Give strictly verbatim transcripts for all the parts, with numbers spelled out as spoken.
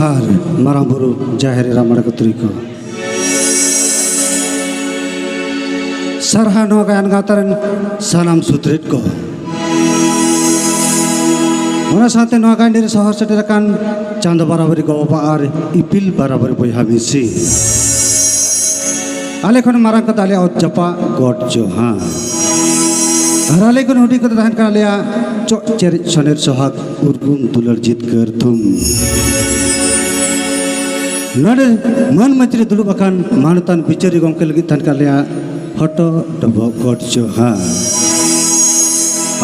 ᱟᱨ ᱢᱟᱨᱟᱝ ᱵᱩᱨᱩ, ᱡᱟᱦᱮᱨ ᱮᱨᱟ, ᱢᱚᱬᱮ ᱠᱚ ᱛᱩᱨᱩᱭ ᱠᱚ, ᱥᱟᱨᱦᱟᱣ ᱱᱚᱣᱟ ᱜᱟᱭᱟᱱ ᱜᱟᱶᱛᱟ ᱨᱮᱱ ᱥᱟᱱᱟᱢ ᱥᱩᱛᱨᱮᱫ ᱠᱚ, ᱚᱱᱟ ᱥᱟᱶᱛᱮ ᱱᱚᱣᱟ ᱜᱟᱭᱟᱱ ᱨᱮ ᱥᱚᱦᱚᱨ ᱥᱮᱴᱮᱨ ᱟᱠᱟᱱ ᱪᱟᱸᱫᱚ ᱵᱟᱨᱟᱵᱟᱨᱤ ᱜᱚ ᱵᱟᱵᱟ ᱟᱨ ᱤᱯᱤᱞ ᱵᱟᱨᱟᱵᱟᱨᱤ ᱵᱚᱭᱦᱟ ᱢᱤᱥᱤ, ᱟᱞᱮ ᱠᱷᱚᱱ ᱢᱟᱨᱟᱝ ᱠᱚᱫᱚ ᱟᱞᱮᱭᱟᱜ ᱚᱛ ᱡᱟᱯᱟᱜ ᱜᱚᱰ ᱡᱚᱦᱟᱨ᱾ ᱟᱨ ᱟᱞᱮ ᱠᱷᱚᱱ ᱦᱩᱰᱤᱧ ᱠᱚᱫᱚ ᱛᱟᱦᱮᱱ ᱠᱟᱱᱟ ᱟᱞᱮᱭᱟᱜ ᱪᱚᱜ ᱪᱮᱨᱮᱡ ᱥᱚᱱᱮᱨ ᱥᱚᱦᱟᱜ ᱩᱨᱜᱩᱢ ᱫᱩᱞᱟᱹᱲ ᱡᱤᱛᱠᱟᱹᱨ ᱛᱷᱩᱢ᱾ ᱱᱚᱰᱮ ᱢᱟᱹᱱ ᱢᱟᱹᱪᱤ ᱨᱮ ᱫᱩᱲᱩᱵ ᱟᱠᱟᱱ ᱢᱟᱱᱚᱛᱟᱱ ᱵᱤᱪᱟᱹᱨᱤ ᱜᱚᱢᱠᱮ ᱞᱟᱹᱜᱤᱫ ᱛᱟᱦᱮᱱ ᱠᱟᱱ ᱟᱞᱮᱭᱟᱜ ᱦᱚᱴᱚᱜ ᱰᱚᱵᱚᱜ ᱜᱚᱰ ᱡᱚᱦᱟᱨ᱾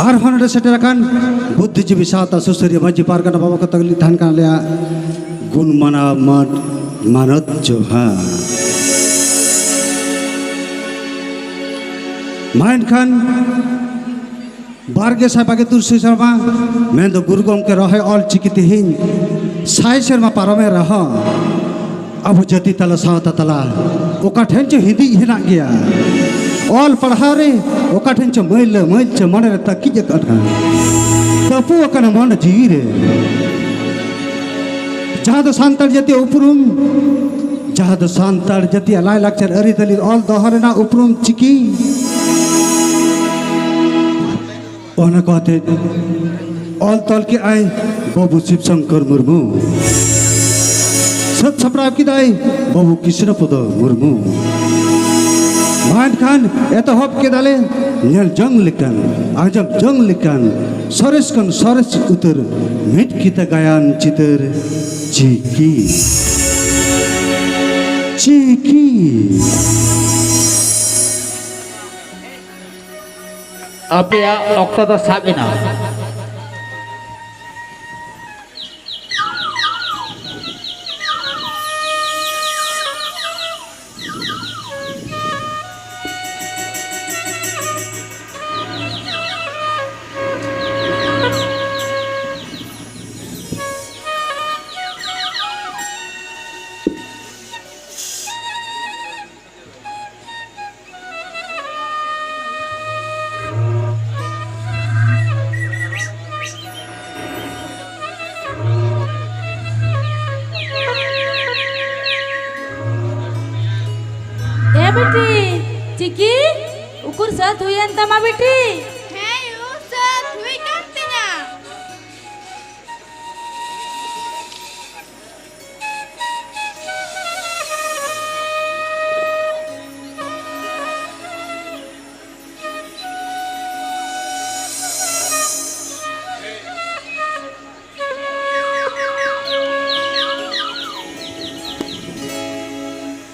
ᱟᱨᱦᱚᱸ ᱱᱚᱰᱮ ᱥᱮᱴᱮᱨ ᱟᱠᱟᱱ ᱵᱩᱫᱽᱫᱷᱤᱡᱤᱵᱤ ᱥᱟᱶᱛᱟ ᱥᱩᱥᱟᱹᱨᱤᱭᱟᱹ ᱢᱟᱹᱡᱷᱤ ᱯᱟᱨᱜᱟᱱᱟ ᱵᱟᱵᱟ ᱠᱚ ᱛᱟᱠᱚ ᱞᱟᱹᱜᱤᱫ ᱛᱟᱦᱮᱱ ᱠᱟᱱ ᱟᱞᱮᱭᱟᱜ ᱜᱩᱱ ᱢᱟᱱᱟᱣ ᱢᱟᱹᱱ ᱢᱟᱱᱚᱛ ᱡᱚᱦᱟᱨ᱾ ᱢᱟ ᱮᱱᱠᱷᱟᱱ ᱵᱟᱨ ᱜᱮ ᱥᱟᱭ ᱵᱟᱜᱮ ᱛᱩᱨᱩᱭ ᱥᱮᱨᱢᱟ, ᱢᱮᱱᱫᱚ ᱜᱩᱨᱩ ᱜᱚᱢᱠᱮ ᱨᱚᱦᱚᱭ ᱚᱞ ᱪᱤᱠᱤ ᱛᱮᱦᱮᱧ ᱥᱟᱭ ᱥᱮᱨᱢᱟ ᱯᱟᱨᱚᱢᱮᱱ ᱨᱮᱦᱚᱸ, ᱟᱵᱚ ᱡᱟᱹᱛᱤ ᱛᱟᱞᱟ, ᱥᱟᱶᱛᱟ ᱛᱟᱞᱟ ᱚᱠᱟ ᱴᱷᱮᱱ ᱪᱚ ᱦᱤᱸᱫᱤᱡ ᱦᱮᱱᱟᱜ ᱜᱮᱭᱟ᱾ ᱚᱞ ᱯᱟᱲᱦᱟᱣ ᱨᱮ ᱚᱠᱟ ᱴᱷᱮᱱ ᱪᱚ ᱢᱟᱹᱭᱞᱟᱹ ᱢᱟᱹᱭᱞ ᱪᱚ ᱢᱚᱱᱮ ᱨᱮ ᱛᱟᱹᱠᱤᱡ ᱟᱠᱟᱫ ᱠᱟᱱᱟ, ᱛᱟᱹᱯᱩ ᱟᱠᱟᱱᱟ ᱢᱚᱱᱮ ᱡᱤᱣᱤ ᱨᱮ᱾ ᱡᱟᱦᱟᱸ ᱫᱚ ᱥᱟᱱᱛᱟᱲ ᱡᱟᱹᱛᱤᱭᱟᱜ ᱩᱯᱨᱩᱢ, ᱡᱟᱦᱟᱸ ᱫᱚ ᱥᱟᱱᱛᱟᱲ ᱡᱟᱹᱛᱤᱭᱟᱜ ᱞᱟᱭᱼᱞᱟᱠᱪᱟᱨ ᱟᱹᱨᱤᱪᱟᱹᱞᱤ ᱚᱞ ᱫᱚᱦᱚ ᱨᱮᱱᱟᱜ ᱩᱯᱨᱩᱢ ᱪᱤᱠᱤ, ᱚᱱᱟ ᱠᱚ ᱟᱛᱮ ᱚᱞ ᱛᱚᱞ ᱠᱮᱜᱼᱟᱭ ᱵᱟᱹᱵᱩ ᱥᱤᱵ ᱥᱚᱝᱠᱚᱨ ᱢᱩᱨᱢᱩ᱾ ᱥᱟᱹᱛ ᱥᱟᱯᱲᱟᱣ ᱠᱮᱫᱟᱭ ᱵᱟᱹᱵᱩ ᱠᱨᱤᱥᱱᱚ ᱯᱚᱫᱚ ᱢᱩᱨᱢᱩ᱾ ᱢᱟ ᱮᱱᱠᱷᱟᱱ ᱮᱛᱚᱦᱚᱵ ᱠᱮᱫᱟᱞᱮ ᱧᱮᱞ ᱡᱚᱝ ᱞᱮᱠᱟᱱ, ᱟᱸᱡᱚᱢ ᱡᱚᱝ ᱞᱮᱠᱟᱱ, ᱥᱚᱨᱮᱥ ᱠᱷᱚᱱ ᱥᱚᱨᱮᱥ ᱩᱛᱟᱹᱨ ᱢᱤᱫ ᱠᱤᱛᱟᱹ ᱜᱟᱭᱟᱱ ᱪᱤᱛᱟᱹᱨ ᱪᱤᱠᱤ᱾ ᱪᱤᱠᱤ᱾ ᱟᱯᱮᱭᱟᱜ ᱚᱠᱛᱚ ᱫᱚ ᱥᱟᱵ ᱮᱱᱟ᱾ ᱠᱤ? ᱩᱠᱩᱨ ᱥᱟᱹᱛ ᱦᱩᱭᱮᱱ ᱛᱟᱢᱟ ᱵᱤᱴᱤ? ᱦᱮᱸ ᱭᱩ, ᱥᱟᱹᱛ ᱦᱩᱭ ᱠᱟᱱ ᱛᱤᱧᱟ᱾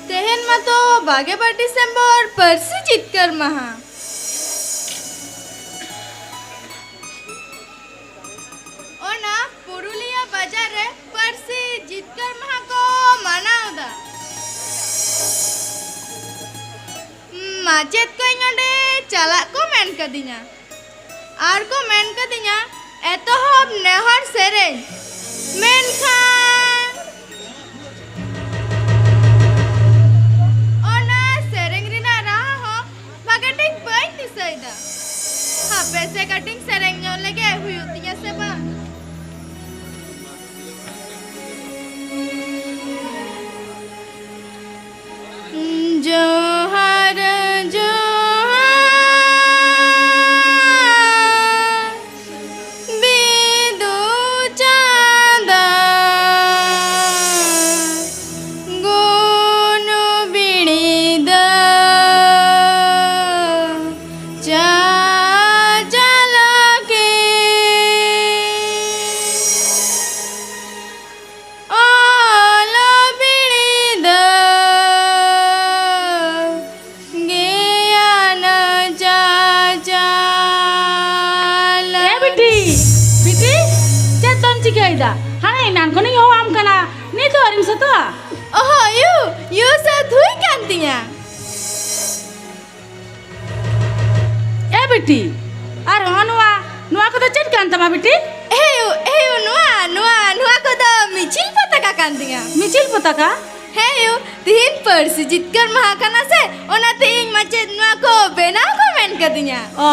ᱛᱮᱦᱮᱧ ᱢᱟᱛᱚ ᱵᱟᱜᱮ ᱵᱟᱨ ᱰᱤᱥᱮᱢᱵᱚᱨ, ᱯᱟᱹᱨᱥᱤ ᱡᱤᱛᱠᱟᱹᱨ ᱢᱟᱦᱟ᱾ ᱚᱱᱟ ᱯᱩᱨᱩᱞᱤᱭᱟᱹ ᱵᱟᱡᱟᱨ ᱨᱮ ᱯᱟᱹᱨᱥᱤ ᱡᱤᱛᱠᱟᱹᱨ ᱢᱟᱦᱟ ᱠᱚ ᱢᱟᱱᱟᱣ ᱮᱫᱟ᱾ ᱢᱟᱪᱮᱫ ᱠᱚ ᱤᱧ ᱚᱸᱰᱮ ᱪᱟᱞᱟᱜ ᱠᱚ ᱢᱮᱱ ᱠᱟᱫᱤᱧᱟ᱾ ᱟᱨ ᱠᱚ ᱢᱮᱱ ᱠᱟᱫᱤᱧᱟ ᱮᱛᱚᱦᱚᱵ ᱱᱮᱦᱚᱨ ᱥᱮᱨᱮᱧ᱾ ᱢᱮᱱᱠᱷᱟᱱ ᱚᱱᱟ ᱥᱮᱨᱮᱧ ᱨᱮᱱᱟᱜ ᱨᱟᱦᱟ ᱦᱚᱸ ᱵᱷᱟᱜᱮ ᱴᱷᱤᱠ ᱵᱟᱹᱧ ᱫᱤᱥᱟᱹᱭᱮᱫᱟ᱾ ᱦᱟᱯᱮ ᱥᱮ ᱠᱟᱹᱴᱤᱡ ᱥᱮᱨᱮᱧ ᱧᱚᱜ ᱞᱮᱜᱮ, ᱦᱩᱭᱩᱜ ᱛᱤᱧᱟ ᱥᱮ ᱵᱟᱝ᱾ ᱡᱚᱦᱟᱨ, ᱡᱚᱦᱟᱨ, ᱵᱤᱫᱩ ᱪᱟᱸᱫᱟ, ᱜᱩᱱ ᱵᱤᱲᱤ ᱫᱚ ᱪᱟᱪᱟᱞᱟᱠᱤ᱾ ᱚᱞ ᱵᱤᱲᱤ ᱫᱚ ᱜᱮᱭᱟᱱ ᱪᱟᱪᱟᱞᱟᱠᱤ᱾ ᱮ ᱵᱤᱴᱤ, ᱵᱤᱴᱤ, ᱪᱮᱫ ᱫᱚᱢ ᱪᱤᱠᱟᱹᱭᱮᱫᱟ? ᱦᱟᱱᱮ ᱮᱱᱟᱱ ᱠᱷᱚᱱᱤᱧ ᱦᱚᱦᱚᱣᱟᱢ ᱠᱟᱱᱟ, ᱱᱤᱛ ᱦᱚᱸ ᱟᱹᱣᱨᱤᱢ ᱥᱟᱹᱛᱚᱜᱼᱟ? ᱚᱦᱚ ᱭᱩ, ᱭᱩ ᱥᱟᱹᱛ ᱦᱩᱭ ᱠᱟᱱ ᱛᱤᱧᱟ᱾ ᱮ ᱵᱤᱴᱤ, ᱟᱨ ᱦᱚᱸ ᱱᱚᱣᱟ, ᱱᱚᱣᱟ ᱠᱚᱫᱚ ᱪᱮᱫ ᱠᱟᱱ ᱛᱟᱢᱟ ᱵᱤᱴᱤ? ᱮᱭᱩ, ᱮᱭᱩ, ᱱᱚᱣᱟ, ᱱᱚᱣᱟ, ᱱᱚᱣᱟ ᱠᱚᱫᱚ ᱢᱤᱪᱷᱤᱞ ᱯᱚᱛᱟᱠᱟ ᱠᱟᱱ ᱛᱤᱧᱟ᱾ ᱢᱤᱪᱷᱤᱞ ᱯᱚᱛᱟᱠᱟ? ᱦᱮᱸ ᱭᱩ, ᱛᱤᱦᱤᱧ ᱯᱟᱹᱨᱥᱤ ᱡᱤᱛᱠᱟᱹᱨ ᱢᱟᱦᱟ ᱠᱟᱱᱟ ᱥᱮ, ᱚᱱᱟᱛᱮ ᱤᱧ ᱢᱟᱪᱮᱫ ᱱᱚᱣᱟ ᱠᱚ ᱵᱮᱱᱟᱣ ᱠᱚ ᱢᱮᱱ ᱠᱟᱫᱤᱧᱟ᱾ ᱚ,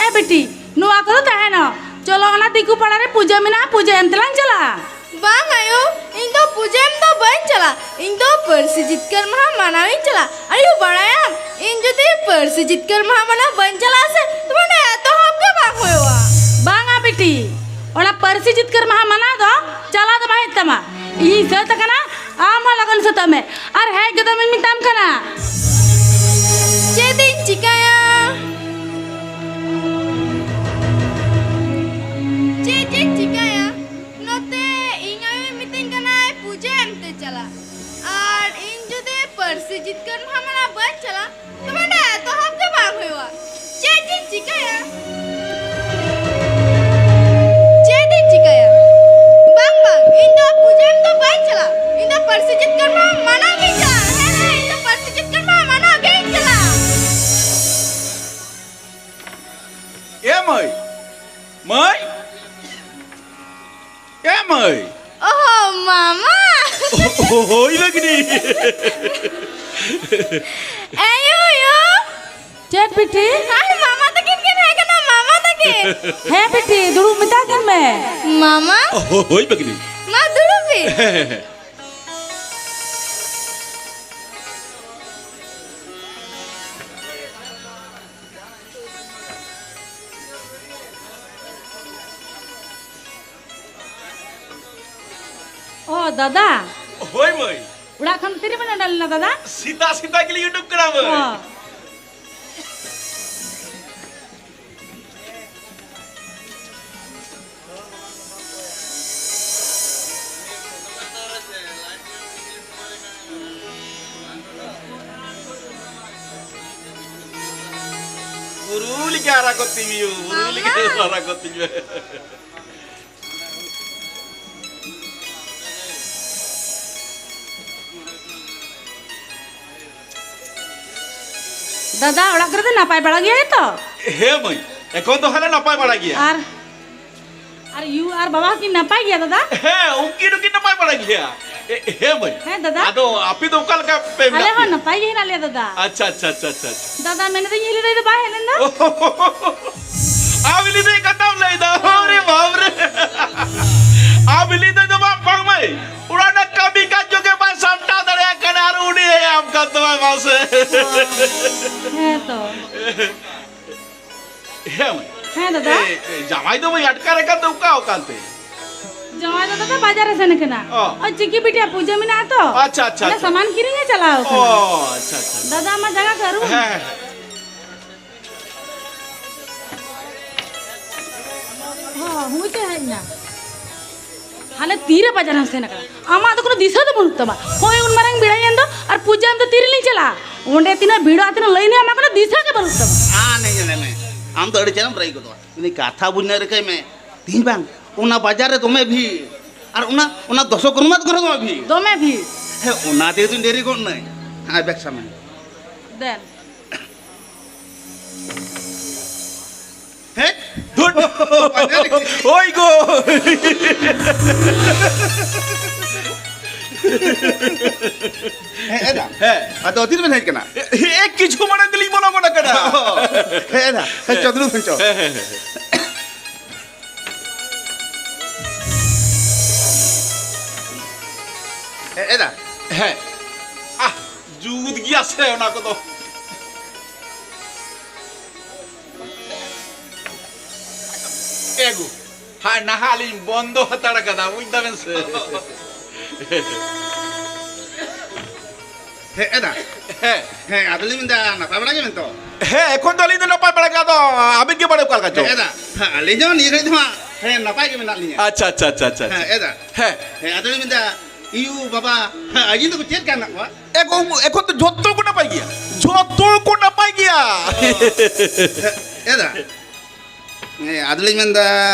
ᱮ ᱵᱤᱴᱤ, ᱱᱚᱣᱟ ᱠᱚᱫᱚ ᱛᱟᱦᱮᱱᱚᱜ᱾ ᱪᱚᱞᱚ, ᱚᱱᱟ ᱫᱤᱠᱩ ᱯᱟᱲᱟ ᱨᱮ ᱯᱩᱡᱟᱹ ᱢᱮᱱᱟᱜᱼᱟ, ᱯᱩᱡᱟᱹ ᱮᱢ ᱛᱮᱞᱟᱝ ᱪᱟᱞᱟᱜᱼᱟ᱾ ᱵᱟᱝ ᱟᱭᱳ, ᱤᱧ ᱫᱚ ᱯᱩᱡᱟᱹ ᱮᱢ ᱫᱚ ᱵᱟᱹᱧ ᱪᱟᱞᱟᱜᱼᱟ, ᱤᱧ ᱫᱚ ᱯᱟᱹᱨᱥᱤ ᱡᱤᱛᱠᱟᱹᱨ ᱢᱟᱦᱟ ᱢᱟᱱᱟᱣᱤᱧ ᱪᱟᱞᱟᱜᱼᱟ᱾ ᱟᱭᱳ, ᱵᱟᱲᱟᱭᱟᱢ, ᱤᱧ ᱡᱩᱫᱤ ᱯᱟᱹᱨᱥᱤ ᱡᱤᱛᱠᱟᱹᱨ ᱢᱟᱦᱟ ᱢᱟᱱᱟᱣ ᱵᱟᱹᱧ ᱪᱟᱞᱟᱜᱼᱟ ᱥᱮ, ᱛᱚᱵᱮ ᱚᱱᱟ ᱮᱛᱚᱦᱚᱵ ᱜᱮ ᱵᱟᱝ ᱦᱩᱭᱩᱜᱼᱟ᱾ ᱵᱟᱝᱟ ᱵᱤᱴᱤ, ᱚᱱᱟ ᱯᱟᱹᱨᱥᱤ ᱡᱤᱛᱠᱟᱹᱨ ᱢᱟᱦᱟ ᱢᱟᱱᱟᱣ ᱫᱚ ᱪᱟᱞᱟᱣ ᱫᱚ ᱵᱟᱝ ᱦᱩᱭᱩᱜ ᱛᱟᱢᱟ᱾ ᱤᱧᱤᱧ ᱥᱟᱹᱛ ᱟᱠᱟᱱᱟ, ᱟᱢ ᱦᱚᱸ ᱞᱚᱜᱚᱱ ᱥᱟᱹᱛᱚᱜ ᱢᱮ᱾ ᱟᱨ ᱦᱮᱡ ᱜᱚᱫᱚᱜ ᱢᱮᱧ ᱢᱮᱛᱟᱢ ᱠᱟᱱᱟ᱾ ᱪᱮᱫ ᱤᱧ ᱪᱤᱠᱟᱹᱭᱟ? ᱪᱮᱫ ᱤᱧ ᱪᱤᱠᱟᱹᱭᱟ? ᱱᱚᱛᱮ ᱤᱧ ᱟᱭᱳᱭ ᱢᱤᱛᱟᱹᱧ ᱠᱟᱱᱟᱭ ᱯᱩᱡᱟᱹ ᱮᱢ ᱛᱮ ᱪᱟᱞᱟᱜ, ᱟᱨ ᱤᱧ ᱡᱩᱫᱤ ᱯᱟᱹᱨᱥᱤ ᱡᱤᱛᱠᱟᱹᱨ ᱢᱟᱦᱟ ᱢᱟᱱᱟᱣ ᱵᱟᱹᱧ ᱪᱟᱞᱟᱜ, ᱛᱚᱵᱮ ᱱᱚᱰᱮ ᱮᱛᱚᱦᱚᱵ ᱜᱮ ᱵᱟᱝ ᱦᱩᱭᱩᱜᱼᱟ᱾ ᱪᱮᱫ ᱤᱧ ᱪᱤᱠᱟᱹᱭᱟ? ᱪᱮᱫ ᱤᱧ ᱪᱤᱠᱟᱹᱭᱟ? ᱵᱟᱝ, ᱵᱟᱝ, ᱤᱧ ᱫᱚ ᱯᱩᱡᱟᱹ ᱮᱢ ᱫᱚ ᱵᱟᱹᱧ ᱪᱟᱞᱟᱜ᱾ ᱤᱧ ᱫᱚ ᱯᱟᱹᱨᱥᱤ ᱡᱤᱛᱠᱟᱹᱨ ᱢᱟᱦᱟ ᱢᱟᱱᱟᱣ ᱜᱤᱧ ᱪᱟᱞᱟᱜ᱾ ᱦᱮᱸ, ᱦᱮᱸ, ᱤᱧ ᱫᱚ ᱯᱟᱹᱨᱥᱤ ᱡᱤᱛᱠᱟᱹᱨ ᱢᱟᱦᱟ ᱢᱟᱱᱟᱣ ᱜᱤᱧ ᱪᱟᱞᱟᱜ᱾ ᱮ ᱢᱟᱹᱭ, ᱢᱟᱹᱭ, ᱮ ᱢᱟᱹᱭ᱾ ᱚᱦᱚ, ᱢᱟᱢᱟ᱾ ᱦᱳᱭ ᱵᱟᱹᱜᱽᱱᱤ᱾ ᱮᱭᱳ, ᱭᱳ᱾ ᱪᱮᱫ ᱵᱤᱴᱤ? ᱟᱨ ᱢᱟᱢᱟ ᱛᱟᱹᱠᱤᱱ ᱠᱤᱱ ᱦᱮᱡ ᱠᱟᱱᱟ, ᱢᱟᱢᱟ ᱛᱟᱹᱠᱤᱱ᱾ ᱦᱮᱸ ᱵᱤᱴᱤ, ᱫᱩᱲᱩᱵ ᱢᱮᱛᱟ ᱠᱤᱱ ᱢᱮ᱾ ᱢᱟᱢᱟ᱾ ᱦᱳᱭ ᱵᱟᱹᱜᱽᱱᱤ᱾ ᱢᱟ ᱫᱩᱲᱩᱵ ᱵᱤᱱ᱾ ᱦᱮᱸ, ᱦᱮᱸ, ᱦᱮᱸ᱾ ᱚ, ᱫᱟᱫᱟ᱾ ᱦᱳᱭ, ᱢᱟᱹᱭ᱾ ᱚᱲᱟᱜ ᱠᱷᱚᱱ ᱛᱤᱨᱮᱵᱮᱱ ᱩᱰᱩᱠ ᱞᱮᱱᱟ, ᱫᱟᱫᱟ? ᱥᱮᱛᱟᱜ ᱥᱮᱛᱟᱜ ᱜᱮᱞᱤᱧ ᱩᱰᱩᱠ ᱠᱟᱱᱟ, ᱢᱟᱹᱭ᱾ ᱚ᱾ ᱵᱩᱨᱩ ᱞᱮᱠᱟ ᱦᱟᱨᱟ ᱠᱚ ᱛᱤᱧ ᱭᱩ, ᱵᱩᱨᱩ ᱞᱮᱠᱟ ᱢᱟᱢᱟ᱾ ᱦᱟᱨᱟ ᱠᱚ ᱛᱤᱧ ᱢᱮ᱾ ᱫᱟᱫᱟ, ᱚᱲᱟᱜ ᱠᱚᱨᱮ ᱫᱚ ᱱᱟᱯᱟᱭ ᱵᱟᱲᱟ ᱜᱮᱭᱟ ᱛᱚ? ᱦᱮᱸ ᱢᱟᱹᱭ, ᱮᱠᱷᱚᱱ ᱫᱚ ᱦᱟᱞᱮ ᱱᱟᱯᱟᱭ ᱵᱟᱲᱟ ᱜᱮᱭᱟ᱾ ᱟᱨ, ᱟᱨ ᱭᱩ ᱟᱨ ᱵᱟᱵᱟ ᱦᱚᱸᱠᱤᱱ ᱱᱟᱯᱟᱭ ᱜᱮᱭᱟ, ᱫᱟᱫᱟ? ᱦᱮᱸ, ᱩᱱᱠᱤᱱ ᱦᱚᱸᱠᱤᱱ ᱱᱟᱯᱟᱭ ᱵᱟᱲᱟ ᱜᱮᱭᱟ᱾ ᱮ, ᱦᱮᱸ ᱢᱟᱹᱭ᱾ ᱦᱮᱸ, ᱫᱟᱫᱟ᱾ ᱟᱫᱚ ᱟᱯᱮ ᱫᱚ ᱚᱠᱟ ᱞᱮᱠᱟ ᱯᱮ ᱢᱮᱱᱟᱜ ᱟᱞᱮ ᱦᱚᱸ ᱯᱮᱭᱟ? ᱱᱟᱯᱟᱭ ᱜᱮ ᱦᱮᱱᱟᱜ ᱞᱮᱭᱟ, ᱫᱟᱫᱟ᱾ ᱟᱪᱪᱷᱟ, ᱟᱪᱪᱷᱟ, ᱟᱪᱪᱷᱟ, ᱟᱪᱪᱷᱟ, ᱟᱪᱪᱷᱟ᱾ ᱫᱟᱫᱟ, ᱢᱮᱱᱮᱫᱟᱹᱧ, ᱦᱤᱞᱤ ᱫᱟᱹᱭ ᱫᱚ ᱵᱟᱭ ᱦᱮᱡ ᱞᱮᱱ ᱫᱚ? ᱟᱢ ᱦᱤᱞᱤ ᱫᱟᱹᱭ ᱠᱟᱛᱷᱟᱢ ᱞᱟᱹᱭ ᱫᱟ? ᱟᱨᱮ ᱵᱟᱯ ᱨᱮ᱾ ᱟᱢ ᱦᱤᱞᱤ ᱫᱟᱹᱭ ᱫᱚ ᱵᱟᱝ, ᱵᱟᱝ ᱢᱟᱹᱭ᱾ ᱚᱲᱟᱜ ᱨᱮᱱᱟᱜ ᱠᱟᱹᱢᱤ ᱠᱟᱡᱽ ᱡᱚᱜᱮ ᱵᱟᱭ ᱥᱟᱢᱴᱟᱣ ᱫᱟᱲᱮᱭᱟᱜ ᱠᱟᱱᱟ, ᱟᱨ ᱩᱱᱤ ᱦᱮᱡ ᱟᱢ ᱠᱟᱱ ᱛᱟᱢᱟᱭ, ᱢᱟᱥᱮ᱾ ᱡᱟᱶᱟᱭ ᱫᱚ ᱵᱟᱹᱧ ᱟᱴᱠᱟᱨ ᱟᱠᱟᱫ ᱫᱚ, ᱚᱠᱟ ᱚᱠᱟᱱᱛᱮ? ᱡᱟᱶᱟᱭ ᱫᱚ ᱫᱟᱫᱟ ᱵᱟᱡᱟᱨ ᱮ ᱥᱮᱱ ᱠᱟᱱᱟ᱾ ᱚ᱾ ᱚᱭ ᱪᱤᱠᱤ ᱵᱤᱴᱤᱭᱟᱜ ᱯᱩᱡᱟᱹ ᱢᱮᱱᱟᱜᱼᱟ ᱛᱚ᱾ ᱟᱪᱪᱷᱟ, ᱟᱪᱪᱷᱟ, ᱚᱱᱟ ᱟᱪᱪᱷᱟ᱾ ᱥᱟᱢᱟᱱ ᱠᱤᱨᱤᱧ ᱮ ᱪᱟᱞᱟᱣ ᱚ, ᱠᱟᱱᱟ᱾ ᱟᱪᱪᱷᱟ, ᱟᱪᱪᱷᱟ᱾ ᱫᱟᱫᱟ ᱟᱢᱟᱜ ᱡᱟᱸᱜᱟ ᱠᱚ ᱟᱹᱨᱩᱵ᱾ ᱦᱮᱸ, ᱦᱮᱸ᱾ ᱦᱚᱸ, ᱦᱩᱭ ᱛᱮ ᱦᱮᱡ ᱮᱱᱟ᱾ ᱦᱟᱱᱮ ᱛᱤᱨᱮ ᱵᱟᱡᱟᱨᱮᱢ ᱥᱮᱱ ᱟᱠᱟᱱᱟ? ᱟᱢᱟᱜ ᱫᱚ ᱠᱳᱱᱳ ᱫᱤᱥᱟᱹ ᱫᱚ ᱵᱟᱹᱱᱩᱜ ᱛᱟᱢᱟ᱾ ᱦᱳᱭ, ᱩᱱ ᱢᱟᱨᱟᱝ ᱵᱮᱲᱟᱭᱮᱱ ᱫᱚ, ᱟᱨ ᱯᱩᱡᱟᱹ ᱮᱢ ᱫᱚ ᱛᱤᱨᱮᱞᱤᱧ ᱪᱟᱞᱟᱜᱼᱟ? ᱚᱸᱰᱮ ᱛᱤᱱᱟᱹᱜ ᱵᱷᱤᱲᱚᱜᱼᱟ, ᱛᱤᱱᱟᱹᱜ ᱞᱟᱹᱭᱤᱱ ᱦᱩᱭᱩᱜᱼᱟ, ᱟᱢᱟᱜ ᱠᱳᱱᱳ ᱫᱤᱥᱟᱹ ᱜᱮ ᱵᱟᱹᱱᱩᱜ ᱛᱟᱢᱟ᱾ ᱟ, ᱱᱮ, ᱧᱮᱞᱮ ᱢᱮ, ᱟᱢ ᱫᱚ ᱟᱹᱰᱤ ᱪᱮᱦᱨᱟᱢ ᱨᱟᱹᱭ ᱜᱚᱫᱚᱜᱼᱟ᱾ ᱩᱱᱤ ᱠᱟᱛᱷᱟ ᱵᱩᱡᱽ ᱧᱚᱜ ᱨᱤᱠᱟᱹᱭ ᱢᱮ᱾ ᱛᱮᱦᱮᱧ ᱵᱟᱝ, ᱚᱱᱟ ᱵᱟᱡᱟᱨ ᱨᱮ ᱫᱚᱢᱮ ᱵᱷᱤᱲ᱾ ᱟᱨ ᱚᱱᱟ, ᱚᱱᱟ ᱫᱚᱥᱚ ᱠᱚᱨᱢᱟ ᱫᱚᱠᱟᱱ ᱨᱮ ᱫᱚᱢᱮ ᱵᱷᱤᱲ᱾ ᱫᱚᱢᱮ ᱵᱷᱤᱲ᱾ ᱦᱮᱸ, ᱚᱱᱟ ᱛᱮᱜᱮ ᱛᱚᱧ ᱰᱮᱨᱤ ᱜᱚᱫ ᱱᱟᱹᱧ᱾ ᱦᱮᱸ, ᱵᱮᱵᱽᱥᱟ ᱢᱮ᱾ ᱫᱮᱱ᱾ ᱦᱮᱸ? ᱫᱷᱩᱨ᱾ ᱳᱭ ᱜᱳ᱾ ᱦᱮᱸ, ᱮᱫᱟ᱾ ᱦᱮᱸ᱾ ᱟᱫᱚ ᱛᱤᱨᱮᱵᱮᱱ ᱦᱮᱡ ᱠᱟᱱᱟ? ᱮ, ᱮ, ᱠᱤᱪᱷᱩ ᱢᱟᱲᱟᱝ ᱜᱮᱞᱤᱧ ᱵᱚᱞᱚ ᱜᱚᱫ ᱟᱠᱟᱱᱟ᱾ ᱦᱮᱸ, ᱮᱫᱟ᱾ ᱦᱮᱸ, ᱪᱚ, ᱫᱩᱲᱩᱵ ᱵᱮᱱ ᱪᱚ᱾ ᱦᱮᱸ, ᱦᱮᱸ, ᱦᱮᱸ᱾ ᱦᱮᱸ, ᱮᱫᱟ᱾ ᱦᱮᱸ᱾ ᱟᱦ, ᱡᱩᱛ ᱜᱮᱭᱟ ᱥᱮ ᱚᱱᱟ ᱠᱚᱫᱚ᱾ ᱮᱜᱳ, ᱦᱟᱭ, ᱱᱟᱦᱟᱜ ᱞᱤᱧ ᱵᱚᱱᱫᱚ ᱦᱟᱛᱟᱲ ᱠᱟᱫᱟ, ᱵᱩᱡᱽ ᱫᱟᱵᱮᱱ ᱥᱮ᱾ ᱦᱮᱸ, ᱮᱫᱟ᱾ ᱦᱮᱸ᱾ ᱦᱮᱸ, ᱟᱫᱚᱞᱤᱧ ᱢᱮᱱᱫᱟ, ᱱᱟᱯᱟᱭ ᱵᱟᱲᱟ ᱜᱮ ᱢᱮᱱᱛᱚ? ᱦᱮᱸ, ᱮᱠᱷᱚᱱ ᱫᱚ ᱟᱹᱞᱤᱧ ᱫᱚ ᱱᱟᱯᱟᱭ ᱵᱟᱲᱟ ᱜᱮ, ᱟᱫᱚ ᱟᱹᱵᱤᱱ ᱜᱮ ᱵᱟᱲᱟᱭ ᱚᱠᱟ ᱞᱮᱠᱟ ᱪᱚ? ᱦᱮᱸ, ᱮᱫᱟ᱾ ᱦᱮᱸ, ᱟᱹᱞᱤᱧ ᱦᱚᱸ ᱱᱤᱭᱟᱹ ᱜᱷᱟᱹᱲᱤᱡ ᱫᱚ ᱦᱟᱸᱜ, ᱦᱮᱸ, ᱱᱟᱯᱟᱭ ᱜᱮ ᱢᱮᱱᱟᱜ ᱞᱤᱧᱟ᱾ ᱟᱪᱪᱷᱟ, ᱟᱪᱪᱷᱟ, ᱟᱪᱪᱷᱟ, ᱟᱪᱪᱷᱟ, ᱟᱪᱪᱷᱟ᱾ ᱦᱮᱸ, ᱮᱫᱟ᱾ ᱦᱮᱸ᱾ ᱦᱮᱸ, ᱟᱫᱚᱞᱤᱧ ᱢᱮᱱᱫᱟ, ᱤᱭᱩ ᱵᱟᱵᱟ, ᱦᱮᱸ, ᱟᱹᱭᱩ ᱛᱟᱠᱚ ᱪᱮᱫ ᱞᱮᱠᱟ ᱦᱮᱱᱟᱜ ᱠᱚᱣᱟ? ᱮᱠᱷᱚᱱ, ᱮᱠᱷᱚᱱ ᱫᱚ ᱡᱷᱚᱛᱚ ᱠᱚ ᱱᱟᱯᱟᱭ ᱜᱮᱭᱟ, ᱡᱷᱚᱛᱚ ᱠᱚ ᱱᱟᱯᱟᱭ ᱜᱮᱭᱟ᱾ ᱦᱮᱸ, ᱮᱫᱟ᱾ ᱦᱮᱸ, ᱟᱫᱚᱞᱤᱧ ᱢᱮᱱᱫᱟ,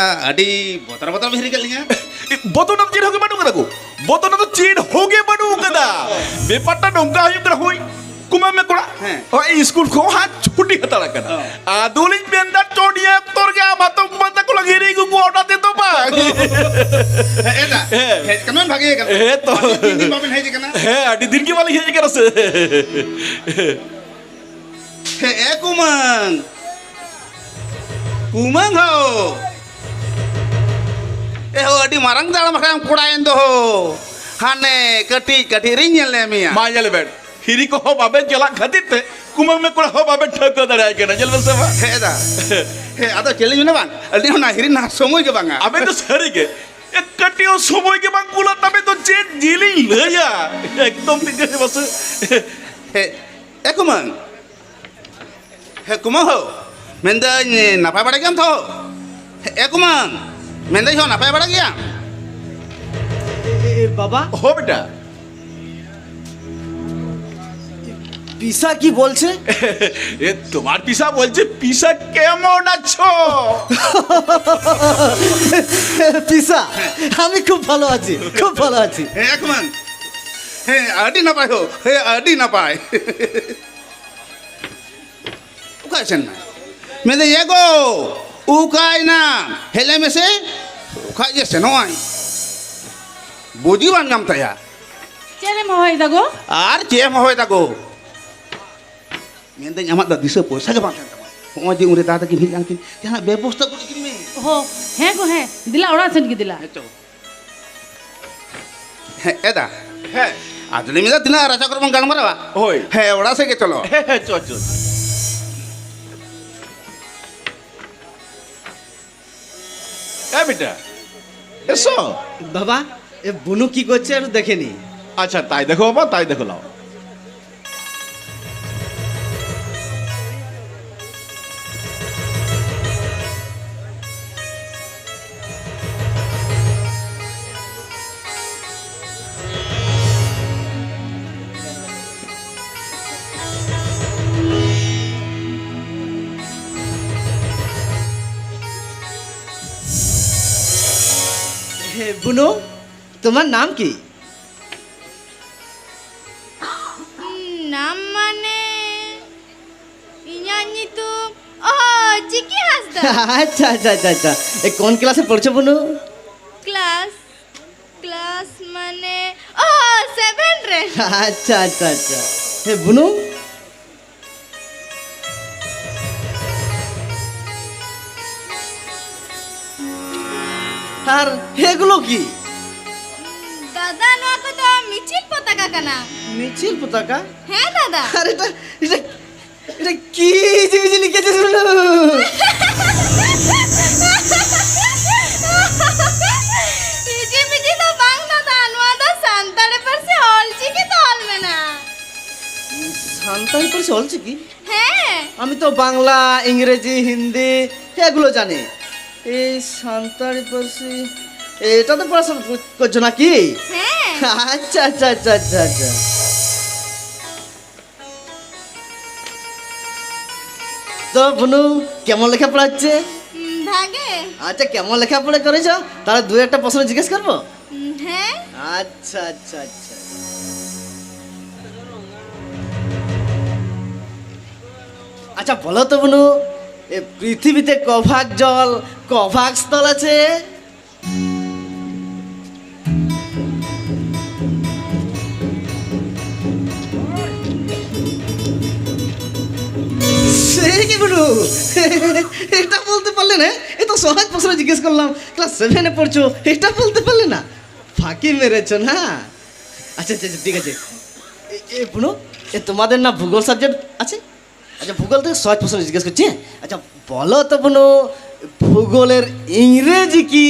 ᱟᱹᱰᱤ ᱵᱚᱛᱚᱨ ᱵᱚᱛᱚᱨ ᱵᱤᱱ ᱦᱤᱨᱤ ᱠᱮᱫ ᱞᱤᱧᱟ᱾ ᱵᱚᱛᱚᱨ ᱨᱮᱱᱟᱜ ᱪᱮᱫ ᱦᱚᱸ ᱜᱮ ᱵᱟᱹᱱᱩᱜ ᱠᱟᱫᱟ ᱜᱳ᱾ ᱵᱚᱛᱚᱨ ᱨᱮᱱᱟᱜ ᱫᱚ ᱪᱮᱫ ᱦᱚᱸ ᱜᱮ ᱵᱟᱹᱱᱩᱜ ᱠᱟᱫᱟ᱾ ᱵᱮᱯᱟᱨᱴᱟ ᱱᱚᱝᱠᱟ ᱦᱩᱭᱩᱜ ᱠᱟᱱᱟ, ᱦᱳᱭ, ᱠᱩᱢᱟᱹᱝ ᱢᱮ ᱠᱚᱲᱟ᱾ ᱦᱮᱸ᱾ ᱦᱳᱭ, ᱤᱥᱠᱩᱞ ᱠᱚ ᱦᱟᱸᱜ ᱪᱷᱩᱴᱤ ᱦᱟᱛᱟᱲ ᱠᱟᱱᱟ᱾ ᱦᱮᱸ᱾ ᱟᱫᱚᱞᱤᱧ ᱢᱮᱱᱫᱟ, ᱪᱚ ᱱᱤᱭᱟᱹ ᱚᱠᱛᱚ ᱨᱮᱜᱮ ᱟᱢ ᱦᱟᱛᱚᱢ ᱠᱩᱢᱟᱹᱝ ᱛᱟᱠᱚ ᱞᱟᱝ ᱦᱤᱨᱤ ᱟᱹᱜᱩ ᱠᱚᱣᱟ, ᱚᱱᱟ ᱛᱮᱫᱚ ᱵᱟᱝ᱾ ᱦᱮᱸ, ᱮᱫᱟ᱾ ᱦᱮᱸ᱾ ᱦᱮᱡ ᱠᱟᱱᱟ ᱵᱷᱟᱜᱮ ᱠᱟᱱᱟ᱾ ᱦᱮᱸ ᱛᱚ᱾ ᱟᱹᱰᱤ ᱫᱤᱱ ᱫᱤᱱ ᱵᱟᱵᱮᱱ ᱦᱮᱡ ᱠᱟᱱᱟ᱾ ᱦᱮᱸ, ᱟᱹᱰᱤ ᱫᱤᱱ ᱜᱮ ᱵᱟᱞᱤᱧ ᱦᱮᱡ ᱠᱟᱱᱟ ᱥᱮ᱾ ᱦᱮᱸ, ᱮ ᱠᱩᱢᱟᱹᱝ᱾ ᱠᱩᱢᱟᱹᱝ ᱦᱳ᱾ ᱮ ᱦᱳ, ᱟᱹᱰᱤ ᱢᱟᱨᱟᱝ ᱫᱟᱲᱟᱢ ᱟᱠᱟᱱ ᱠᱚᱲᱟᱭᱮᱱ ᱫᱚ ᱦᱳ᱾ ᱦᱟᱱᱮ ᱠᱟᱹᱴᱤᱡ ᱠᱟᱹᱴᱤᱡ ᱨᱤᱧ ᱧᱮᱞ ᱢᱮᱭᱟ᱾ ᱢᱟ ᱧᱮᱞ ᱵᱮᱱ, ᱦᱤᱨᱤ ᱠᱚᱦᱚᱸ ᱵᱟᱵᱮᱱ ᱪᱟᱞᱟᱜ ᱠᱷᱟᱹᱛᱤᱨ ᱛᱮ ᱠᱩᱢᱟᱹᱝ ᱢᱮ ᱠᱚᱲᱟ ᱦᱚᱸ ᱵᱟᱵᱮᱱ ᱴᱷᱟᱹᱣᱠᱟᱹ ᱫᱟᱲᱮᱭᱟᱭ ᱠᱟᱱᱟ᱾ ᱧᱮᱞ ᱵᱮᱱ ᱥᱮ ᱵᱟᱝ? ᱦᱮᱸ ᱫᱟ᱾ ᱦᱮᱸ, ᱟᱫᱚ ᱪᱮᱫ ᱞᱤᱧ ᱢᱮᱱᱟ ᱵᱟᱝ, ᱟᱹᱞᱤᱧ ᱦᱚᱸ ᱱᱟ ᱦᱤᱨᱤ ᱱᱟ ᱥᱚᱢᱚᱭ ᱜᱮ ᱵᱟᱝᱟ᱾ ᱟᱵᱮᱱ ᱫᱚ ᱥᱟᱹᱨᱤ ᱜᱮ, ᱮ, ᱠᱟᱹᱴᱤᱡ ᱦᱚᱸ ᱥᱚᱢᱚᱭ ᱜᱮ ᱵᱟᱝ ᱠᱩᱞᱟᱜ ᱛᱟᱵᱮᱱ ᱫᱚ, ᱪᱮᱫ ᱡᱤᱞᱤᱧ ᱞᱟᱹᱭᱟ? ᱮᱠᱫᱚᱢ ᱛᱤᱱᱟᱹᱜ ᱢᱟᱥᱮ᱾ ᱦᱮᱸ, ᱮ ᱠᱩᱢᱟᱹᱝ᱾ ᱦᱮᱸ, ᱠᱩᱢᱟᱹᱝ ᱦᱳ, ᱢᱮᱱᱫᱟᱹᱧ, ᱱᱟᱯᱟᱭ ᱵᱟᱲᱟ ᱜᱮᱭᱟᱢ ᱛᱚ? ᱦᱮᱸ, ᱮ ᱠᱩᱢᱟᱹᱝ, ᱢᱮᱱᱫᱟᱹᱧ ᱦᱳ, ᱱᱟᱯᱟᱭ ᱵᱟᱲᱟ ᱜᱮᱭᱟᱢ? এ, এ, বাবা। ও বেটা। পিসা কি বলছে? এ, তোমার পিসা বলছে, পিসা কেমন আছো? পিসা, আমি খুব ভালো আছি, খুব ভালো আছি। ᱦᱮᱸ, ᱮ ᱠᱩᱢᱟᱹᱝ᱾ ᱦᱮᱸ, ᱟᱹᱰᱤ ᱱᱟᱯᱟᱭ ᱦᱳ᱾ ᱦᱮᱸ, ᱟᱹᱰᱤ ᱱᱟᱯᱟᱭ᱾ ᱚᱠᱟᱭ ᱥᱮᱱ ᱱᱟᱭ? ᱢᱮᱱᱫᱟᱹᱧ, ᱮ ᱜᱳ, ᱚᱠᱟᱭᱱᱟᱢ? ᱦᱮᱡ ᱞᱮᱱ ᱢᱮᱥᱮ᱾ ᱚᱠᱟ ᱡᱮ ᱥᱮᱱᱚᱜ ᱟᱭ? ᱵᱩᱡᱽ ᱜᱮ ᱵᱟᱝ ᱧᱟᱢ ᱛᱟᱭᱟ᱾ ᱪᱮᱫ ᱮᱢ ᱦᱚᱦᱚᱭᱮᱫᱟ ᱜᱳ? ᱟᱨ ᱪᱮᱫ ᱮᱢ ᱦᱚᱦᱚᱭᱮᱫᱟ ᱜᱳ? ᱢᱮᱱᱫᱟᱹᱧ, ᱟᱢᱟᱜ ᱫᱚ ᱫᱤᱥᱟᱹ ᱯᱚᱭᱥᱟ ᱜᱮ ᱵᱟᱝ ᱛᱟᱦᱮᱱ ᱛᱟᱢᱟ᱾ ᱦᱚᱸᱜᱼᱚᱭ ᱡᱮ ᱩᱱᱨᱮ ᱫᱟᱫᱟ ᱛᱟᱹᱠᱤᱱ ᱦᱮᱡ ᱞᱮᱱᱠᱤᱱ, ᱡᱟᱦᱟᱱᱟᱜ ᱵᱮᱵᱚᱥᱛᱷᱟ ᱜᱚᱫ ᱠᱤᱱ ᱢᱮ᱾ ᱦᱚ, ᱦᱮᱸ ᱜᱳ, ᱦᱮᱸ᱾ ᱫᱮᱞᱟ ᱚᱲᱟᱜ ᱥᱮᱱ ᱜᱮ, ᱫᱮᱞᱟ᱾ ᱦᱮᱸ ᱪᱚ᱾ ᱦᱮᱸ, ᱮ ᱫᱟ᱾ ᱦᱮᱸ᱾ ᱟᱫᱚ ᱞᱤᱧ ᱢᱮᱱᱫᱟ, ᱛᱤᱱᱟᱹᱜ ᱨᱟᱪᱟ ᱠᱚᱨᱮ ᱵᱚᱱ ᱜᱟᱞᱢᱟᱨᱟᱣᱟ? ᱦᱳᱭ᱾ ᱦᱮᱸ, ᱚᱲᱟᱜ ᱥᱮᱫ ᱜᱮ ᱪᱚᱞᱚ᱾ ᱦᱮᱸ, ᱦᱮᱸ, ᱪᱚ, ᱪᱚ, ᱪᱚ᱾ ᱮ ᱵᱮᱴᱟ, ᱮᱥᱚ᱾ বাবা, এ বুনু কি করছে একটু দেখে নি। আচ্ছা, তাই দেখো বাবা, তাই দেখো, লাও। হে, বুনু, তোমার নাম কি? নাম মানে? ᱤᱧᱟᱜ ᱧᱩᱛᱩᱢ? ᱚ, ᱪᱤᱠᱤ ᱦᱟᱸᱥᱫᱟ᱾ ᱟᱪᱪᱷᱟ, ᱟᱪᱪᱷᱟ, ᱟᱪᱪᱷᱟ, ᱟᱪᱪᱷᱟ᱾ ᱮ, ᱠᱚᱱ ᱠᱞᱟᱥ ᱨᱮ ᱯᱚᱲᱪᱷᱚ ᱵᱩᱱᱩ? ᱠᱞᱟᱥ, ᱠᱞᱟᱥ ᱢᱟᱱᱮ, ᱚ, ᱥᱮᱵᱷᱮᱱ ᱨᱮ᱾ ᱟᱪᱪᱷᱟ, ᱟᱪᱪᱷᱟ, ᱟᱪᱪᱷᱟ᱾ ᱦᱮ, ᱵᱩᱱᱩ? ᱟᱨ ᱦᱮᱜᱩᱞᱳ ᱠᱤ? ᱫᱟᱫᱟ, ᱱᱚᱣᱟ ᱠᱚᱫᱚ ᱢᱤᱪᱷᱤᱞ ᱯᱚᱛᱟᱠᱟ ᱠᱟᱱᱟ᱾ ᱢᱤᱪᱷᱤᱞ ᱯᱚᱛᱟᱠᱟ? ᱦᱮᱸ ᱫᱟᱫᱟ᱾ ᱟᱨ ᱮᱴᱟ, ᱮᱴᱟ, ᱮᱴᱟ ᱠᱤ ᱡᱤᱵᱤ ᱡᱤᱞᱤ ᱠᱮᱪᱮ ᱥᱩᱱᱩ? আমি পড়েছি অলচিকি। হ্যাঁ। আমি তো বাংলা, ইংরেজি, হিন্দি এগুলো জানি। এই সান্তাড়ি পার্সি, এটা তো পড়াশোনা কর-, করছো নাকি? হ্যাঁ। আচ্ছা, আচ্ছা, আচ্ছা, আচ্ছা, আচ্ছা। তো বুনু, কেমন লেখাপড়া হচ্ছে? উম, ভাগে। আচ্ছা, কেমন লেখাপড়া করেছো? তাহলে দু একটা প্রশ্ন জিজ্ঞেস করবো? উম, হ্যাঁ। আচ্ছা, আচ্ছা, আচ্ছা। আচ্ছা, বলো তো বুনু, এ পৃথিবীতে কভাগ জল, কভাগ স্থল আছে? সে কি বুনু? এটা বলতে পারলে না? এ তো সহজ প্রশ্ন জিজ্ঞেস করলাম, ক্লাস সেভেনে পড়ছো, এটা বলতে পারলে না? ফাঁকি মেরেছো না? আচ্ছা, আচ্ছা, আচ্ছা, ঠিক আছে। এ, এ, বুনু, এ, তোমাদের না ভূগোল সাবজেক্ট আছে? আচ্ছা, ভূগোল থেকে সহজ প্রশ্ন জিজ্ঞেস করছি। আচ্ছা, বলো তো বুনু, ভূগোলের ইংরেজি কি?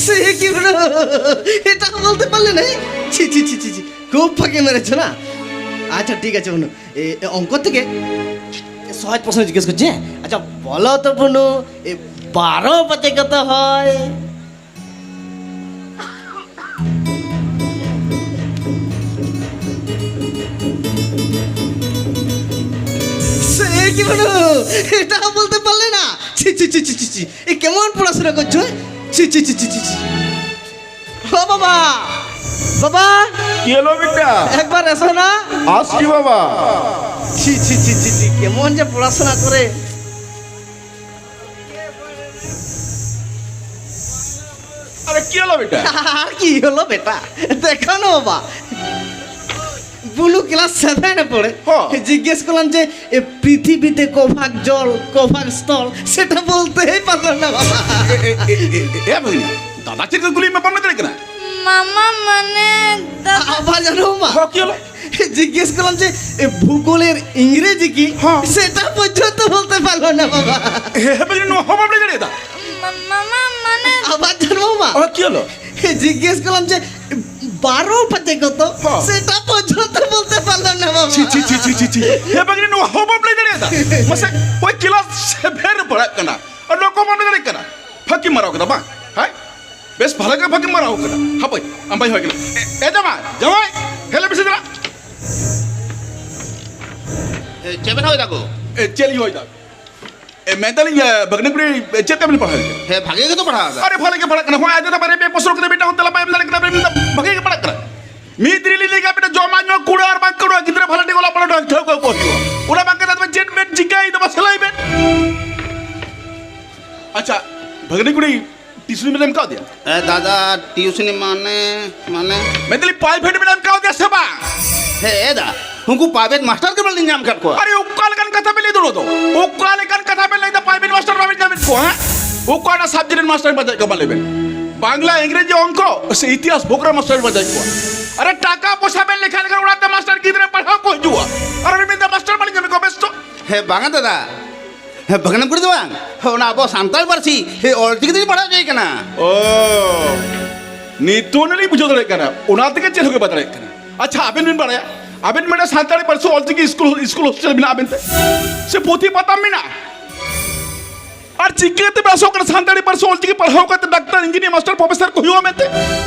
সে কি বুনু? এটা বলতে পারলে না? ছি, ছি, ছি, ছি, ছি। খুব ফাঁকি মেরেছো না? আচ্ছা, ঠিক আছে বুনু, এ, এ, অঙ্ক থেকে সহজ প্রশ্ন জিজ্ঞেস করছি, হ্যাঁ? আচ্ছা, বলো তো বুনু, এ, বারো পাঁচে কত হয়? সে কি বুনু? এটা বলতে পারলে না? ছি, ছি, ছি, ছি, ছি, ছি। এ কেমন পড়াশোনা করছো, হ্যাঁ? ছি, ছি, ছি, ছি, ছি, ছি। ও বাবা, বাবা, কি হলো বেটা? একবার এসো না। আসছি বাবা। ছি, ছি, ছি, ছি, ছি, কেমন যে পড়াশোনা করে। আরে, কি হলো বেটা? আর কি হলো বেটা? দেখো না বাবা, বুনু ক্লাস সেভেনে পড়ে। হ্যাঁ। জিজ্ঞেস করলাম যে, এ, পৃথিবীতে কভাগ জল, কভাগ স্থল, সেটা বলতেই পারলো না বাবা। এ, এ, এ, এ, এ, এ, ভগিনী, দাদা চিরকুট গুলি ব্যাপার না করে কেন? মামা, মানে, দাদা। আবার জানো মা? হ্যাঁ, কি হলো? জিজ্ঞেস করলাম যে, এ, ভূগোলের ইংরেজি কি? হ্যাঁ। সেটা পর্যন্ত বলতে পারলো না বাবা। ᱦᱮᱸ, ᱦᱮᱸ, ᱵᱟᱹᱜᱽᱱᱤ, ᱱᱚᱣᱟ ᱦᱚᱸ ᱵᱟᱢ ᱞᱟᱹᱭ ᱫᱟᱲᱮᱭᱟᱫᱟ? ᱢᱟ-, ᱢᱟ-, ᱢᱟ-, ᱢᱟᱱᱮ ᱟᱵᱟᱨ ᱡᱟᱱᱟᱢ ᱢᱟ। ᱚ, ᱠᱤ ᱦᱚᱞᱚ? জিজ্ঞেস করলাম যে বারো বাজে কত? হ্যাঁ। সেটা পর্যন্ত বলতে পারলাম না, মামা। ᱪᱤ, ᱪᱤ, ᱪᱤ, ᱪᱤ, ᱪᱤ, ᱪᱤ। ᱦᱮᱸ, ᱵᱟᱹᱜᱽᱱᱤ, ᱱᱚᱣᱟ ᱦᱚᱸ ᱵᱟᱢ ᱞᱟᱹᱭ ᱫᱟᱲᱮᱭᱟᱫᱟ? ᱢᱟᱥᱮ, ᱚᱠᱚᱭ ᱠᱞᱟᱥ ᱥᱮᱵᱷᱮᱱ ᱨᱮ ᱯᱟᱲᱦᱟᱜ ᱠᱟᱱᱟ? ᱟᱨ ᱱᱚᱣᱟ ᱠᱚ ᱵᱟᱢ ᱞᱟᱹᱭ ᱫᱟᱲᱮᱭᱟᱜ ᱠᱟᱱᱟ? ᱯᱷᱟᱸᱠᱤᱢ ᱢᱟᱨᱟᱣ ᱠᱮᱫᱟ ᱵᱟᱝ? ᱦᱮᱸ? ᱵᱮᱥ ᱵᱷᱟᱞᱮ ᱜᱮ ᱯᱷᱟᱸᱠᱤᱢ ᱢᱟᱨᱟᱣ ᱠᱟᱫᱟ᱾ ᱦᱟᱯᱳᱭ, ᱟᱢ ᱵᱟᱭ ᱦᱚᱭ ᱠᱟᱱᱟ᱾ ᱮ, ᱮ ᱡᱟᱢᱟᱭ, ᱡᱟᱢᱟᱭ, ᱦᱮᱞᱮ ᱢᱮᱥᱮ ᱫᱮᱞᱟ᱾ ᱮ, ᱪᱮᱫ ᱵᱮᱱ ᱦᱚᱭ ᱫᱟᱠᱚ? ᱮ, ᱪᱮᱫ ᱞᱤᱧ ᱦᱚᱭ ᱫᱟ? ᱮ, ᱢᱮᱱᱫᱟᱞᱤᱧ, ᱮ, ᱵᱷᱟᱹᱜᱽᱱᱤ ᱠᱩᱲᱤ, ᱮ, ᱪᱮᱫ ᱞᱮᱠᱟ ᱵᱮᱱ ᱯᱟᱲᱦᱟᱣ ᱮᱫᱟ? ᱦᱮᱸ, ᱵᱷᱟᱜᱮ ᱜᱮᱛᱚ ᱯᱟᱲᱦᱟᱣ ᱮᱫᱟ᱾ ᱟᱨᱮ, ᱵᱷᱟᱞᱮ ᱜᱮ ᱯᱟᱲᱦᱟᱜ ᱠᱟᱱᱟ᱾ ᱦᱚᱸᱜᱼᱚᱭ ᱟᱡ ᱫᱟᱫᱟ ᱵᱟᱨᱭᱟ ᱯᱮᱭᱟ ᱯᱨᱚᱥᱱᱚ ᱠᱟᱛᱮ ᱢᱤᱫᱴᱟᱝ ᱦᱚᱸ ᱛᱮᱞᱟ ᱵᱟᱭ ᱮᱢ ᱫᱟᱲᱮ ᱠᱟᱱᱟ, ᱵᱟᱭ ᱮᱢ ᱫᱟ-, ᱵᱷᱟᱜᱮ ᱜᱮ ᱯᱟᱲᱦᱟᱜ ᱠᱟᱱᱟ᱾ ᱢᱤᱫ ᱫᱤᱱ ᱞᱤᱧ ᱞᱟᱹᱭ ᱠᱟᱜ ᱵᱤᱱᱟ, ᱡᱚᱢᱟᱜ ᱧᱩᱣᱟᱜ ᱠᱩᱲᱟᱹ ᱟᱨ ᱵᱟᱝ ᱠᱩᱲᱟᱹ, ᱜᱤᱫᱽᱨᱟᱹ ᱵᱷᱟᱞᱮ ᱴᱷᱤᱠ ᱚᱞᱚᱜ ᱯᱟᱲᱦᱟᱣ ᱴᱷᱟᱹᱣᱠᱟᱹ ᱠᱚ ᱦᱩᱭᱩᱜᱼᱟ᱾ ᱚᱱᱟ ᱵᱟᱝ ᱠᱟᱛᱮ ᱟᱫᱚ ᱪᱮᱫ ᱵᱮᱱ ᱪᱤᱠᱟᱹᱭᱮᱫᱟ, ᱢᱟᱥᱮ ᱞᱟᱹᱭ ᱵᱮᱱ? ᱟᱪᱪᱷᱟ, ᱵᱷᱟᱹᱜᱽᱱᱤ ᱠᱩᱲᱤ, ᱴᱤᱭᱩᱥᱚᱱᱤ ᱵᱮᱱ ᱮᱢ ᱠᱟᱣᱫᱮᱭᱟ? ᱮ, ᱫᱟᱫᱟ, ᱴᱤᱭᱩᱥᱚᱱᱤ ᱢᱟᱱᱮ, ᱢᱟᱱᱮ? ᱢᱮᱱᱫᱟᱞᱤᱧ, ᱯᱨᱟᱭᱵᱷᱮᱴ ᱵᱮᱱ ᱮᱢ ᱠᱟᱣᱫᱮᱭᱟ ᱥᱮ ᱵᱟᱝ? ᱦᱮᱸ, ᱮ ᱫᱟ, ᱩᱱᱠᱩ ᱯᱨᱟᱭᱵᱷᱮᱴ ᱢᱟᱥᱴᱟᱨ ᱜᱮ ᱵᱟᱹᱞᱤᱧ ᱧᱟᱢ ᱟᱠᱟᱫ ᱠᱚᱣᱟ᱾ ᱟᱨᱮ, ᱚᱠᱟ ᱞᱮᱠᱟᱱ ᱠᱟᱛᱷᱟ ᱵᱮᱱ ᱞᱟᱹᱭ ᱫᱟ ᱱᱚᱣᱟ ᱫᱚ? ᱚᱠᱟ ᱞᱮᱠᱟᱱ ᱠᱟᱛᱷᱟ ᱵᱮᱱ ᱞᱟᱹᱭ ᱫᱟ? ᱯᱨᱟᱭᱵᱷᱮᱴ ᱢᱟᱥᱴᱟᱨ ᱵᱟᱵᱮᱱ ᱧᱟᱢᱮᱫ ᱠᱚᱣᱟ, ᱦᱮᱸ? ᱚᱠᱟᱴᱟᱜ ᱥᱟᱵᱡᱮᱠᱴ ᱨᱮᱱ ᱢᱟᱥᱴᱟᱨ ᱵᱟᱡᱟᱭᱮᱫ ᱠᱚᱣᱟ, ᱢᱟ ᱞᱟᱹᱭ ᱵᱮᱱ? ᱵᱟᱝᱞᱟ, ᱤᱝᱨᱮᱡᱤ, ᱚᱝᱠᱚ ᱥᱮ ᱤᱛᱤᱦᱟᱥ, ᱵᱷᱩᱜᱳᱞ ᱨᱮᱱ ᱢᱟᱥᱴᱟᱨ ᱵᱟᱡᱟᱭᱮᱫ ᱠᱚᱣᱟ? ᱟᱨᱮ, ᱴᱟᱠᱟ ᱯᱚᱭᱥᱟ ᱵᱮᱱ ᱞᱮᱠᱷᱟ ᱞᱮᱠᱷᱟᱱ ᱚᱲᱟᱜ ᱛᱮ ᱢᱟᱥᱴᱟᱨ ᱜᱤᱫᱽᱨᱟᱹ ᱯᱟᱲᱦᱟᱣ ᱠᱚ ᱦᱤᱡᱩᱜᱼᱟ, ᱟᱨ ᱩᱱᱤ ᱢᱮᱱᱫᱟ, "ᱢᱟᱥᱴᱟᱨ ᱵᱟᱹᱞᱤᱧ ᱧᱟᱢᱮᱫ ᱠᱚᱣᱟ", ᱵᱮᱥ ᱛᱚ? ᱦᱮᱸ, ᱵᱟᱝᱟ ᱫᱟᱫᱟ, ᱦᱮᱸ, ᱵᱷᱟᱹᱜᱽᱱᱟᱹ ᱠᱩᱲᱤ ᱫᱚ ᱵᱟᱝ, ᱦᱮᱸ, ᱚᱱᱟ ᱟᱵᱚ ᱥᱟᱱᱛᱟᱲ ᱯᱟᱹᱨᱥᱤ, ᱦᱮᱸ, ᱚᱞᱪᱤᱠᱤ ᱛᱮᱜᱮ ᱯᱟᱲᱦᱟᱣ ᱦᱚᱪᱚᱭᱮ ᱠᱟᱱᱟ᱾ ᱚ, ᱱᱤᱛᱚᱜ ᱱᱟᱞᱤᱧ ᱵᱩᱡᱷᱟᱹᱣ ᱫᱟᱲᱮᱭᱟᱜ ᱠᱟᱱᱟ, ᱚᱱᱟ ᱛᱮᱜᱮ ᱪᱮᱫ ᱦᱚᱸ ᱜᱮ ᱵᱟᱭ ᱫᱟᱲᱮᱭᱟᱜ ᱠᱟᱱᱟ᱾ ᱟᱪᱪᱷᱟ, ᱟᱵᱮᱱ ᱵᱮᱱ ᱵᱟᱲᱟᱭᱟ, ᱟᱵᱮᱱ ᱢᱤᱫᱴᱮᱱ ᱥᱟᱱᱛᱟᱲᱤ ᱯᱟᱹᱨᱥᱤ ᱚᱞᱪᱤᱠᱤ ᱥᱠᱩᱞ, ᱥᱠᱩᱞ ᱦᱳᱥᱴᱮᱞ ᱢᱮᱱᱟᱜᱼᱟ ᱟᱵᱮᱱ ᱛᱮ? ᱥᱮ ᱯᱩᱛᱷᱤ ᱯᱟᱛᱟᱢ ᱢᱮᱱᱟᱜᱼᱟ? ᱟᱨ ᱪᱤᱠᱟᱹᱛᱮ ᱵᱮᱥᱚᱜ ᱠᱟᱱᱟ ᱥᱟᱱᱛᱟᱲᱤ ᱯᱟᱹᱨᱥᱤ ᱚᱞᱪᱤᱠᱤ ᱯᱟᱲᱦᱟᱣ ᱠᱟᱛᱮ ᱰᱟᱠᱛᱟᱨ, ᱤᱧᱡᱤᱱᱤᱭᱟᱨ, ᱢᱟᱥᱴᱟᱨ, ᱯᱨᱚᱯᱷᱮᱥᱚᱨ ᱠᱚ ᱦᱩᱭᱩᱜᱼᱟ ᱢᱮᱱᱛᱮ?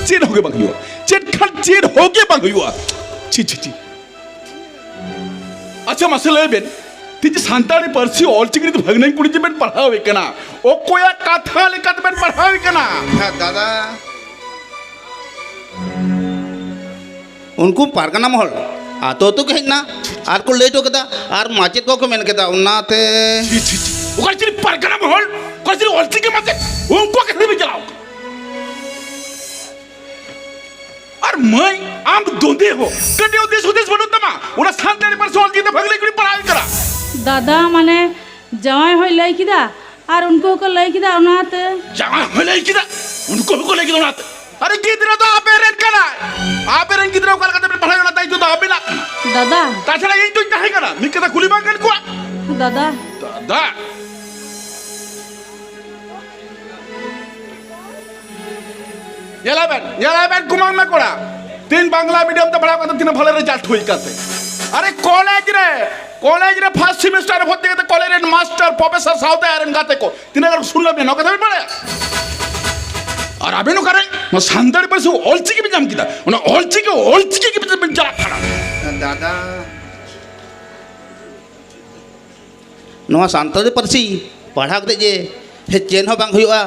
ᱪᱮᱫ ᱦᱚᱸ ᱜᱮ ᱵᱟᱝ ᱦᱩᱭᱩᱜᱼᱟ, ᱪᱮᱫ ᱠᱷᱟᱱ ᱪᱮᱫ ᱦᱚᱸ ᱜᱮ ᱵᱟᱝ ᱦᱩᱭᱩᱜᱼᱟ᱾ ᱪᱷᱤ, ᱪᱷᱤ, ᱪᱷᱤ᱾ ᱟᱪᱪᱷᱟ, ᱢᱟᱥᱮ ᱞᱟᱹᱭ ᱵᱮᱱ, ᱛᱤᱦᱤᱧ ᱥᱟᱱᱛᱟᱲᱤ ᱯᱟᱹᱨᱥᱤ ᱚᱞᱪᱤᱠᱤ ᱛᱮ ᱵᱷᱟᱹᱜᱽᱱᱟᱹᱧ ᱠᱩᱲᱤ ᱡᱮ ᱵᱮᱱ ᱯᱟᱲᱦᱟᱣᱮ ᱠᱟᱱᱟ, ᱚᱠᱚᱭᱟᱜ ᱠᱟᱛᱷᱟ ᱞᱮᱠᱟᱛᱮ ᱵᱮᱱ ᱯᱟᱲᱦᱟᱣᱮ ᱠᱟᱱᱟ? ᱦᱮᱸ, ᱫᱟᱫᱟ, ᱩᱱᱠᱩ ᱯᱟᱨᱜᱟᱱᱟ ᱢᱚᱦᱚᱞ ᱟᱛᱳ ᱟᱛᱳ ᱠᱚ ᱦᱮᱡ ᱮᱱᱟ ᱟᱨ ᱠᱚ ᱞᱟᱹᱭ ᱦᱚᱴᱚ ᱠᱮᱫᱟ ᱟᱨ ᱢᱟᱪᱮᱫ ᱠᱚᱠᱚ ᱢᱮᱱ ᱠᱮᱫᱟ, ᱚᱱᱟᱛᱮ ᱪᱷᱤ, ᱪᱷᱤ, ᱪᱷᱤ᱾ ᱚᱠᱟ ᱪᱤᱞᱤ ᱯᱟᱨᱜᱟᱱᱟ ᱢᱚᱦᱚᱞ? ᱚᱠᱟ ᱪᱤᱞᱤ ᱚᱞᱪᱤᱠᱤ ᱢᱟᱪᱮᱫ? ᱩᱱᱠᱩᱣᱟᱜ ᱠᱟᱛᱷᱟ ᱛᱮᱵᱮᱱ ᱪᱟᱞᱟᱣ ᱠᱟᱱᱟ? ᱟᱨ ᱢᱟᱹᱭ, ᱟᱢ ᱫᱚᱸᱫᱮ ᱦᱚᱸ ᱠᱟᱹᱴᱤᱡ ᱦᱚᱸ ᱫᱤᱥ ᱦᱩᱫᱤᱥ ᱵᱟᱹᱱᱩᱜ ᱛᱟᱢᱟ᱾ ᱚᱱᱟ ᱥᱟᱱᱛᱟᱲᱤ ᱯᱟᱹᱨᱥᱤ ᱚᱞᱪᱤᱠᱤ ᱛᱮ ᱵᱷᱟᱹᱜᱽᱱᱟᱹᱧ ᱠᱩᱲᱤ ᱯᱟᱲᱦᱟᱣᱮ ᱠᱟᱱᱟ᱾ ᱫᱟᱫᱟ, ᱢᱟᱱᱮ ᱡᱟᱶᱟᱭ ᱦᱚᱸᱭ ᱞᱟᱹᱭ ᱠᱮᱫᱟ ᱟᱨ ᱩᱱᱠᱩ ᱦᱚᱸᱠᱚ ᱞᱟᱹᱭ ᱠᱮᱫᱟ, ᱚᱱᱟᱛᱮ᱾ ᱡᱟᱶᱟᱭ ᱦᱚᱸᱭ ᱞᱟᱹᱭ ᱠᱮᱫᱟ, ᱩᱱᱠᱩ ᱦᱚᱸᱠᱚ ᱞᱟᱹᱭ ᱠᱮᱫᱟ, ᱚᱱᱟᱛᱮ᱾ ᱟᱨᱮ, ᱜᱤᱫᱽᱨᱟᱹ ᱫᱚ ᱟᱯᱮ ᱨᱮᱱ ᱠᱟᱱᱟᱭ᱾ ᱟᱯᱮ ᱨᱮᱱ ᱜᱤᱫᱽᱨᱟᱹ ᱚᱠᱟ ᱞᱮᱠᱟᱛᱮ ᱯᱮ ᱯᱟᱲᱦᱟᱣ, ᱚᱱᱟ ᱫᱟᱭᱤᱛᱛᱚ ᱫᱚ ᱟᱯᱮᱱᱟᱜ ᱠᱟᱱᱟ᱾ ᱫᱟᱫᱟ᱾ ᱛᱟᱪᱷᱟᱲᱟ ᱤᱧ ᱫᱩᱧ ᱛᱟᱦᱮᱸ ᱠᱟᱱᱟ, ᱢᱤᱫ ᱠᱟᱛᱷᱟ ᱠᱩᱞᱤ ᱵᱟᱝ ᱜᱟᱱ ᱠᱚᱣᱟ? ᱫᱟᱫᱟ᱾ ᱫᱟᱫᱟ᱾ ᱧᱮᱞᱟᱵᱮᱱ, ᱧᱮᱞᱟᱵᱮᱱ ᱠᱩᱢᱟᱝ ᱢᱮ ᱠᱚᱲᱟ, ᱛᱤᱱ ᱵᱟᱝᱞᱟ ᱢᱤᱰᱤᱭᱟᱢ ᱛᱮ ᱯᱟᱲᱦᱟᱣ ᱠᱟᱛᱮ ᱛᱤᱱᱟᱹᱜ ᱵᱷᱟᱞᱮ ᱨᱮᱡᱟᱞᱴ ᱦᱩᱭ ᱠᱟᱛᱮ᱾ ᱟᱨᱮ ᱠᱚᱞᱮᱡᱽ ᱨᱮ, ᱠᱚᱞᱮᱡᱽ ᱨᱮ ᱯᱷᱟᱥᱴ ᱥᱮᱢᱮᱥᱴᱟᱨ ᱨᱮ ᱵᱷᱚᱨᱛᱤ ᱠᱟᱛᱮ ᱠᱚᱞᱮᱡᱽ ᱨᱮᱱ ᱢᱟᱥᱴᱟᱨ ᱯᱨᱚᱯᱷᱮᱥᱚᱨ ᱥᱟᱶᱛᱮ ᱟᱡ ᱨᱮᱱ ᱜᱟᱛᱮ ᱠᱚ ᱛᱤᱱᱟᱹᱜ ᱜᱟᱱ ᱥᱩᱱ ᱞᱮ ᱵᱮᱱᱟᱣ ᱠᱟᱛᱮ ᱵᱮᱱ ᱵᱟᱲᱟᱭᱟ? ᱟᱨ ᱟᱵᱮᱱ ᱚᱠᱟᱨᱮ ᱱᱚᱣᱟ ᱥᱟᱱᱛᱟᱲᱤ ᱯᱟᱹᱨᱥᱤ ᱚᱞ ᱪᱤᱠᱤ ᱵᱮᱱ ᱧᱟᱢ ᱠᱮᱫᱟ? ᱚᱱᱟ ᱚᱞ ᱪᱤᱠᱤ, ᱚᱞ ᱪᱤᱠᱤ ᱜᱮ ᱵᱮᱱ ᱪᱟᱞᱟᱜ ᱠᱟᱱᱟ᱾ ᱫᱟᱫᱟ, ᱱᱚᱣᱟ ᱥᱟᱱᱛᱟᱲᱤ ᱯᱟᱹᱨᱥᱤ ᱯᱟᱲᱦᱟᱣ ᱠᱟᱛᱮ ᱡᱮ ᱪᱮᱫ ᱦᱚᱸ ᱵᱟᱝ ᱦᱩᱭᱩᱜᱼᱟ,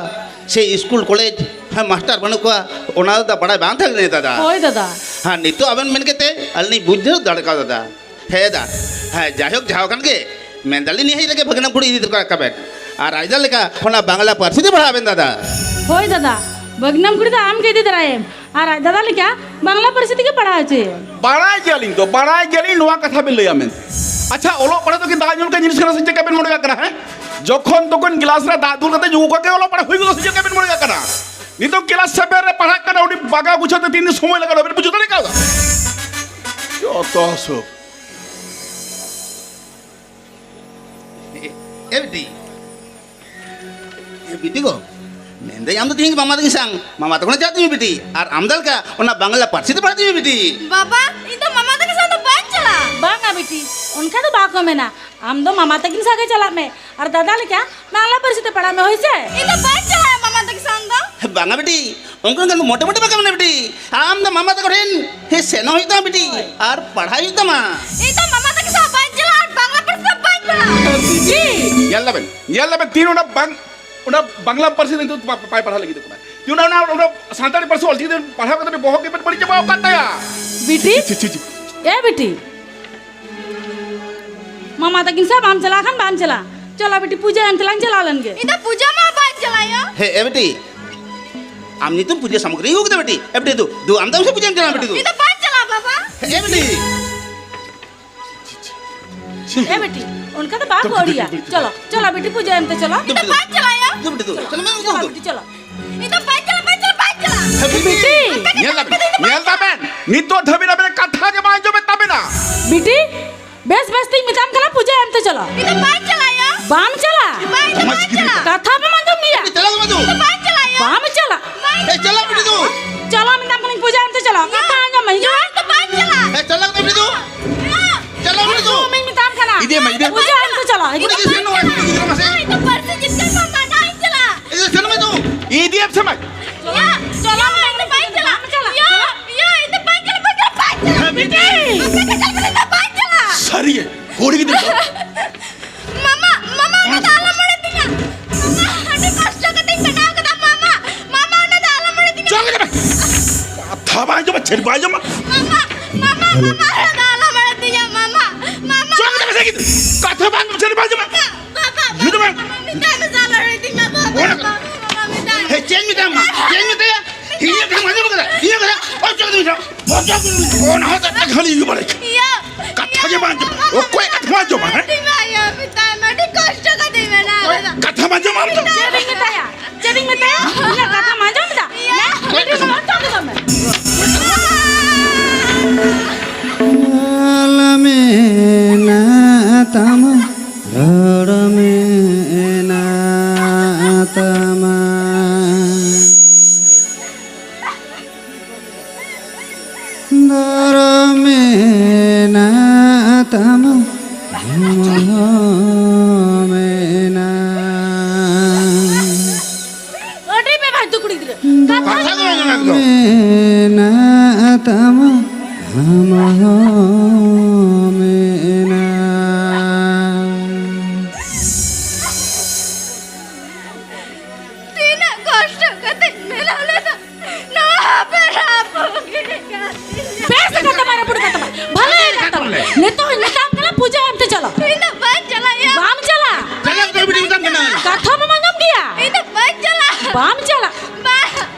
ᱥᱮ ᱤᱥᱠᱩᱞ ᱠᱚᱞᱮᱡᱽ ᱦᱮᱸ ᱢᱟᱥᱴᱟᱨ ᱵᱟᱹᱱᱩᱜ ᱠᱚᱣᱟ, ᱚᱱᱟ ᱫᱚ ᱵᱟᱲᱟᱭ ᱵᱟᱝ ᱛᱟᱦᱮᱸ ᱠᱟᱱᱟ ᱫᱟᱫᱟ᱾ ᱦᱳᱭ ᱫᱟᱫᱟ᱾ ᱦᱮᱸ, ᱱᱤᱛᱚᱜ ᱟᱵᱮᱱ ᱢᱮᱱ ᱠᱟᱛᱮ ᱟᱹᱞᱤᱧ ᱞᱤᱧ ᱵᱩᱡᱷᱟᱹᱣ ᱫᱟᱲᱮ ᱠᱟᱣᱫᱟ ᱫᱟᱫᱟ᱾ ᱦᱮᱸ ᱫᱟ, ᱦᱮᱸ ᱡᱟᱭᱦᱳᱠ, ᱡᱟᱦᱟᱸ ᱠᱟᱱ ᱜᱮ, ᱢᱮᱱᱫᱟᱞᱤᱧ ᱱᱤᱭᱟᱹ ᱨᱮᱜᱮ ᱵᱷᱟᱹᱜᱽᱱᱟᱢ ᱠᱩᱲᱤ ᱤᱫᱤ ᱛᱚᱨᱟ ᱠᱟᱜ ᱵᱮᱱ᱾ ᱟᱨ ᱟᱡ ᱫᱟ ᱞᱮᱠᱟ ᱚᱱᱟ ᱵᱟᱝᱞᱟ ᱯᱟᱹᱨᱥᱤ ᱛᱮ ᱯᱟᱲᱦᱟᱣ ᱵᱮᱱ ᱫᱟᱫᱟ᱾ ᱦᱳᱭ ᱫᱟᱫᱟ, ᱵᱷᱟᱹᱜᱽᱱᱟᱢ ᱠᱩᱲᱤ ᱫᱚ ᱟᱢ ᱜᱮ ᱤᱫᱤ ᱛᱚᱨᱟᱭᱮᱢ᱾ ᱟᱨ ᱟᱡ ᱫᱟᱫᱟ ᱞᱮᱠᱟ ᱵᱟᱝᱞᱟ ᱯᱟᱹᱨᱥᱤ ᱛᱮᱜᱮ ᱯᱟᱲᱦᱟᱣ ᱦᱚᱪᱚᱭᱮᱢ᱾ ᱵᱟᱲᱟᱭ ᱜᱮᱭᱟᱞᱤᱧ ᱛᱚ, ᱵᱟᱲᱟᱭ ᱜᱮᱭᱟᱞᱤᱧ ᱱᱚᱣᱟ ᱠᱟᱛᱷᱟ ᱵᱮᱱ ᱞᱟᱹᱭᱟ ᱢᱮᱱᱛᱮ᱾ ᱟᱪᱪᱷᱟ, ᱚᱞᱚᱜ ᱯᱟᱲᱦᱟᱜ ᱫᱚ ᱠᱤ ᱫᱟᱜ ᱧᱩ ᱞᱮᱠᱟ ᱡᱤᱱᱤᱥ ᱠᱟᱱᱟ ᱥᱮ ᱪᱮᱫ ᱞᱮᱠᱟ ᱵᱮᱱ ᱢᱚᱱᱮ ᱠᱟᱜ ᱠᱟᱱᱟ? ᱦᱮᱸ, ᱡᱚᱠᱷᱚᱱ ᱛᱚᱠᱷᱚᱱ ᱜᱞᱟᱥ ᱨᱮ ᱫᱟᱜ ᱫᱩᱞ ᱠᱟᱛᱮ ᱧᱩ ᱠᱟᱜ ᱜᱮ ᱚᱞᱚᱜ ᱯᱟᱲᱦᱟᱜ ᱦᱩᱭ ᱜᱚᱫᱚᱜ ᱥᱮ ᱪᱮᱫ ᱞᱮᱠᱟ ᱵᱮᱱ ᱢᱚᱱᱮ ᱠᱟᱜ ᱠᱟᱱᱟ? ᱱᱤᱛᱚᱜ ᱠᱞᱟᱥ ᱥᱮᱵᱷᱮᱱ ᱨᱮ ᱯᱟᱲᱦᱟᱜ ᱠᱟᱱᱟ, ᱩᱱᱤ ᱵᱟᱜᱟᱣ ᱜᱩᱪᱷᱟᱹᱣ ᱛᱮ ᱛᱤᱱ ᱫᱤᱱ ᱥᱚᱢᱚᱭ ᱞᱟᱜᱟᱣ ᱵᱮᱱ ᱵᱩᱡᱷᱟᱹᱣ ᱫᱟᱲᱮ ᱠᱟᱣᱫᱟ? ᱡᱚᱛᱚ ᱥᱩᱠ᱾ ᱮ, ᱮ ᱵᱤᱴᱤ, ᱮ ᱵᱤᱴᱤ ᱜᱚ, ᱢᱮᱱᱫᱟᱹᱧ ᱟᱢ ᱫᱚ ᱛᱮᱦᱮᱧ ᱢᱟᱢᱟ ᱛᱟᱹᱠᱤᱱ ᱥᱟᱝ, ᱢᱟᱢᱟ ᱛᱟᱠᱚ ᱴᱷᱮᱱ ᱪᱟᱞᱟᱜ ᱛᱤᱧ ᱢᱮ ᱵᱤᱴᱤ, ᱟᱨ ᱟᱢ ᱫᱟ ᱞᱮᱠᱟ ᱚᱱᱟ ᱵᱟᱝᱞᱟ ᱯᱟᱹᱨᱥᱤ ᱛᱮ ᱯᱟᱲᱦᱟᱜ ᱛᱤᱧ ᱢᱮ ᱵᱤᱴᱤ᱾ ᱵᱟᱵᱟ, ᱤᱧ ᱫᱚ ᱢᱟᱢᱟ ᱛᱟᱹᱠᱤᱱ ᱥᱟᱶ ᱫᱚ ᱵᱟᱹᱧ ᱪᱟᱞᱟᱜᱼᱟ᱾ ᱵᱟᱝᱟ ᱵᱤᱴᱤ, ᱚᱱᱠᱟ ᱫᱚ ᱵᱟᱠᱚ ᱢᱮᱱᱟ, ᱟᱢ ᱫᱚ ᱢᱟᱢᱟ ᱛᱟᱹᱠᱤᱱ ᱥᱟᱶ ᱜᱮ ᱪᱟᱞᱟᱜ ᱢᱮ, ᱟᱨ ᱫᱟᱫᱟ ᱞᱮᱠᱟ ᱵᱟᱝᱞᱟ ᱯᱟᱹᱨᱥᱤ ᱛᱮ ᱯᱟᱲᱦᱟᱜ ᱢᱮ, ᱦᱳᱭ ᱥᱮ? ᱤᱧ ᱫᱚ ᱵᱟᱹᱧ ᱪᱟᱞᱟᱜᱼᱟ ᱢᱟᱢᱟ ᱛᱟᱹᱠᱤᱱ ᱥᱟᱶ ᱫᱚ᱾ ᱵᱟᱝᱟ ᱵᱤᱴᱤ, ᱚᱱᱠᱟᱱ ᱠᱟᱹᱢᱤ ᱢᱚᱴᱮ ᱢᱚᱴᱮ ᱵᱟᱝ ᱠᱟᱹᱢᱤ ᱵᱤᱴᱤ᱾ ᱟᱢ ᱫᱚ ᱢᱟᱢᱟ ᱛᱟᱠᱚ ᱴᱷᱮᱱ ᱦᱮᱸ ᱥᱮᱱᱚᱜ ᱦᱩᱭᱩᱜ ᱛᱟᱢᱟ ᱵᱤᱴᱤ, ᱟᱨ ᱯᱟᱲᱦᱟᱜ ᱦᱩᱭᱩᱜ ᱛᱟᱢᱟ᱾ ᱤᱧ ᱫᱚ ᱢᱟᱢᱟ ᱛᱟᱠᱚ ᱥᱟᱶ ᱵᱟᱹᱧ ᱪᱟᱞᱟᱜᱼᱟ ᱟᱨ ᱵᱟᱝᱞᱟ ᱯᱟᱹᱨᱥᱤ ᱫᱚ ᱵᱟᱹᱧ ᱯᱟᱲᱦᱟᱜᱼᱟ᱾ ᱧᱮᱞ ᱫᱟᱵᱮᱱ, ᱧᱮᱞ ᱫᱟᱵᱮᱱ, ᱛᱤᱱ ᱚᱱᱟ ᱵᱟᱝ, ᱚᱱᱟ ᱵᱟᱝᱞᱟ ᱯᱟᱹᱨᱥᱤ ᱫᱚ ᱱᱤᱛᱚᱜ ᱵᱟ-, ᱵᱟᱭ ᱯᱟᱲᱦᱟᱣ ᱞᱟᱹᱜᱤᱫᱚᱜ ᱠᱟᱱᱟ᱾ ᱛᱤᱱ ᱚᱱᱟ, ᱚᱱᱟ ᱥᱟᱱᱛᱟᱲᱤ ᱯᱟᱹᱨᱥᱤ ᱚᱞᱪᱤᱠᱤ ᱛᱮ ᱯᱟᱲᱦᱟᱣ ᱠᱟᱛᱮ ᱵᱚᱦᱚᱜ ᱜᱮ ᱵᱟᱹᱲᱤᱡ ᱪᱟᱵᱟ ᱟᱠᱟᱫ ᱛᱟᱭᱟ᱾ ᱵᱤᱴᱤ, ᱪᱤ, ᱪᱤ, ᱪᱤ᱾ ᱮ ᱵᱤᱴᱤ, ᱢᱟᱢᱟ ᱛᱟᱹᱠᱤᱱ ᱥᱟᱶ ᱵᱟᱢ ᱪᱟᱞᱟᱣ ᱠᱷᱟᱱ ᱵᱟᱢ ᱪᱟᱞᱟᱜᱼᱟ᱾ ᱪᱚᱞᱚ ᱵᱤᱴᱤ, ᱯᱩᱡᱟᱹ ᱮᱢ ᱛᱮᱞᱟᱝ ᱪᱟᱞᱟᱣ ᱞᱮᱱ ᱜᱮ᱾ ᱤᱧ ᱫᱚ ᱯᱩᱡᱟᱹ ᱢᱟ ᱵᱟᱹᱧ ᱪᱟᱞᱟᱜᱼᱟ᱾ ᱦᱮᱸ, ᱮ ᱵᱤᱴᱤ, ᱟᱢ ᱧᱩᱛᱩᱢ ᱯᱩᱡᱟᱹ ᱥᱟᱢᱚᱜᱨᱤ ᱟᱹᱜᱩ ᱠᱟᱫᱟ ᱵᱤᱴᱤ᱾ ᱮ ᱵᱤᱴᱤ, ᱫᱩ, ᱫᱩ, ᱟᱢ ᱫᱚ ᱟᱢ ᱥᱮ ᱯᱩᱡᱟᱹ ᱮᱢ ᱪᱟᱞᱟᱜᱼᱟ ᱵᱤᱴᱤ ᱫᱩ᱾ ᱤᱧ ᱫᱚ ᱵᱟᱹᱧ ᱪᱟᱞᱟᱜᱼᱟ ᱵᱟᱵᱟ᱾ ᱦᱮᱸ, ᱮ ᱵᱤᱴᱤ᱾ ᱮ ᱵᱤᱴᱤ, ᱚᱱᱠᱟ ᱫᱚ ᱵᱟᱠᱚ ᱟᱹᱲᱤᱭᱟ᱾ ᱪᱚᱞᱚ, ᱪᱚᱞᱚ ᱵᱤᱴᱤ, ᱯᱩᱡᱟᱹ ᱮᱢ ᱛᱮ ᱪᱚᱞᱚ᱾ ᱤᱧ ᱫᱚ ᱵᱟᱹᱧ ᱪᱟᱞᱟᱜᱼᱟ᱾ ᱫᱩ ᱵᱤᱴᱤ ᱫᱩ, ᱪᱚᱞᱚ, ᱢᱮ, ᱪᱚᱞᱚ ᱫᱩ᱾ ᱵᱤᱴᱤ, ᱪᱚᱞᱚ᱾ ᱤᱧ ᱫᱚ ᱵᱟᱹᱧ ᱪᱟᱞᱟᱜᱼᱟ, ᱵᱟᱹᱧ ᱪᱟᱞᱟᱜᱼᱟ, ᱵᱟᱹᱧ ᱪᱟᱞᱟᱜᱼᱟ᱾ ᱦᱮᱸ, ᱵᱤᱴᱤ᱾ ᱵᱤᱴᱤ᱾ ᱧᱮᱞ ᱫᱟᱵᱮᱱ, ᱧᱮᱞ ᱫᱟᱵᱮᱱ, ᱱᱤᱛᱚᱜ ᱫᱷᱟᱹᱵᱤᱡ ᱟᱵᱮᱱᱟᱜ ᱠᱟᱛᱷᱟ ᱜᱮ ᱵᱟᱝ ᱟᱸᱡᱚᱢᱮᱫ ᱛᱟᱵᱮᱱᱟ᱾ ᱵᱤᱴᱤ, ᱵᱮᱥ ᱵᱮᱥ ᱛᱤᱧ ᱢᱮᱛᱟᱢ ᱠᱟᱱᱟ, ᱯᱩᱡᱟᱹ ᱮᱢ ᱛᱮ ᱪᱟᱞᱟᱜ᱾ ᱤᱧ ᱫᱚ ᱵᱟᱹᱧ ᱪᱟᱞᱟᱜᱼᱟ᱾ ᱵᱟᱢ ᱪᱟᱞᱟᱜᱼᱟ? ᱵᱟᱹᱧ, ᱤᱧ ᱫᱚ ᱵᱟᱹᱧ ᱪᱟᱞᱟᱜᱼᱟ᱾ ᱠᱟᱛᱷᱟ ᱵᱟᱢ ᱟᱸᱡᱚᱢ ᱜᱮᱭᱟ? ᱪᱟᱞᱟᱜ ᱜᱮ ᱵᱟᱹᱧ ᱪᱟᱞᱟᱜᱼᱟ᱾ ᱵᱟᱢ ᱪᱟᱞᱟᱜᱼᱟ? ᱵᱟᱹᱧ ᱮ, ᱪᱟᱞᱟᱜ ᱢᱮ ᱫᱩ᱾ ᱪᱟᱞᱟᱜ ᱢᱮᱛᱟᱢ ᱠᱟᱹᱱᱟᱹᱧ, ᱯᱩᱡᱟᱹ ᱮᱢ ᱛᱮ ᱪᱟᱞᱟᱜ᱾ ᱠᱟᱛᱷᱟ ᱟᱸᱡᱚᱢ ᱢᱮ, ᱦᱤᱡᱩᱜ ᱢᱮ᱾ ᱤᱧ ᱫᱚ ᱵᱟᱹᱧ ᱪᱟᱞᱟᱜᱼᱟ᱾ ᱮ, ᱪᱟᱞᱟᱜ ᱢᱮ ᱫᱩ᱾ ᱪᱟᱞᱟᱜ ᱢᱮ ᱫᱩ᱾ ᱤᱧ ᱢᱮᱛᱟᱢ ᱠᱟᱱᱟ᱾ ᱤᱫᱤᱭᱮᱢ ᱢᱮ, ᱤᱫᱤᱭᱮᱢ ᱢᱮ᱾ ᱯᱩᱡᱟᱹ ᱮᱢ ᱛᱮ ᱪᱟᱞᱟᱜ, ᱦᱤᱡᱩᱜ ᱩᱱᱤ ᱢᱮ᱾ ᱜᱮ ᱥᱮᱱᱚᱜᱼᱟᱭ, ᱩᱱᱤ ᱜᱤᱫᱽᱨᱟᱹ ᱢᱟᱥᱮ᱾ ᱤᱧ ᱫᱚ ᱯᱟᱹᱨᱥᱤ ᱡᱤᱛᱠᱟᱹᱨ ᱠᱚ ᱢᱟᱱᱟᱣ ᱤᱧ ᱪᱟᱞᱟᱜᱼᱟ᱾ ᱮ, ᱪᱟᱞᱟᱜ ᱢᱮ ᱫᱩ᱾ ᱤᱫᱤᱭᱮᱢ ᱥᱮ ᱢᱟ᱾ ᱭᱟ, ᱪᱟᱞᱟᱜ ᱢᱮ, ᱤᱧ ᱫᱚ ᱵᱟᱹᱧ ᱪᱟᱞᱟᱜᱼᱟ᱾ ᱵᱟᱢ ᱪᱟᱞᱟᱜᱼᱟ᱾ ᱭᱟ, ᱭᱟ, ᱤᱧ ᱫᱚ ᱵᱟᱹᱧ ᱪᱟᱞᱟᱜᱼᱟ, ᱵᱟᱹᱧ ᱪᱟᱞᱟᱜᱼᱟ, ᱵᱟᱹᱧ ᱪᱟᱞᱟᱜᱼᱟ᱾ ᱦᱮᱸ, ᱵᱤᱴᱤ᱾ ᱟᱯᱮ ᱯᱮ ᱪᱟᱞᱟᱜ ᱠᱟᱱᱟ, ᱤᱧ ᱫᱚ ᱵᱟᱹᱧ ᱪᱟᱞᱟᱜᱼᱟ᱾ ᱥᱟᱹᱨᱤ ᱜᱮ, ᱠᱩᱲᱤ ᱜᱤᱫᱽᱨᱟᱹ ᱫᱚ᱾ ᱢᱟᱢᱟ, ᱢᱟᱢᱟ, ᱚᱱᱟ ᱫᱚ ᱟᱞᱚᱢ ᱮᱲᱮ ᱛᱤᱧᱟ᱾ ᱢᱟᱢᱟ, ᱟᱹᱰᱤ ᱠᱚᱥᱴᱚ ᱠᱟᱛᱮᱧ ᱵᱮᱱᱟᱣ ᱠᱟᱫᱟ, ᱢᱟᱢᱟ᱾ ᱢᱟᱢᱟ, ᱚᱱᱟ ᱫᱚ ᱟᱞᱚᱢ ᱮᱲᱮ ᱛᱤᱧᱟ᱾ ᱪᱚᱞ ᱠᱟᱱᱟ᱾ ᱠᱟᱛᱷᱟ ᱵᱟᱭ ᱟᱸᱡᱚᱢᱟ, ᱪᱮᱫ ᱵᱟᱭ ᱟᱸᱡᱚᱢᱟ᱾ ᱢᱟᱢᱟ, ᱢᱟᱢᱟ, ᱢᱟᱢᱟ, ᱚᱱᱟ ᱫᱚ ᱟᱞᱚᱢ ᱮᱲᱮ ᱛᱤᱧᱟ, ᱢᱟᱢᱟ, ᱢᱟᱢᱟ᱾ ᱪᱚᱞ ᱠᱟᱱᱟ, ᱪᱮᱫ ᱠᱟᱛᱷᱟ ᱵᱟᱭ ᱟᱸᱡᱚᱢᱟ, ᱪᱮᱫ ᱵᱟᱭ ᱟᱸᱡᱚᱢᱟ᱾ ᱵᱟᱵᱟ, ᱦᱤᱡᱩᱜ ᱢᱮ᱾ ᱢᱟᱢᱟ, ᱢᱮᱛᱟᱭ ᱢᱮ, ᱟᱞᱚ ᱮᱲᱮ ᱛᱤᱧ, ᱵᱟᱵᱟ, ᱚᱱᱟ ᱵᱟᱵᱟ, ᱢᱟᱢᱟ, ᱢᱮᱛᱟᱭ ᱢᱮ᱾ ᱦᱮᱸ, ᱪᱮᱫ ᱤᱧ ᱢᱮᱛᱟᱢᱟ? ᱪᱮᱫ ᱤᱧ ᱢᱮᱛᱟᱭᱟ? ᱤᱧᱟᱹᱜ ᱠᱟᱛᱷᱟᱢ ᱟᱸᱡᱚᱢ ᱠᱟᱫᱟ? ᱤᱧᱟᱹᱜ ᱠᱟᱛᱷᱟ? ᱚᱪᱚᱜ ᱠᱟᱹᱫᱟᱹᱧ ᱥᱮ? ᱚᱪᱚᱜ ᱠᱟᱹᱫᱟᱹᱧ᱾ ᱚᱱᱟ ᱦᱚᱸ ᱛᱟᱛᱟ ᱠᱷᱟᱹᱞᱤ ᱤᱭᱟᱹ ᱵᱟᱲᱟᱭ ᱠᱟᱱᱟ᱾ ᱤᱭᱟᱹ, ᱠᱟᱛᱷᱟ ᱜᱮ ᱵᱟᱝ ᱟᱸᱡᱚᱢ᱾ ᱚᱠᱚᱭ ᱠᱟᱛᱷᱟᱢ ᱟᱸᱡᱚᱢᱟ, ᱦᱮᱸ? ᱢᱮᱛᱟᱭ ᱢᱮ, ᱢᱮᱛᱟᱭ ᱢᱮ, ᱟᱹᱰᱤ ᱠᱚᱥᱴᱚ ᱠᱟᱛᱮᱧ ᱵᱮᱱᱟᱣ ᱠᱟᱫᱟ᱾ ᱠᱟᱛᱷᱟᱢ ᱟᱸᱡᱚᱢᱟ ᱟᱢ ᱫᱚ? ᱪᱮᱫ ᱤᱧ ᱢᱮᱛᱟᱭᱟ? ᱪᱮᱫ ᱤᱧ ᱢᱮᱛᱟᱭᱟ? ᱤᱧᱟᱹᱜ ᱠᱟᱛᱷᱟᱢ ᱟᱸᱡᱚᱢ ᱮᱫᱟ? ᱤᱭᱟᱹ᱾ ᱦᱮᱸ? ᱟᱹᱰᱤ ᱨᱚᱲ ᱚᱪᱚ ᱠᱮᱫᱟᱢ᱾ ᱚᱞ ᱢᱮᱱᱟᱜ ᱛᱟᱢᱟ, ᱨᱚᱲ ᱢᱮᱱᱟᱜ ᱛᱟᱢᱟ᱾ ᱫᱚᱨ ᱢᱮᱱᱟᱜ ᱛᱟᱢᱟ, ᱢᱚᱦᱚ ᱢᱮᱱᱟᱜ᱾ ᱟᱹᱰᱤ ᱵᱮᱵᱟᱭ ᱫᱩ ᱠᱩᱲᱤ ᱜᱤᱫᱽᱨᱟᱹ᱾ ᱠᱟᱛᱷᱟ ᱫᱚ ᱵᱟᱝ ᱟᱸᱡᱚᱢᱚᱜ ᱠᱟᱱᱟ᱾ ᱢᱮᱱᱟᱜ ᱛᱟᱢᱟ, ᱢᱚᱦᱚ ᱢᱮᱱᱟᱜ᱾ ᱛᱤᱱᱟᱹᱜ ᱠᱚᱥᱴᱚ ᱠᱟᱛᱮᱧ ᱵᱮᱱᱟᱣ ᱞᱮᱫᱟ ᱱᱚᱣᱟ ᱯᱮᱲᱟ ᱯᱩᱸᱜᱤ ᱠᱟᱛᱮ᱾ ᱵᱮᱥ ᱠᱟᱛᱮ ᱢᱟ ᱨᱟᱹᱯᱩᱫ ᱠᱟᱛᱮ ᱢᱟ᱾ ᱵᱷᱟᱞᱮ ᱠᱟᱛᱮ ᱢᱟ᱾ ᱱᱤᱛᱚᱜ ᱦᱚᱸᱧ ᱢᱮᱛᱟᱢ ᱠᱟᱱᱟ ᱯᱩᱡᱟᱹ ᱮᱢ ᱛᱮ ᱪᱟᱞᱟᱜ᱾ ᱤᱧ ᱫᱚ ᱵᱟᱹᱧ ᱪᱟᱞᱟᱜ ᱭᱟ᱾ ᱵᱟᱢ ᱪᱟᱞᱟᱜ᱾ ᱪᱟᱞᱟᱜ ᱫᱚ ᱵᱤᱴᱤ ᱢᱮᱛᱟᱢ ᱠᱟᱱᱟ᱾ ᱠᱟᱛᱷᱟ ᱢᱟ ᱵᱟᱝ ᱟᱸᱡᱚᱢ ᱜᱮᱭᱟ᱾ ᱤᱧ ᱫᱚ ᱵᱟᱹᱧ ᱪᱟᱞᱟᱜ᱾ ᱵᱟᱢ ᱪᱟᱞᱟᱜ᱾ ᱵᱟ᱾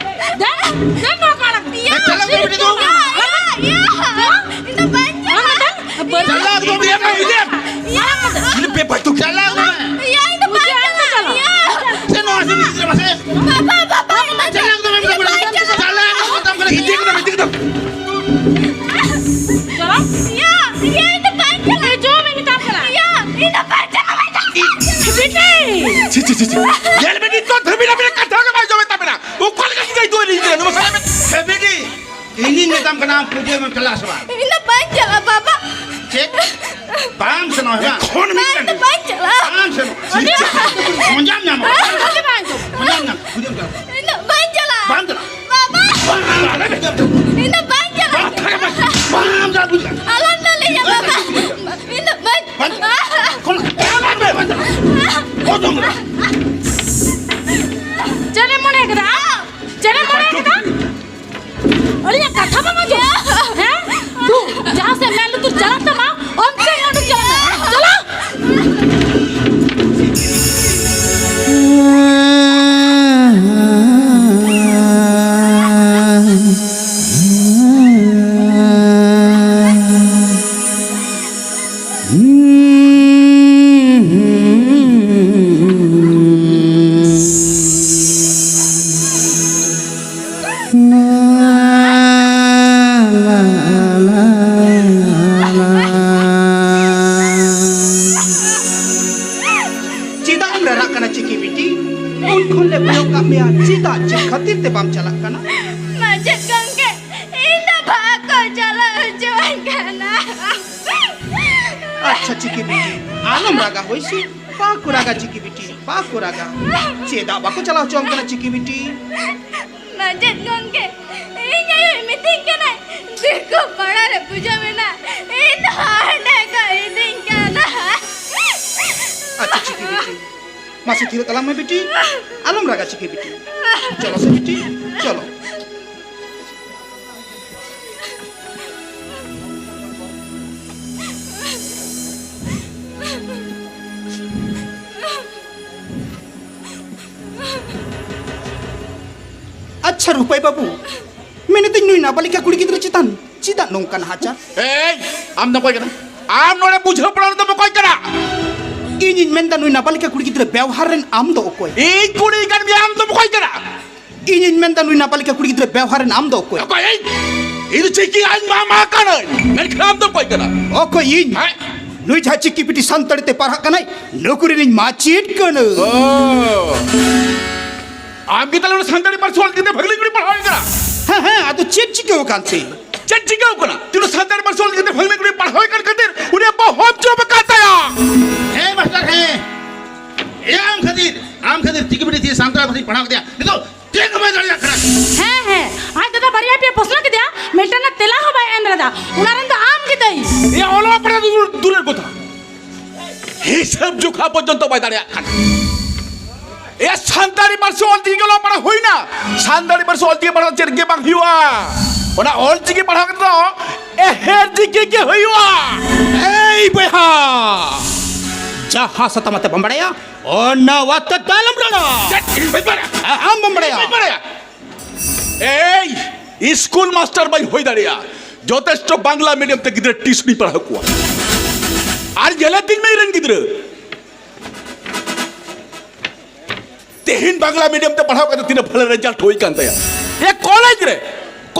ᱫᱮᱱ, ᱫᱮᱱ ᱱᱚᱣᱟ ᱠᱚ ᱟᱲᱟᱜ ᱢᱮ᱾ ᱭᱟ, ᱪᱟᱞᱟᱜ ᱫᱚ ᱵᱤᱴᱤ ᱫᱚ᱾ ᱭᱟ, ᱭᱟ, ᱭᱟ᱾ ᱤᱧ ᱫᱚ ᱵᱟᱹᱧ ᱪᱟᱞᱟᱜ᱾ ᱪᱟᱞᱟᱜ ᱫᱚ ᱵᱤᱴᱤ ᱫᱚ᱾ ᱤᱫᱤᱭᱮᱢ᱾ ᱤᱫᱤᱭᱮᱢ᱾ ᱪᱟᱞᱟᱜ ᱢᱮ᱾ ᱤᱫᱤᱭᱮᱢ᱾ ᱪᱟᱞᱟᱜ ᱢᱮ᱾ ᱭᱟ, ᱤᱧ ᱫᱚ ᱵᱟᱹᱧ ᱪᱟᱞᱟᱜ᱾ ᱭᱟ᱾ ᱥᱮ ᱱᱚᱣᱟ ᱥᱮ ᱱᱤᱡᱮ ᱢᱟᱥᱮ᱾ ᱵᱟᱵᱟ, ᱵᱟᱵᱟ, ᱤᱧ ᱫᱚ ᱪᱟᱞᱟᱜ ᱫᱚ ᱵᱟᱹᱧ ᱪᱟᱞᱟᱜ᱾ ᱪᱟᱞᱟᱜ ᱫᱚ ᱵᱟᱹᱧ ᱪᱟᱞᱟᱜ᱾ ᱤᱫᱤ ᱠᱮᱫᱟᱢ, ᱤᱫᱤ ᱠᱮᱫᱟᱢ᱾ ᱪᱟᱞᱟᱜ᱾ ᱭᱟ, ᱭᱟ, ᱤᱧ ᱫᱚ ᱵᱟᱹᱧ ᱪᱟᱞᱟᱜ᱾ ᱮ, ᱡᱚᱢ ᱤᱧ ᱢᱮᱛᱟᱢ ᱠᱟᱱᱟ᱾ ᱭᱟ, ᱤᱧ ᱫᱚ ᱵᱟᱹᱧ ᱪᱟᱞᱟᱜ, ᱵᱟᱹᱧ ᱪᱟᱞᱟᱜ᱾ ᱵᱤᱴᱤ! ᱪᱷᱤ, ᱪᱷᱤ, ᱪᱷᱤ, ᱪᱷᱤ᱾ ᱧᱮᱞ ᱢᱮ, ᱱᱤᱛᱚᱜ ᱫᱷᱟᱹᱵᱤᱡ ᱟᱵᱤᱱᱟᱜ ᱠᱟᱛᱷᱟ ᱜᱮ ᱵᱟᱭ ᱟᱸᱡᱚᱢᱮᱫ ᱛᱟᱵᱮᱱᱟ᱾ ᱚᱠᱟ ᱞᱮᱠᱟ ᱪᱤᱠᱟᱹᱭ ᱫᱩ ᱤᱧ ᱢᱮᱛᱟᱢ ᱠᱟᱱᱟ, ᱟᱢ ᱯᱩᱡᱟᱹ ᱮᱢ ᱪᱟᱞᱟᱜ ᱟᱥᱮ ᱵᱟᱝ? ᱤᱧ ᱫᱚ ᱵᱟᱹᱧ ᱪᱟᱞᱟᱜᱼᱟ, ᱵᱟᱵᱟ᱾ ᱪᱮᱫ? ᱵᱟᱢ ᱥᱮᱱᱚᱜᱼᱟ, ᱦᱮᱸ ᱵᱟᱝ? ᱮᱠᱷᱚᱱ ᱵᱟᱝ, ᱢᱤᱫᱴᱟᱝ ᱤᱧ ᱫᱚ ᱵᱟᱹᱧ ᱪᱟᱞᱟᱜᱼᱟ᱾ ᱵᱟᱢ ᱥᱮᱱᱚᱜᱼᱟ᱾ ᱟᱹᱰᱤ ᱪᱮᱫ? ᱢᱚᱡᱟᱢ ᱧᱟᱢᱟ᱾ ᱢᱚᱡᱟᱢ ᱧᱟᱢᱟ᱾ ᱯᱩᱡᱟᱹᱢ ᱪᱟᱞᱟᱜᱼᱟ᱾ ᱤᱧ ᱫᱚ ᱵᱟᱹᱧ ᱪᱟᱞᱟᱜᱼᱟ᱾ ᱵᱟᱢ ᱪᱟᱞᱟᱜᱼᱟ᱾ ᱵᱟᱵᱟ᱾ ᱵᱟᱢ ᱪᱟᱞᱟᱜᱼᱟ᱾ ᱤᱧ ᱫᱚ ᱵᱟᱹᱧ ᱪᱟᱞᱟᱜᱼᱟ᱾ ᱵᱟᱢ ᱪᱟᱞᱟᱜᱼᱟ᱾ ᱵᱟᱢ ᱪᱟᱞᱟᱜᱼᱟ᱾ ᱟᱞᱚᱢ ᱞᱟᱹᱞᱤᱧᱟ, ᱵᱟᱵᱟ᱾ ᱤᱧ ᱫᱚ ᱵᱟᱹᱧ ᱵᱟᱢ ᱪᱟᱞᱟᱜᱼᱟ᱾ ᱮᱠᱷᱚᱱ ᱪᱟᱞᱟᱜ ᱢᱮ, ᱵᱟᱢ ᱪᱟᱞᱟᱜᱼᱟ᱾ ᱚᱡᱚᱢ ᱨᱮ᱾ ᱪᱮᱫ ᱮᱢ ᱢᱚᱱᱮ ᱠᱮᱫᱟ? ᱪᱮᱫ ᱮᱢ ᱢᱚᱱᱮ ᱠᱮᱫᱟ? ᱟᱹᱞᱤᱧᱟᱜ ᱠᱟᱛᱷᱟ ᱵᱟᱢ ᱟᱸᱡᱚᱢ? ᱦᱮᱸ? ᱫᱩ, ᱡᱟᱦᱟᱸ ᱥᱮᱫ ᱢᱮᱫ ᱞᱩᱛᱩᱨ ᱪᱟᱞᱟᱜ ᱛᱟᱢᱟ, ᱚᱱᱛᱮ ᱜᱮ ᱩᱰᱩᱠ ᱪᱟᱞᱟᱜ ᱢᱮ᱾ ᱪᱟᱞᱟᱜ! ᱪᱮᱫᱟᱜ ᱮᱢ ᱨᱟᱨᱟᱜ ᱠᱟᱱᱟ ᱪᱤᱠᱤ ᱵᱤᱴᱤ? ᱩᱱ ᱠᱷᱚᱱ ᱞᱮ ᱠᱚᱭᱚᱜ ᱠᱟᱜ ᱢᱮᱭᱟ, ᱪᱮᱫᱟᱜ, ᱪᱮᱫ ᱠᱷᱟᱹᱛᱤᱨ ᱛᱮ ᱵᱟᱢ ᱪᱟᱞᱟᱜ ᱠᱟᱱᱟ? ᱢᱟᱪᱮᱫ ᱜᱚᱢᱠᱮ, ᱤᱧ ᱫᱚ ᱵᱟᱠᱚ ᱪᱟᱞᱟᱣ ᱦᱚᱪᱚᱣᱟᱹᱧ ᱠᱟᱱᱟ᱾ ᱟᱪᱪᱷᱟ ᱪᱤᱠᱤ ᱵᱤᱴᱤ, ᱟᱞᱚᱢ ᱨᱟᱜᱟ ᱦᱳᱭ ᱥᱮ᱾ ᱵᱟᱠᱚ ᱨᱟᱜᱟ ᱪᱤᱠᱤ ᱵᱤᱴᱤ, ᱵᱟᱠᱚ ᱨᱟᱜᱟ᱾ ᱪᱮᱫᱟᱜ ᱵᱟᱠᱚ ᱪᱟᱞᱟᱣ ᱦᱚᱪᱚᱣᱟᱢ ᱠᱟᱱᱟ ᱪᱤᱠᱤ ᱵᱤᱴᱤ? ᱢᱟᱪᱮᱫ ᱜᱚᱢᱠᱮ, ᱤᱧ ᱟᱭᱳᱭ ᱢᱤᱛᱟᱹᱧ ᱠᱟᱱᱟᱭ, ᱫᱤᱠᱩ ᱯᱟᱲᱟ ᱨᱮ ᱯᱩᱡᱟᱹ ᱢᱮᱱᱟᱜᱼᱟ, ᱤᱧ ᱫᱚ ᱦᱟᱸᱰᱮ ᱠᱚ ᱤᱫᱤᱧ ᱠᱟᱱᱟ᱾ ᱟᱪᱪᱷᱟ ᱪᱤᱠᱤ ᱵᱤᱴᱤ, ᱢᱟᱥᱮ ᱛᱷᱤᱨᱚᱜ ᱛᱟᱞᱟᱝ ᱢᱮ ᱵᱤᱴᱤ, ᱟᱞᱚᱢ ᱨᱟᱜᱟ ᱪᱤᱠᱤ ᱵᱤᱴᱤ᱾ ᱪᱚᱞᱚ ᱥᱮ ᱵᱤᱴᱤ, ᱪᱚᱞᱚ᱾ ᱟᱪᱪᱷᱟ ᱨᱩᱯᱟᱹᱭ ᱵᱟᱹᱵᱩ, ᱢᱮᱱᱮᱫᱟᱹᱧ ᱱᱩᱭ ᱱᱟᱵᱟᱞᱤᱠᱟ ᱠᱩᱲᱤ ᱜᱤᱫᱽᱨᱟᱹ ᱪᱮᱛᱟᱱ ᱪᱮᱫᱟᱜ ᱱᱚᱝᱠᱟ ᱱᱟᱦᱟᱪᱟᱨ? ᱮᱭ, ᱟᱢ ᱫᱚ ᱚᱠᱚᱭ ᱠᱟᱱᱟ? ᱟᱢ ᱱᱚᱰᱮ ᱵᱩᱡᱷᱟᱹᱣ ᱯᱟᱲᱟᱣ ᱨᱮᱫᱚ ᱚᱠᱚᱭ ᱠᱟᱱᱟ? ᱤᱧᱤᱧ ᱢᱮᱱᱫᱟ ᱱᱩᱭ ᱱᱟᱵᱟᱞᱤᱠᱟ ᱠᱩᱲᱤ ᱜᱤᱫᱽᱨᱟᱹ ᱵᱮᱣᱦᱟᱨ ᱨᱮᱱ ᱟᱢ ᱫᱚ ᱚᱠᱚᱭ? ᱤᱧ ᱠᱩᱲᱤ ᱠᱟᱱ ᱜᱮᱭᱟ, ᱟᱢ ᱫᱚ ᱚᱠᱚᱭ ᱠᱟᱱᱟ? ᱤᱧᱤᱧ ᱢᱮᱱᱫᱟ ᱱᱩᱭ ᱱᱟᱵᱟᱞᱤᱠᱟ ᱠᱩᱲᱤ ᱜᱤᱫᱽᱨᱟᱹ ᱵᱮᱣᱦᱟᱨ ᱨᱮᱱ ᱟᱢ ᱫᱚ ᱚᱠᱚᱭ? ᱚᱠᱚᱭ ᱤᱧ? ᱤᱧ ᱫᱚ ᱪᱤᱠᱤ ᱟᱡ ᱢᱟᱢᱟ ᱠᱟᱹᱱᱟᱹᱧ, ᱢᱮᱱᱠᱷᱟᱱ ᱟᱢ ᱫᱚ ᱚᱠᱚᱭ ᱠᱟᱱᱟ? ᱚᱠᱚᱭ ᱤᱧ? ᱦᱮᱸ? ᱱᱩᱭ ᱡᱟᱦᱟᱸ ᱪᱤᱠᱤ ᱯᱤᱴᱤ ᱥᱟᱱᱛᱟᱲᱤ ᱛᱮ ᱯᱟᱲᱦᱟᱜ ᱠᱟᱱᱟᱭ, ᱱᱩᱠᱩ ᱨᱤᱱᱤᱧ ᱢᱟᱪᱮᱫ ᱠᱟᱹᱱᱟᱹᱧ᱾ ᱚ᱾ ᱟᱢ ᱜᱮ ᱛᱟᱦᱞᱮ ᱚᱱᱟ ᱥᱟᱱᱛᱟᱲᱤ ᱯᱟᱹᱨᱥᱤ ᱚᱞ ᱪᱤᱠᱤᱛᱮ ᱵᱷᱟᱹᱜᱽᱱᱤ ᱠᱩᱲᱤ ᱯᱟᱲᱦᱟᱣ ᱮ ᱠᱟᱱᱟ? ᱦᱮᱸ, ᱦᱮᱸ, ᱟᱫᱚ ᱪᱮᱫ ᱪᱤᱠᱟᱹᱣ ᱟᱠᱟᱱ ᱛᱮ? ᱪᱮᱫ ᱪᱤᱠᱟᱹᱣ ᱠᱟᱱᱟ? ᱛᱤᱱᱟᱹᱜ ᱥᱟᱱᱛᱟᱲᱤ ᱯᱟᱹᱨᱥᱤ ᱚᱞ ᱪᱤᱠᱤᱛᱮ ᱵᱷᱟᱹᱜᱽᱱᱤ ᱠᱩᱲᱤ ᱯᱟᱲᱦᱟᱣ ᱮ ᱠᱟᱱ ᱠᱷᱟᱹᱛᱤᱨ ᱩᱱᱤᱭᱟᱜ ᱵᱟᱹᱦᱩ ᱦᱚᱯ ᱡᱚᱵ ᱟᱠᱟᱫ ᱛᱟᱭᱟ᱾ ᱦᱮᱸ ᱢᱟᱥᱴᱟᱨ, ᱦᱮᱸ᱾ ᱮ ᱟᱢ ᱠᱷᱟᱹᱛᱤᱨ, ᱟᱢ ᱠᱷᱟᱹᱛᱤᱨ ᱪᱤᱠᱤ ᱢᱤᱰᱤᱭᱟᱢ ᱛᱮ ᱥᱟᱱᱛᱟᱲᱤ ᱯᱟᱹᱨᱥᱤ ᱯᱟᱲᱦᱟᱣ ᱠᱮᱫᱮᱭᱟ᱾ ᱱᱤᱛᱚᱜ ᱪᱮᱫ ᱦᱚᱸ ᱵᱟᱭ ᱫᱟᱲᱮᱭᱟᱜ ᱠᱟᱱᱟ᱾ ᱦᱮᱸ, ᱦᱮᱸ, ᱟᱡ ᱫᱟᱫᱟ ᱵᱟᱨᱭᱟ ᱯᱮᱭᱟ ᱯᱨᱚᱥᱱᱚ ᱠᱮᱫᱮᱭᱟ, ᱢᱤᱫᱴᱟᱝ ᱨᱮᱱᱟᱜ ᱛᱮᱞᱟ ᱦᱚᱸ ᱵᱟᱭ ᱮᱢ ᱫᱟᱲᱮᱭᱟᱫᱟ᱾ ᱚᱱᱟ ᱨᱮᱱ ᱫᱚ ᱟᱢ ᱜᱮ ᱫᱟᱹᱭᱤ᱾ ᱮ ᱚᱞᱚᱜ ᱯᱟᱲᱦᱟᱣ ᱫᱚ ᱫᱩᱨ-, ᱫᱩᱨᱮᱨ ᱠᱚᱛᱷᱟ, ᱦᱤᱥᱟᱹᱵ ᱡᱚᱠᱷᱟ ᱯᱚᱨᱡᱚᱱᱛᱚ ᱵᱟᱭ ᱫᱟᱲᱮᱭᱟᱜ ᱠᱟᱱᱟ᱾ ᱮ ᱥᱟᱱᱛᱟᱲᱤ ᱯᱟᱹᱨᱥᱤ ᱚᱞ ᱪᱤᱠᱤ ᱚᱞᱚᱜ ᱯᱟᱲᱦᱟᱣ ᱦᱩᱭᱱᱟ, ᱥᱟᱱᱛᱟᱲᱤ ᱯᱟᱹᱨᱥᱤ ᱚᱞ ᱪᱤᱠᱤ ᱯᱟᱲᱦᱟᱣ ᱪᱮᱫ ᱜᱮ ᱵᱟᱝ ᱦᱩᱭᱩᱜᱼᱟ᱾ ᱚᱱᱟ ᱚᱞ ᱪᱤᱠᱤ ᱯᱟᱲᱦᱟᱣ ᱠᱟᱛᱮ ᱫᱚ ᱮᱦᱮᱨ ᱪᱤᱠᱤ ᱜᱮ ᱦᱩᱭᱩᱜᱼᱟ᱾ ᱮᱭ ᱵᱚᱭᱦᱟ, ᱡᱟᱦᱟᱸ ᱥᱟᱛᱟᱢ ᱟᱛᱮ ᱵᱟᱢ ᱵᱟᱲᱟᱭᱟ, ᱚᱱᱟ ᱟᱛᱮ ᱫᱚ ᱟᱞᱚᱢ ᱨᱚᱲᱟ᱾ ᱪᱮᱫ? ᱤᱧ ᱵᱟᱹᱧ ᱵᱟᱲᱟᱭᱟ᱾ ᱦᱮᱸ, ᱟᱢ ᱵᱟᱢ ᱵᱟᱲᱟᱭᱟ᱾ ᱤᱧ ᱵᱟᱹᱧ ᱵᱟᱲᱟᱭᱟ᱾ ᱮᱭ, ᱤᱥᱠᱩᱞ ᱢᱟᱥᱴᱟᱨ ᱵᱟᱹᱧ ᱦᱩᱭ ᱫᱟᱲᱮᱭᱟᱜᱼᱟ, ᱡᱚᱛᱷᱮᱥᱴᱚ ᱵᱟᱝᱞᱟ ᱢᱤᱰᱤᱭᱟᱢ ᱛᱮ ᱜᱤᱫᱽᱨᱟᱹ ᱴᱤᱭᱩᱥᱚᱱᱤᱧ ᱯᱟᱲᱦᱟᱣ ᱠᱚᱣᱟ᱾ ᱟᱨ ᱧᱮᱞᱮ ᱛᱤᱧ ᱢᱮ ᱤᱧ ᱨᱮᱱ ᱜᱤᱫᱽᱨᱟᱹ, ᱛᱮᱦᱮᱧ ᱵᱟᱝᱞᱟ ᱢᱤᱰᱤᱭᱟᱢ ᱛᱮ ᱯᱟᱲᱦᱟᱣ ᱠᱟᱛᱮ ᱛᱤᱱᱟᱹᱜ ᱵᱷᱟᱞᱮ ᱨᱮᱡᱟᱞᱴ ᱦᱩᱭ ᱠᱟᱱ ᱛᱟᱭᱟ᱾ ᱮ ᱠᱚᱞᱮᱡᱽ ᱨᱮ,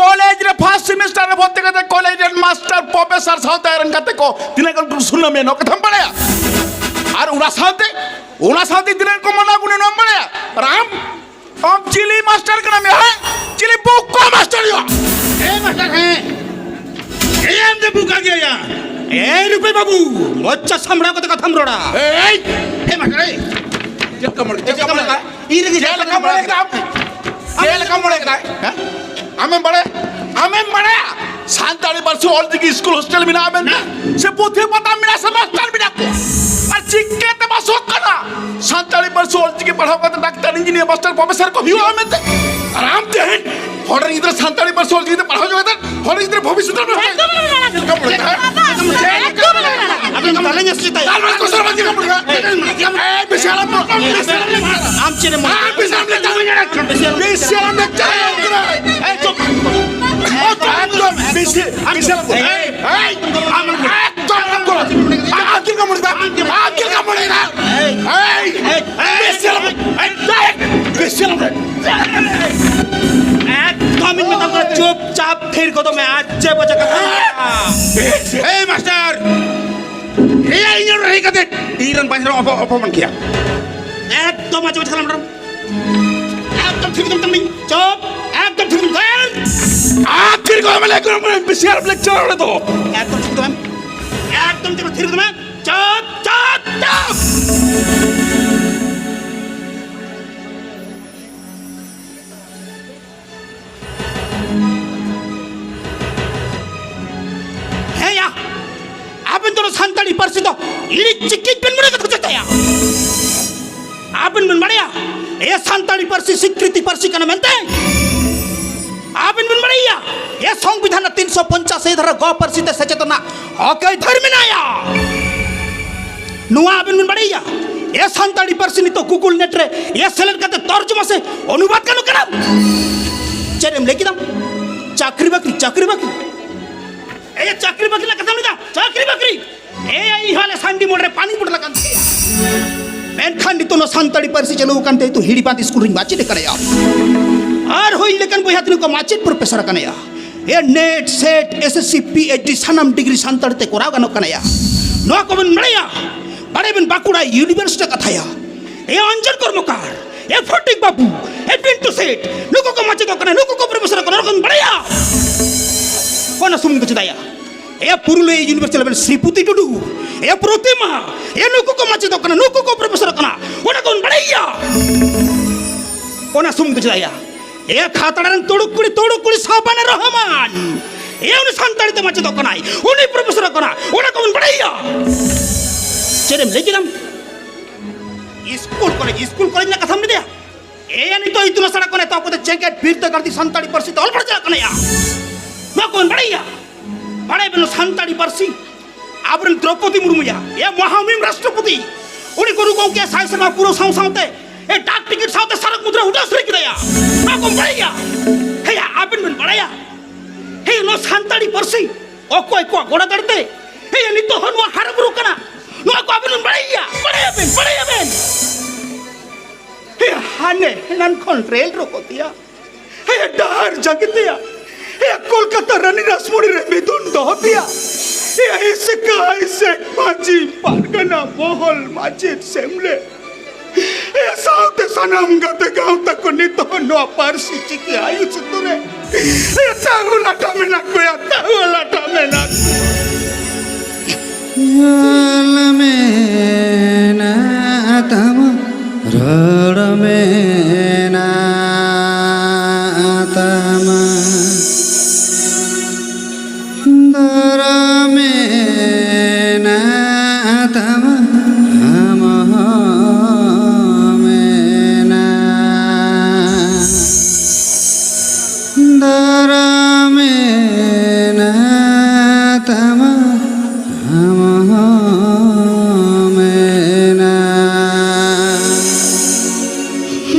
ᱠᱚᱞᱮᱡᱽ ᱨᱮ ᱯᱷᱟᱥᱴ ᱥᱮᱢᱮᱥᱴᱟᱨ ᱨᱮ ᱵᱷᱚᱨᱛᱤ ᱠᱟᱛᱮ ᱠᱚᱞᱮᱡᱽ ᱨᱮᱱ ᱢᱟᱥᱴᱟᱨ ᱯᱨᱚᱯᱷᱮᱥᱚᱨ ᱥᱟᱶᱛᱮ ᱟᱡ ᱨᱮᱱ ᱜᱟᱛᱮ ᱠᱚ ᱛᱤᱱᱟᱹᱜ ᱜᱟᱱ ᱠᱚ ᱥᱩᱱᱟᱹᱢ ᱮᱱᱟ, ᱠᱟᱛᱷᱟᱢ ᱵᱟᱲᱟᱭᱟ? ᱟᱨ ᱚᱱᱟ ᱥᱟᱶᱛᱮ, ᱚᱱᱟ ᱥᱟᱶᱛᱮ ᱛᱤᱱᱟᱹᱜ ᱠᱚ ᱢᱟᱱᱟᱣ ᱜᱩᱱᱟᱹᱣ ᱮᱱᱟ, ᱵᱟᱲᱟᱭᱟ? ᱟᱨ ᱟᱢ ᱟᱢ ᱪᱤᱞᱤ ᱢᱟᱥᱴᱟᱨ ᱠᱟᱱᱟᱢ ᱭᱟ, ᱦᱮᱸ? ᱪᱤᱞᱤ ᱵᱚᱠᱟ ᱢᱟᱥᱴᱟᱨ ᱭᱟ? ᱦᱮᱸ ᱢᱟᱥᱴᱟᱨ, ᱦᱮᱸ᱾ ᱦᱮᱸ, ᱟᱢ ᱫᱚ ᱵᱚᱠᱟ ᱜᱮᱭᱟ ᱭᱟ᱾ ᱮᱭ ᱨᱩᱯᱮ ᱵᱟᱹᱵᱩ, ᱢᱚᱪᱟ ᱥᱟᱢᱵᱲᱟᱣ ᱠᱟᱛᱮ ᱠᱟᱛᱷᱟᱢ ᱨᱚᱲᱟ᱾ ᱮᱭ! ᱦᱮᱸ ᱢᱟᱥᱴᱟᱨ, ᱮᱭ᱾ ᱪᱮᱫ ᱞᱮᱠᱟ ᱢᱚᱱᱮ, ᱪᱮᱫ ᱞᱮᱠᱟ ᱢᱚᱱᱮ? ᱤᱧ ᱨᱮᱜᱮ ᱪᱮᱫ ᱞᱮᱠᱟ ᱢᱚᱱᱮ ᱠᱮᱫᱟ ᱟᱢ? ᱪᱮᱫ ᱞᱮᱠᱟ ᱢᱚᱱᱮ ᱠᱮᱫᱟ? ᱦᱮᱸ? ᱟᱢᱮᱢ ᱵᱟᱲᱟᱭᱟ? ᱟᱢᱮᱢ ᱵᱟᱲᱟᱭᱟ? ᱥᱟᱱᱛᱟᱲᱤ ᱯᱟᱹᱨᱥᱤ ᱚᱞ ᱪᱤᱠᱤ ᱤᱥᱠᱩᱞ ᱦᱳᱥᱴᱮᱞ ᱢᱮᱱᱟᱜᱼᱟ ᱢᱮᱱᱛᱮ? ᱥᱮ ᱯᱩᱛᱷᱤ ᱯᱟᱛᱟᱢ ᱢᱮᱱᱟᱜᱼᱟ ᱥᱮ ᱢᱟᱥᱴᱟᱨ ᱢᱮᱱᱟᱜ ᱠᱚᱣᱟ? ᱟᱨ ᱪᱤᱠᱟᱹᱛᱮ ᱵᱟᱥᱚᱜ ᱠᱟᱱᱟ? ᱥᱟᱱᱛᱟᱲᱤ ᱯᱟᱹᱨᱥᱤ ᱚᱞ ᱪᱤᱠᱤ ᱯᱟᱲᱦᱟᱣ ᱠᱟᱛᱮ ᱰᱟᱠᱛᱟᱨ, ᱤᱧᱡᱤᱱᱤᱭᱟᱨ, ᱢᱟᱥᱴᱟᱨ, ᱯᱨᱚᱯᱷᱮᱥᱚᱨ ᱠᱚ ᱦᱩᱭᱩᱜᱼᱟ ᱢᱮᱱᱛᱮ? ᱟᱨ ᱟᱢ ᱛᱮᱦᱮᱧ ᱦᱚᱲ ᱨᱮᱱ ᱜᱤᱫᱽᱨᱟᱹ ᱥᱟᱱᱛᱟᱲᱤ ᱯᱟᱹᱨᱥᱤ ᱚᱞ ᱪᱤᱠᱤ ᱛᱮ ᱯᱟᱲᱦᱟᱣ ᱦᱚᱪᱚ ᱠᱟᱛᱮ ᱦᱚᱲ ᱨᱮᱱ ᱜᱤᱫᱽᱨᱟᱹ ᱵᱷᱚᱵᱤᱥᱥᱚᱛ ᱮᱢ ᱱᱚᱥᱴᱚᱭᱟ᱾ ᱮᱠᱫᱚᱢ ᱵᱟᱝ, ᱮᱠᱫᱚᱢ ᱵᱟᱝ᱾ ᱮᱠᱫᱚᱢ ᱵᱟᱝ᱾ ᱟᱵᱮᱱ ᱫᱚ ᱛᱟᱦᱞᱮ ᱧᱮᱞ ᱪᱮᱫ ᱛᱟᱭᱟ? ᱟᱨ ᱢᱟᱱᱮ ᱠᱚᱥᱚᱨ ᱵᱟᱡᱮ ᱠᱟᱢᱲᱟ᱾ ᱮ, ᱵᱤᱥᱟᱞ ᱟᱢ ᱫᱚ, ᱵᱤᱥᱟᱞ ᱟᱢ ᱫᱚ᱾ ᱟᱢ ᱪᱮᱫ ᱮᱢ ᱢᱚᱱᱮ ᱟᱨ ᱵᱤᱥᱟᱞ ᱟᱢ ᱫᱚ᱾ ᱵᱤᱥᱟᱞ ᱟᱢ ᱫᱚ᱾ ᱮ, ᱪᱩᱯ᱾ ᱮᱠᱫᱚᱢ ᱵᱤᱥᱟᱞ, ᱵᱤᱥᱟᱞ ᱟᱢ ᱫᱚ᱾ ᱮᱭ, ᱮᱭ, ᱟᱢ ᱮᱠᱫᱚᱢ ᱟᱢ ᱫᱚ᱾ ᱟᱢ ᱟᱹᱠᱤᱞ ᱠᱟᱢᱲᱟ᱾ ᱟᱹᱠᱤᱞ ᱠᱟᱢᱲᱟ᱾ ᱮᱭ, ᱮᱭ, ᱵᱤᱥᱟᱞ ᱟᱢ ᱫᱚ᱾ ᱮᱭ, ᱵᱤᱥᱟᱞ ᱟᱢ ᱫᱚ᱾ ᱮᱠᱫᱚᱢ ᱤᱧ ᱢᱮᱛᱟᱢ ᱠᱟᱱᱟ, ᱪᱩᱯᱪᱟᱯ ᱛᱷᱤᱨ ᱠᱚᱫᱚᱜ ᱢᱮ, ᱟᱨ ᱪᱮᱫ ᱵᱚᱪᱟ ᱠᱟᱛᱷᱟ ᱢᱮᱱᱟᱜᱼᱟ? ᱮᱭ ᱢᱟᱥᱴᱟᱨ, ᱮᱭᱟ ᱤᱧ ᱚᱲᱟᱜ ᱦᱮᱡ ᱠᱟᱛᱮ ᱤᱧ ᱨᱮᱱ ᱵᱟᱧᱦᱟᱨ ᱚᱯᱚ-, ᱚᱯᱚᱢᱟᱱ ᱠᱮᱭᱟ᱾ ᱮᱠᱫᱚᱢ ᱟᱡ ᱵᱚᱪᱟ ᱠᱟᱛᱷᱟ ᱢᱮᱱᱟᱜᱼᱟ᱾ ᱮᱠᱫᱚᱢ ᱛᱷᱤᱨ ᱠᱚᱫᱚᱢ ᱛᱟᱢ᱾ ᱪᱩᱯ! ᱮᱠᱫᱚᱢ ᱛᱷᱤᱨ ᱠᱚᱫᱚᱢ ᱛᱟᱢ᱾ ᱟᱨ ᱛᱷᱤᱨ ᱠᱚᱫᱚᱢ ᱞᱮ ᱠᱚᱨᱟᱣ ᱢᱮ, ᱵᱤᱥᱤ ᱟᱨ ᱞᱮᱠᱪᱟᱨ ᱨᱮ ᱫᱚ᱾ ᱮᱠᱫᱚᱢ ᱛᱷᱤᱨ ᱠᱚᱫᱚᱢ᱾ ᱮᱠᱫᱚᱢ ᱛᱷᱤᱨ ᱠᱚᱫᱚᱢ᱾ ᱪᱩᱯ, ᱪᱩᱯ, ᱪᱩᱯ᱾ ᱦᱮᱸᱭᱟ, ᱟᱵᱮᱱ ᱫᱚ ᱥᱟᱱᱛᱟᱲᱤ ᱯᱟᱹᱨᱥᱤ ᱫᱚ ᱤᱲᱤᱡ ᱪᱤᱠᱤᱡ ᱵᱮᱱ ᱢᱚᱱᱮ ᱠᱟᱛᱮ ᱪᱮᱥᱴᱟᱭᱟ᱾ ᱟᱵᱮᱱ ᱵᱮᱱ ᱵᱟᱲᱟᱭᱟ, ᱮ ᱥᱟᱱᱛᱟᱲᱤ ᱯᱟᱹᱨᱥᱤ ᱥᱤᱠᱨᱤᱛᱤ ᱯᱟᱹᱨᱥᱤ ᱠᱟᱱᱟ ᱢᱮᱱᱛᱮ? ᱟᱵᱮᱱ ᱵᱮᱱ ᱵᱟᱲᱟᱭᱟ, ᱮ ᱥᱚᱝᱵᱤᱫᱷᱟᱱ ᱨᱮ ᱛᱤᱱᱥᱚ ᱯᱚᱧᱪᱟᱥ ᱮ ᱫᱷᱟᱨᱟ ᱜᱚ ᱯᱟᱹᱨᱥᱤ ᱛᱮ ᱥᱮᱪᱮᱫ ᱨᱮᱱᱟᱜ ᱦᱚᱠ ᱟᱹᱭᱫᱟᱹᱨ ᱢᱮᱱᱟᱭᱟ? ᱱᱚᱣᱟ ᱟᱵᱮᱱ ᱵᱮᱱ ᱵᱟᱲᱟᱭᱟ, ᱮ ᱥᱟᱱᱛᱟᱲᱤ ᱯᱟᱹᱨᱥᱤ ᱱᱤᱛᱚᱜ ᱜᱩᱜᱩᱞ ᱱᱮᱴ ᱨᱮ ᱮ ᱥᱮᱞᱮᱫ ᱠᱟᱛᱮ ᱛᱚᱨᱡᱚᱢᱟ ᱥᱮ ᱚᱱᱩᱵᱟᱫ ᱜᱟᱱᱚᱜ ᱠᱟᱱᱟ? ᱪᱮᱫ ᱮᱢ ᱞᱟᱹᱭ ᱠᱮᱫᱟᱢ? ᱪᱟᱹᱠᱨᱤ ᱵᱟᱹᱠᱨᱤ, ᱪᱟᱹᱠᱨᱤ ᱵᱟᱹᱠᱨᱤ᱾ ᱮᱭ ᱪᱟᱹᱠᱨᱤ ᱵᱟᱹᱠᱨᱤ ᱨᱮᱱᱟᱜ ᱠᱟᱛᱷᱟᱢ ᱞᱟᱹᱭ ᱫᱟ? ᱪᱟᱹᱠᱨᱤ ᱵᱟᱹᱠᱨᱤ᱾ ᱮᱭ ᱤᱧ ᱦᱚᱸ ᱟᱞᱮ ᱥᱟᱱᱰᱤ ᱢᱳᱲ ᱨᱮ ᱯᱟᱱᱤ ᱵᱚᱴᱚᱞ ᱟᱠᱟᱱ ᱛᱤᱧᱟ᱾ ᱢᱮᱱᱠᱷᱟᱱ ᱱᱤᱛᱚᱜ ᱱᱚᱣᱟ ᱥᱟᱱᱛᱟᱲᱤ ᱯᱟᱹᱨᱥᱤ ᱪᱟᱹᱞᱩ ᱟᱠᱟᱱ ᱛᱮ ᱱᱤᱛᱚᱜ ᱦᱤᱲᱤᱵᱟᱸᱫ ᱤᱥᱠᱩᱞ ᱨᱤᱧ ᱢᱟᱪᱮᱫ ᱟᱠᱟᱱᱟᱭᱟ᱾ ᱟᱨ ᱦᱩᱭ ᱞᱮᱠᱟᱱ ᱵᱚᱭᱦᱟ ᱛᱤᱱᱟᱹᱜ ᱠᱚ ᱢᱟᱪᱮᱫ ᱯᱨᱚᱯᱷᱮᱥᱚᱨ ᱟᱠᱟᱱᱟᱭᱟ᱾ ᱮ NET, SET, S S C, P H D ᱥᱟᱱᱟᱢ ᱰᱤᱜᱽᱨᱤ ᱥᱟᱱᱛᱟᱲᱤ ᱛᱮ ᱠᱚᱨᱟᱣ ᱜᱟᱱᱚᱜ ᱠᱟᱱᱟᱭᱟ᱾ ᱱᱚᱣᱟ ᱠᱚᱵᱚᱱ ᱵᱟᱲᱟᱭᱟ? ᱵᱟᱲᱟᱭ ᱵᱮᱱ ᱵᱟᱸᱠᱩᱲᱟ ᱤᱭᱩᱱᱤᱵᱷᱟᱨᱥᱤᱴᱤ ᱠᱟᱛᱷᱟᱭᱟ᱾ ᱮ ᱚᱧᱡᱚᱱ ᱠᱚᱨᱢᱚᱠᱟᱨ, ᱮ ᱯᱷᱚᱴᱤᱠ ᱵᱟᱹᱵᱩ, ᱮ ᱯᱤᱱᱴᱩ ᱥᱮᱴ, ᱱᱩᱠᱩ ᱠᱚ ᱢᱟᱪᱮᱫᱚᱜ ᱠᱟᱱᱟ, ᱱᱩᱠᱩ ᱠᱚ ᱯᱨᱚᱯᱷᱮᱥᱚᱨᱚᱜ ᱠᱟᱱᱟ, ᱱᱩᱠᱩ ᱵᱚᱱ ᱵᱟᱲᱟᱭᱟ? ᱚᱱᱟ ᱥᱩᱢᱩᱝ ᱠᱚ ᱪᱮᱫᱟᱭᱟ᱾ ᱮ ᱯᱩᱨᱩᱞᱤᱭᱟᱹ ᱤᱭᱩᱱᱤᱵᱷᱟᱨᱥᱤᱴᱤ ᱞᱮᱵᱮᱞ ᱥᱨᱤᱯᱚᱛᱤ ᱴᱩᱰᱩ, ᱮ ᱯᱨᱚᱛᱤᱢᱟ, ᱮ ᱱᱩᱠᱩ ᱠᱚ ᱢᱟᱪᱮᱫᱚᱜ ᱠᱟᱱᱟ, ᱱᱩᱠᱩ ᱠᱚ ᱯᱨᱚᱯᱷᱮᱥᱚᱨᱚᱜ ᱠᱟᱱᱟ, ᱚᱱᱟ ᱠᱚ ᱵᱚᱱ ᱵᱟᱲᱟᱭᱟ? ᱚᱱᱟ ᱥᱩᱢᱩᱝ ᱠᱚ ᱪᱮᱫᱟᱭᱟ᱾ ᱮ ᱠᱷᱟᱛᱲᱟ ᱨᱮᱱ ᱛᱩᱲᱩᱠ ᱠᱩᱲᱤ, ᱛᱩᱲᱩᱠ ᱠᱩᱲᱤ ᱥᱟᱵᱟᱱᱟ ᱨᱚᱦᱢᱟᱱ, ᱮ ᱩᱱᱤ ᱥᱟᱱᱛᱟᱲᱤ ᱛᱮ ᱢᱟᱪᱮᱫᱚᱜ ᱠᱟᱱᱟᱭ, ᱩᱱᱤ ᱯᱨᱚᱯᱷᱮᱥᱚᱨᱚᱜ ᱠᱟᱱᱟ, ᱚᱱᱟ ᱠᱚ ᱵᱚᱱ ᱵᱟᱲᱟᱭᱟ? ᱪᱮᱫ ᱮᱢ ᱞᱟᱹᱭ ᱠᱮᱫᱟᱢ? ᱤᱥᱠᱩᱞ ᱠᱚᱞᱮᱡᱽ, ᱤᱥᱠᱩᱞ ᱠᱚᱞᱮᱡᱽ ᱨᱮᱱᱟᱜ ᱠᱟᱛᱷᱟᱢ ᱞᱟᱹᱭ ᱫᱟ? ᱮᱭᱟ, ᱱᱤᱛᱚᱜ ᱤᱛᱩᱱ ᱟᱥᱲᱟ ᱠᱷᱚᱱ ᱮᱛᱚᱦᱚᱵ ᱠᱟᱛᱮ ᱡᱮᱜᱮᱛ ᱵᱤᱨᱫᱟᱹᱜᱟᱲ ᱫᱷᱟᱹᱵᱤᱡ ᱥᱟᱱᱛᱟᱲᱤ ᱯᱟᱹᱨᱥᱤ ᱛᱮ ᱚᱞ ᱯᱟᱲᱦᱟᱣ ᱪᱟᱞᱟᱜ ᱠᱟᱱᱟ ᱭᱟ᱾ ᱱᱚᱣᱟ ᱠᱚᱵᱚᱱ ᱵᱟᱲᱟᱭᱟ? ᱵᱟᱲᱟᱭ ᱵᱮᱱ, ᱥᱟᱱᱛᱟᱲᱤ ᱯᱟᱹᱨᱥᱤ ᱟᱵᱚᱨᱮᱱ ᱫᱨᱚᱯᱚᱫᱤ ᱢᱩᱨᱢᱩ ᱭᱟ, ᱮ ᱢᱚᱦᱟᱢᱩᱦᱤᱢ ᱨᱟᱥᱴᱨᱚᱯᱚᱛᱤ, ᱩᱱᱤ ᱜᱩᱨᱩ ᱜᱚᱢᱠᱮ ᱥᱟᱭ ᱥᱮᱨᱢᱟ ᱯᱩᱨᱟᱹᱣ ᱥᱟᱶ ᱥᱟᱶᱛᱮ ᱮ ᱰᱟᱠ ᱴᱤᱠᱤᱴ ᱥᱟᱶᱛᱮ ᱥᱟᱨᱚᱠ ᱢᱩᱫᱽᱨᱟ ᱩᱰᱟᱹᱥ ᱨᱮ ᱠᱮᱫᱟᱭᱟ᱾ ᱱᱚᱣᱟ ᱠᱚᱢ ᱵᱟᱲᱟᱭᱟ? ᱦᱮᱭᱟ, ᱟᱵᱮᱱ ᱵᱮᱱ ᱵᱟᱲᱟᱭᱟ? ᱦᱮᱭᱟ, ᱱᱚᱣᱟ ᱥᱟᱱᱛᱟᱲᱤ ᱯᱟᱹᱨᱥᱤ ᱚᱠᱚᱭ ᱠᱚᱣᱟᱜ ᱜᱚᱲᱟ ᱫᱟᱲᱮ ᱛᱮ, ᱦᱮᱭᱟ, ᱱᱤᱛᱚᱜ ᱦᱚᱸ ᱱᱚᱣᱟ ᱦᱟᱨᱟ ᱵᱩᱨᱩ ᱠᱟᱱᱟ? ᱱᱚᱣᱟ ᱠᱚ ᱟᱵᱮᱱ ᱵᱮᱱ ᱵᱟᱲᱟᱭᱟ? ᱵᱟᱲᱟᱭᱟᱵᱮᱱ, ᱵᱟᱲᱟᱭᱟᱵᱮᱱ᱾ ᱦᱮ, ᱦᱟᱱᱮ ᱮᱱᱟᱱ ᱠᱷᱚᱱ ᱨᱮᱞ ᱨᱚᱠᱚ ᱛᱮᱭᱟ, ᱦᱮ, ᱰᱟᱦᱟᱨ ᱡᱟᱸᱜᱮ ᱛᱮᱭᱟ, ᱦᱮ, ᱠᱳᱞᱠᱟᱛᱟ ᱨᱟᱱᱤ ᱨᱟᱥᱢᱚᱬᱤ ᱨᱮ ᱢᱤᱫᱩᱱ ᱫᱚᱦᱚ ᱛᱮᱭᱟ, ᱦᱮ, ᱤᱥᱠᱟ ᱤᱥᱮᱠ ᱢᱟᱹᱡᱷᱤ ᱯᱟᱨᱜᱟᱱᱟ ᱢᱚᱦᱚᱞ ᱢᱟᱪᱮᱫ ᱥᱮᱢᱞᱮᱫ, ᱦᱮ, ᱥᱟᱶᱛᱮ ᱥᱟᱱᱟᱢ ᱜᱟᱛᱮ ᱜᱟᱶᱛᱟ ᱠᱚ ᱱᱤᱛᱚᱜ ᱱᱚᱣᱟ ᱯᱟᱹᱨᱥᱤ ᱪᱤᱠᱤ ᱟᱭᱩ ᱥᱩᱛᱩᱜ ᱨᱮ ᱛᱟᱹᱦᱩ ᱞᱟᱴᱷᱟ ᱢᱮᱱᱟᱜ ᱠᱚᱭᱟ, ᱛᱟᱹᱦᱩ ᱞᱟᱴᱷᱟ ᱢᱮᱱᱟᱜ ᱠᱚᱣᱟ᱾ ᱧᱮᱞ ᱢᱮᱱᱟᱜ ᱛᱟᱢᱟ, ᱨᱚᱲ ᱢᱮᱱᱟᱜ ᱛᱟᱢᱟ, ᱫᱚᱨ ᱢᱮᱱᱟᱜ ᱛᱟᱢᱟ, ᱟᱢ ᱦᱚᱸ ᱢᱮᱱᱟᱜ, ᱫᱚᱨ ᱢᱮᱱᱟᱜ ᱛᱟᱢᱟ, ᱟᱢ ᱦᱚᱸ ᱢᱮᱱᱟᱜ᱾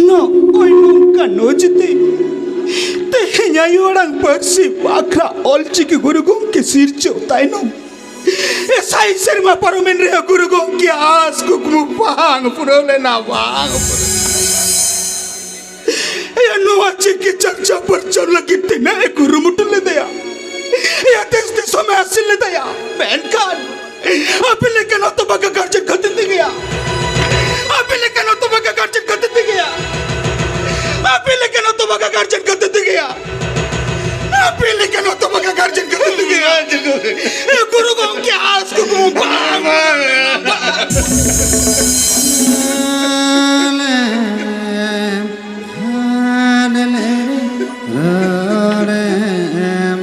ᱱᱚᱜᱼᱚᱭ ᱱᱚᱝᱠᱟ ᱱᱚᱡᱽᱛᱮ ᱛᱮᱦᱮᱧ ᱟᱭᱳ ᱟᱲᱟᱝ ᱯᱟᱹᱨᱥᱤ ᱵᱟᱠᱷᱨᱟ ᱚᱞᱪᱤᱠᱤ ᱜᱩᱨᱩ ᱜᱚᱢᱠᱮ ᱥᱤᱨᱡᱟᱹᱣ ᱛᱟᱭᱱᱚᱢ ᱮ ᱥᱟᱭ ᱥᱮᱨᱢᱟ ᱯᱟᱨᱚᱢᱮᱱ ᱨᱮᱦᱚᱸ ᱜᱩᱨᱩ ᱜᱚᱢᱠᱮ ᱟᱸᱥ ᱠᱩᱠᱢᱩ ᱵᱟᱝ ᱯᱩᱨᱟᱹᱣ ᱞᱮᱱᱟ, ᱵᱟᱝ ᱯᱩᱨᱟᱹᱣ᱾ ᱮᱭᱟ, ᱱᱚᱣᱟ ᱪᱤᱠᱤ ᱪᱟᱨᱪᱟ ᱯᱟᱨᱪᱟᱣ ᱞᱟᱹᱜᱤᱫ ᱛᱤᱱᱟᱹᱜ ᱮ ᱠᱩᱨᱩᱢᱩᱴᱩ ᱞᱮᱫᱮᱭᱟ᱾ ᱮᱭᱟ, ᱫᱮᱥ ᱫᱤᱥᱚᱢ ᱮ ᱟᱹᱥᱤᱞ ᱞᱮᱫᱮᱭᱟ, ᱢᱮᱱᱠᱷᱟᱱ ᱟᱯᱮ ᱞᱮᱠᱟᱱ ᱦᱚᱛᱚᱵᱟᱜᱟ ᱜᱟᱨᱡᱮᱱ ᱠᱷᱟᱹᱛᱤᱨ ᱛᱮᱜᱮᱭᱟ᱾ ᱟᱯᱮ ᱞᱮᱠᱟᱱ ᱦᱚᱛᱚᱵᱟᱜᱟ ᱜᱟᱨᱡᱮᱱ ᱠᱷᱟᱹᱛᱤᱨ ᱛᱮᱜᱮᱭᱟ᱾ ᱟᱯᱮ ᱞᱮᱠᱟᱱ ᱦᱚᱛᱚᱵᱟᱜᱟ ᱜᱟᱨᱡᱮᱱ ᱠᱷᱟᱹᱛᱤᱨ ᱛᱮᱜᱮᱭᱟ᱾ ᱟᱯᱮ ᱞᱮᱠᱟᱱ ᱦᱚᱛᱚᱵᱟᱜᱟ ᱜᱟᱨᱡᱮᱱ ᱠᱷᱟᱹᱛᱤᱨ ᱛᱮᱜᱮᱭᱟ᱾ ᱮ ᱜᱩᱨᱩ ᱜᱚᱢᱠᱮ ᱟᱸᱥ ᱠᱩᱠᱢᱩ ᱵᱟᱝ, ᱵᱟᱝ, ᱵᱟᱝ᱾ ᱨᱚᱲᱮ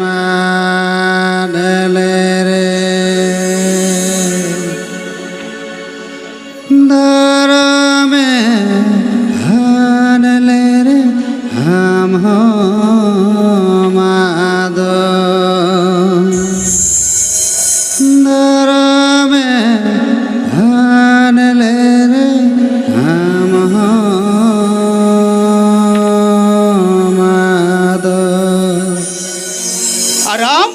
ᱢᱟᱰᱞᱮ ᱨᱮ᱾ ᱫᱟᱨᱟᱢᱮ ᱦᱟᱰᱞᱮ ᱨᱮ ᱟᱢ ᱦᱚᱸ ᱟᱫᱚ᱾ ᱫᱟᱨᱟᱢᱮ ᱦᱟᱰᱞᱮ ᱨᱮ ᱟᱢ ᱦᱚᱸ ᱟᱫᱚ᱾ ᱟᱨ ᱟᱢ,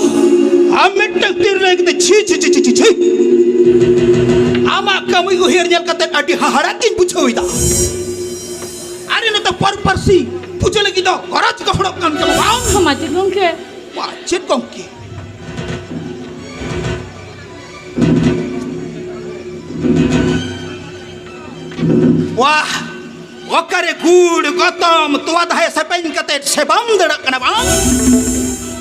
ᱟᱢ ᱢᱤᱫᱴᱟᱝ ᱛᱤᱨᱞᱟᱹ ᱠᱟᱛᱮ ᱪᱷᱤ, ᱪᱷᱤ, ᱪᱷᱤ, ᱪᱷᱤ, ᱪᱷᱤ, ᱪᱷᱤ᱾ ᱟᱢᱟᱜ ᱠᱟᱹᱢᱤ ᱩᱭᱦᱟᱹᱨ ᱧᱮᱞ ᱠᱟᱛᱮ ᱟᱹᱰᱤ ᱦᱟᱦᱟᱲᱟᱜ ᱜᱤᱧ ᱵᱩᱡᱷᱟᱹᱣ ᱮᱫᱟ᱾ ᱟᱨ ᱱᱚᱛᱮ ᱯᱚᱨ ᱯᱟᱹᱨᱥᱤ ᱯᱩᱡᱟᱹ ᱞᱟᱹᱜᱤᱫ ᱫᱚ ᱜᱚᱨᱚᱡᱽ ᱜᱚᱦᱚᱲᱚᱜ ᱠᱟᱱ ᱛᱟᱢᱟ ᱵᱟᱝ? ᱢᱟᱪᱮᱫ ᱜᱚᱢᱠᱮ᱾ ᱢᱟᱪᱮᱫ ᱜᱚᱢᱠᱮ᱾ ᱣᱟᱦ! ᱚᱠᱟᱨᱮ ᱜᱩᱲ, ᱜᱚᱛᱚᱢ, ᱛᱚᱣᱟ ᱫᱟᱦᱮ ᱥᱮᱯᱮᱧ ᱠᱟᱛᱮ ᱥᱮᱵᱟᱢ ᱫᱟᱹᱲᱟᱜ ᱠᱟᱱᱟ ᱵᱟᱝ?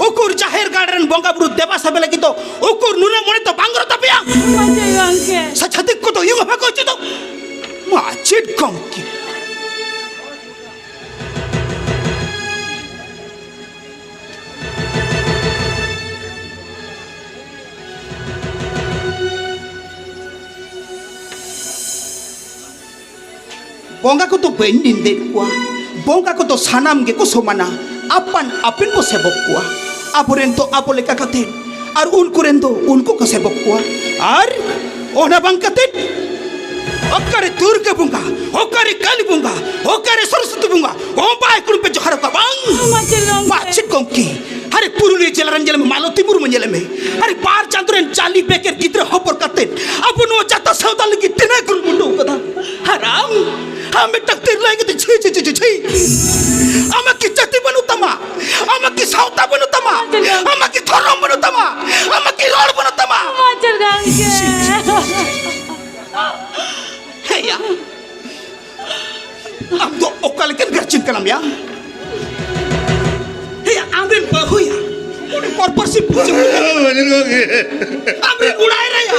ᱩᱠᱩᱨ ᱡᱟᱦᱮᱨ ᱜᱟᱲ ᱨᱮᱱ ᱵᱚᱸᱜᱟ ᱵᱩᱨᱩ ᱫᱮᱵᱟ ᱥᱮᱵᱟ ᱞᱟᱹᱜᱤᱫ ᱫᱚ ᱩᱠᱩᱨ ᱱᱩᱱᱟᱹᱜ ᱢᱚᱱᱮ ᱫᱚ ᱵᱟᱝ ᱜᱚᱨᱚ ᱛᱟᱯᱮᱭᱟ? ᱢᱟᱪᱮᱫ ᱜᱚᱢᱠᱮ᱾ ᱥᱮ ᱪᱷᱟᱹᱛᱤᱠ ᱠᱚᱫᱚ ᱤᱭᱩ ᱦᱚᱸ ᱵᱟᱠᱚ ᱪᱮᱫᱚᱜ? ᱢᱟᱪᱮᱫ ᱜᱚᱢᱠᱮ᱾ ᱵᱚᱸᱜᱟ ᱠᱚᱫᱚ ᱵᱟᱹᱧ ᱱᱤᱱᱫᱟᱹᱭᱮᱫ ᱠᱚᱣᱟ᱾ ᱵᱚᱸᱜᱟ ᱠᱚᱫᱚ ᱥᱟᱱᱟᱢ ᱜᱮᱠᱚ ᱥᱚᱢᱟᱱᱟ, ᱟᱯᱟᱱ ᱟᱹᱯᱤᱱ ᱠᱚ ᱥᱮᱵᱚᱠ ᱠᱚᱣᱟ᱾ ᱟᱵᱚᱨᱮᱱ ᱫᱚ ᱟᱵᱚ ᱞᱮᱠᱟ ᱠᱟᱛᱮ, ᱟᱨ ᱩᱱᱠᱩ ᱨᱮᱱ ᱫᱚ ᱩᱱᱠᱩ ᱠᱚ ᱥᱮᱵᱚᱠ ᱠᱚᱣᱟ᱾ ᱟᱨ ᱚᱱᱟ ᱵᱟᱝ ᱠᱟᱛᱮ, ᱚᱠᱟᱨᱮ ᱫᱩᱨᱜᱟᱹ ᱵᱚᱸᱜᱟ, ᱚᱠᱟᱨᱮ ᱠᱟᱹᱞᱤ ᱵᱚᱸᱜᱟ, ᱚᱠᱟᱨᱮ ᱥᱚᱨᱚᱥᱚᱛᱤ ᱵᱚᱸᱜᱟ, ᱚᱱᱵᱟᱭ ᱠᱩᱲᱩᱢ ᱯᱮ ᱡᱚᱦᱟᱨ ᱟᱠᱚᱣᱟ ᱵᱟᱝ? ᱢᱟᱪᱮᱫ ᱜᱚᱢᱠᱮ᱾ ᱢᱟᱪᱮᱫ ᱜᱚᱢᱠᱮ, ᱟᱨᱮ ᱯᱩᱨᱩᱞᱤᱭᱟᱹ ᱡᱮᱞᱟ ᱨᱮᱱ ᱧᱮᱞ ᱢᱮ, ᱢᱟᱞᱚᱛᱤ ᱢᱩᱨᱢᱩ ᱧᱮᱞ ᱢᱮ᱾ ᱟᱨᱮ ᱵᱟᱨ ᱪᱟᱸᱫᱳ ᱨᱮᱱ ᱡᱟᱞᱤ ᱵᱮᱠᱮᱨ ᱜᱤᱫᱽᱨᱟᱹ ᱦᱚᱯᱚᱱ ᱠᱟᱛᱮ ᱟᱵᱚ ᱱᱚᱣᱟ ᱡᱟᱛᱟ ᱥᱟᱶᱛᱟ ᱞᱟᱹᱜᱤᱫ ᱛᱤᱱᱟᱹᱜ ᱠᱩᱨᱩᱢᱩᱴᱩ ᱠᱟᱫᱟ᱾ ᱟᱨ ᱟᱢ, ᱟᱢ ᱢᱤᱫᱴᱟᱝ ᱛᱤᱨᱞᱟᱹ ᱦᱮᱡ ᱠᱟᱛᱮ ᱪᱷᱤ, ᱪᱷᱤ, ᱪᱷᱤ, ᱪᱷᱤ, ᱪᱷᱤ᱾ ᱟᱢᱟᱜ ᱠᱤ ᱡᱟᱹᱛᱤ ᱵᱟᱹᱱᱩᱜ ᱛᱟᱢᱟ? ᱟᱢᱟᱜ ᱠᱤ ᱥᱟᱶᱛᱟ ᱵᱟᱹᱱᱩᱜ ᱛᱟᱢᱟ? ᱟᱢᱟᱜ ᱠᱤ ᱫᱷᱚᱨᱚᱢ ᱵᱟᱹᱱᱩᱜ ᱛᱟᱢᱟ? ᱟᱢᱟᱜ ᱠᱤ ᱨᱚᱲ ᱵᱟᱹᱱᱩᱜ ᱛᱟᱢᱟ? ᱢᱟᱪᱮᱫ ᱜᱚᱢᱠᱮ᱾ ᱦᱮᱸᱭᱟ, ᱟᱢ ᱫᱚ ᱚᱠᱟ ᱞᱮᱠᱟᱱ ᱜᱟᱨᱡᱮᱱ ᱠᱟᱱᱟᱢ ᱭᱟ? ᱦᱮᱸᱭᱟ, ᱟᱢᱨᱮᱱ ᱵᱟᱹᱦᱩᱭᱟ ᱩᱱᱤ ᱯᱚᱨ ᱯᱟᱹᱨᱥᱤ ᱯᱩᱡᱟᱹ, ᱟᱢᱨᱮᱱ ᱚᱲᱟᱜ ᱨᱮᱭᱟ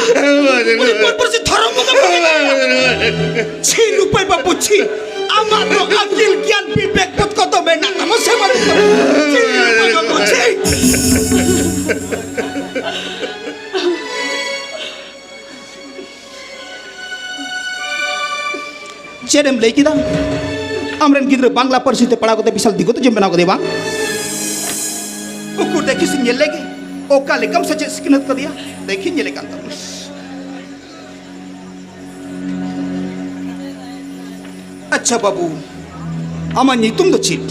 ᱩᱱᱤ ᱯᱚᱨ ᱯᱟᱹᱨᱥᱤ ᱫᱷᱚᱨᱚᱢ ᱵᱚᱸᱜᱟ ᱯᱩᱡᱟᱹ᱾ ᱪᱷᱤ ᱨᱩᱯᱟᱹᱭ ᱵᱟᱹᱵᱩ, ᱪᱷᱤ᱾ ᱟᱢᱟᱜ ᱫᱚ ᱟᱹᱠᱤᱞ ᱜᱮᱭᱟᱱ ᱵᱤᱵᱮᱠ ᱵᱳᱫᱷ ᱠᱚᱫᱚ ᱢᱮᱱᱟᱜ ᱛᱟᱢᱟ ᱥᱮ ᱵᱟᱹᱱᱩᱜ ᱛᱟᱢᱟ? ᱪᱷᱤ ᱨᱩᱯᱟᱹᱭ ᱵᱟᱹᱵᱩ, ᱪᱷᱤ᱾ ᱪᱮᱫ ᱮᱢ ᱞᱟᱹᱭ ᱠᱮᱫᱟ? ᱟᱢᱨᱮᱱ ᱜᱤᱫᱽᱨᱟᱹ ᱵᱟᱝᱞᱟ ᱯᱟᱹᱨᱥᱤ ᱛᱮ ᱯᱟᱲᱦᱟᱣ ᱠᱟᱛᱮ ᱵᱤᱥᱟᱞ ᱫᱤᱜᱚᱛ ᱡᱮᱢ ᱵᱮᱱᱟᱣ ᱠᱟᱫᱮᱭᱟ ᱵᱟᱝ? ᱩᱠᱩᱨ ᱫᱮᱠᱷᱤ ᱥᱮᱧ ᱧᱮᱞ ᱞᱮᱜᱮ, ᱚᱠᱟ ᱞᱮᱠᱟᱢ ᱥᱮᱪᱮᱫ ᱥᱤᱠᱷᱱᱟᱹᱛ ᱠᱟᱫᱮᱭᱟ? ᱫᱮᱠᱷᱤᱧ ᱧᱮᱞᱮ ᱠᱟᱱ ᱛᱟᱢᱟ᱾ ᱟᱪᱪᱷᱟ ᱵᱟᱹᱵᱩ, ᱟᱢᱟᱜ ᱧᱩᱛᱩᱢ ᱫᱚ ᱪᱮᱫ?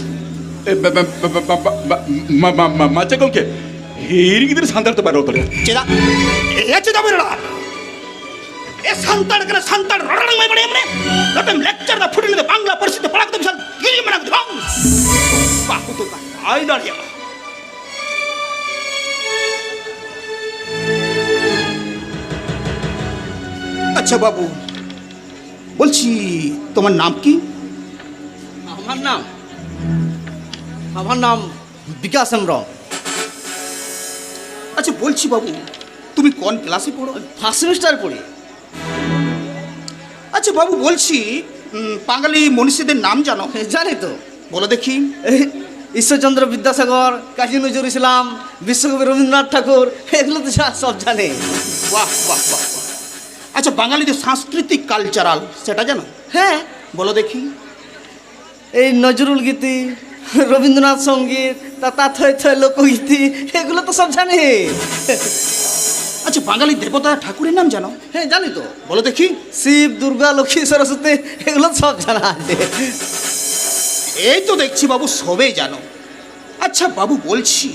ᱮ, ᱵᱟ-, ᱵᱟ-, ᱢᱟ-, ᱢᱟ-, ᱢᱟ-, ᱢᱟ-, ᱢᱟ-, ᱢᱟᱪᱮᱫ ᱜᱚᱢᱠᱮ, ᱤᱧ ᱜᱤᱫᱽᱨᱟᱹ ᱥᱟᱱᱛᱟᱲ ᱛᱮ ᱵᱟᱭ ᱨᱚᱲ ᱫᱟᱲᱮᱭᱟᱜᱼᱟ᱾ ᱪᱮᱫᱟᱜ? ᱮᱭᱟ, ᱪᱮᱫᱟᱜ ᱵᱟᱭ ᱨᱚᱲᱟ? ᱮ ᱥᱟᱱᱛᱟᱲ ᱠᱟᱱᱟ, ᱥᱟᱱᱛᱟᱲ ᱨᱚᱲ ᱟᱲᱟᱝ ᱵᱟᱭ ᱵᱟᱲᱟᱭᱟ ᱢᱟᱱᱮ? ᱱᱚᱛᱮᱢ lecture ᱫᱟ ᱯᱷᱩᱴᱤᱞ ᱫᱚ ᱵᱟᱝᱞᱟ ᱯᱟᱹᱨᱥᱤ ᱛᱮ ᱯᱟᱲᱦᱟᱣ ᱠᱟᱛᱮ ᱵᱤᱥᱟᱞ ᱫᱤᱞᱤ ᱢᱟᱱᱟᱣ ᱠᱟᱛᱮ ᱵᱟᱝ? ᱵᱟᱹᱵᱩ ᱫᱚ ᱵᱟᱭ ᱫᱟᱲᱮᱭᱟᱜᱼᱟ᱾ আচ্ছা বাবু, বলছি, তোমার নাম কি? আমার নাম, আমার নাম বিকাশ হেমব্রম। আচ্ছা, বলছি বাবু, তুমি কোন ক্লাসে পড়ো? ফার্স্ট সেমিস্টার পড়ি। আচ্ছা বাবু, বলছি, উম, বাঙালি মনীষীদের নাম জানো? জানি তো। বলো দেখি। এই, ঈশ্বরচন্দ্র বিদ্যাসাগর, কাজী নজরুল ইসলাম, বিশ্বকবি রবীন্দ্রনাথ ঠাকুর, এগুলো তো সব জানি। বাহ, বাহ, বাহ, বাহ। আচ্ছা, বাঙালিদের সাংস্কৃতিক কালচারাল, সেটা জানো? হ্যাঁ। বলো দেখি। এই নজরুল গীতি, রবীন্দ্রনাথ সঙ্গীত, তা তা থয়ে থয়ে লোকগীতি, এগুলো তো সব জানি। আচ্ছা, বাঙালি দেবতা ঠাকুরের নাম জানো? হ্যাঁ, জানি তো। বলো দেখি। শিব, দুর্গা, লক্ষ্মী, সরস্বতী, এগুলো সব জানা আছে। এই তো দেখছি বাবু, সবেই জানো। আচ্ছা বাবু, বলছি,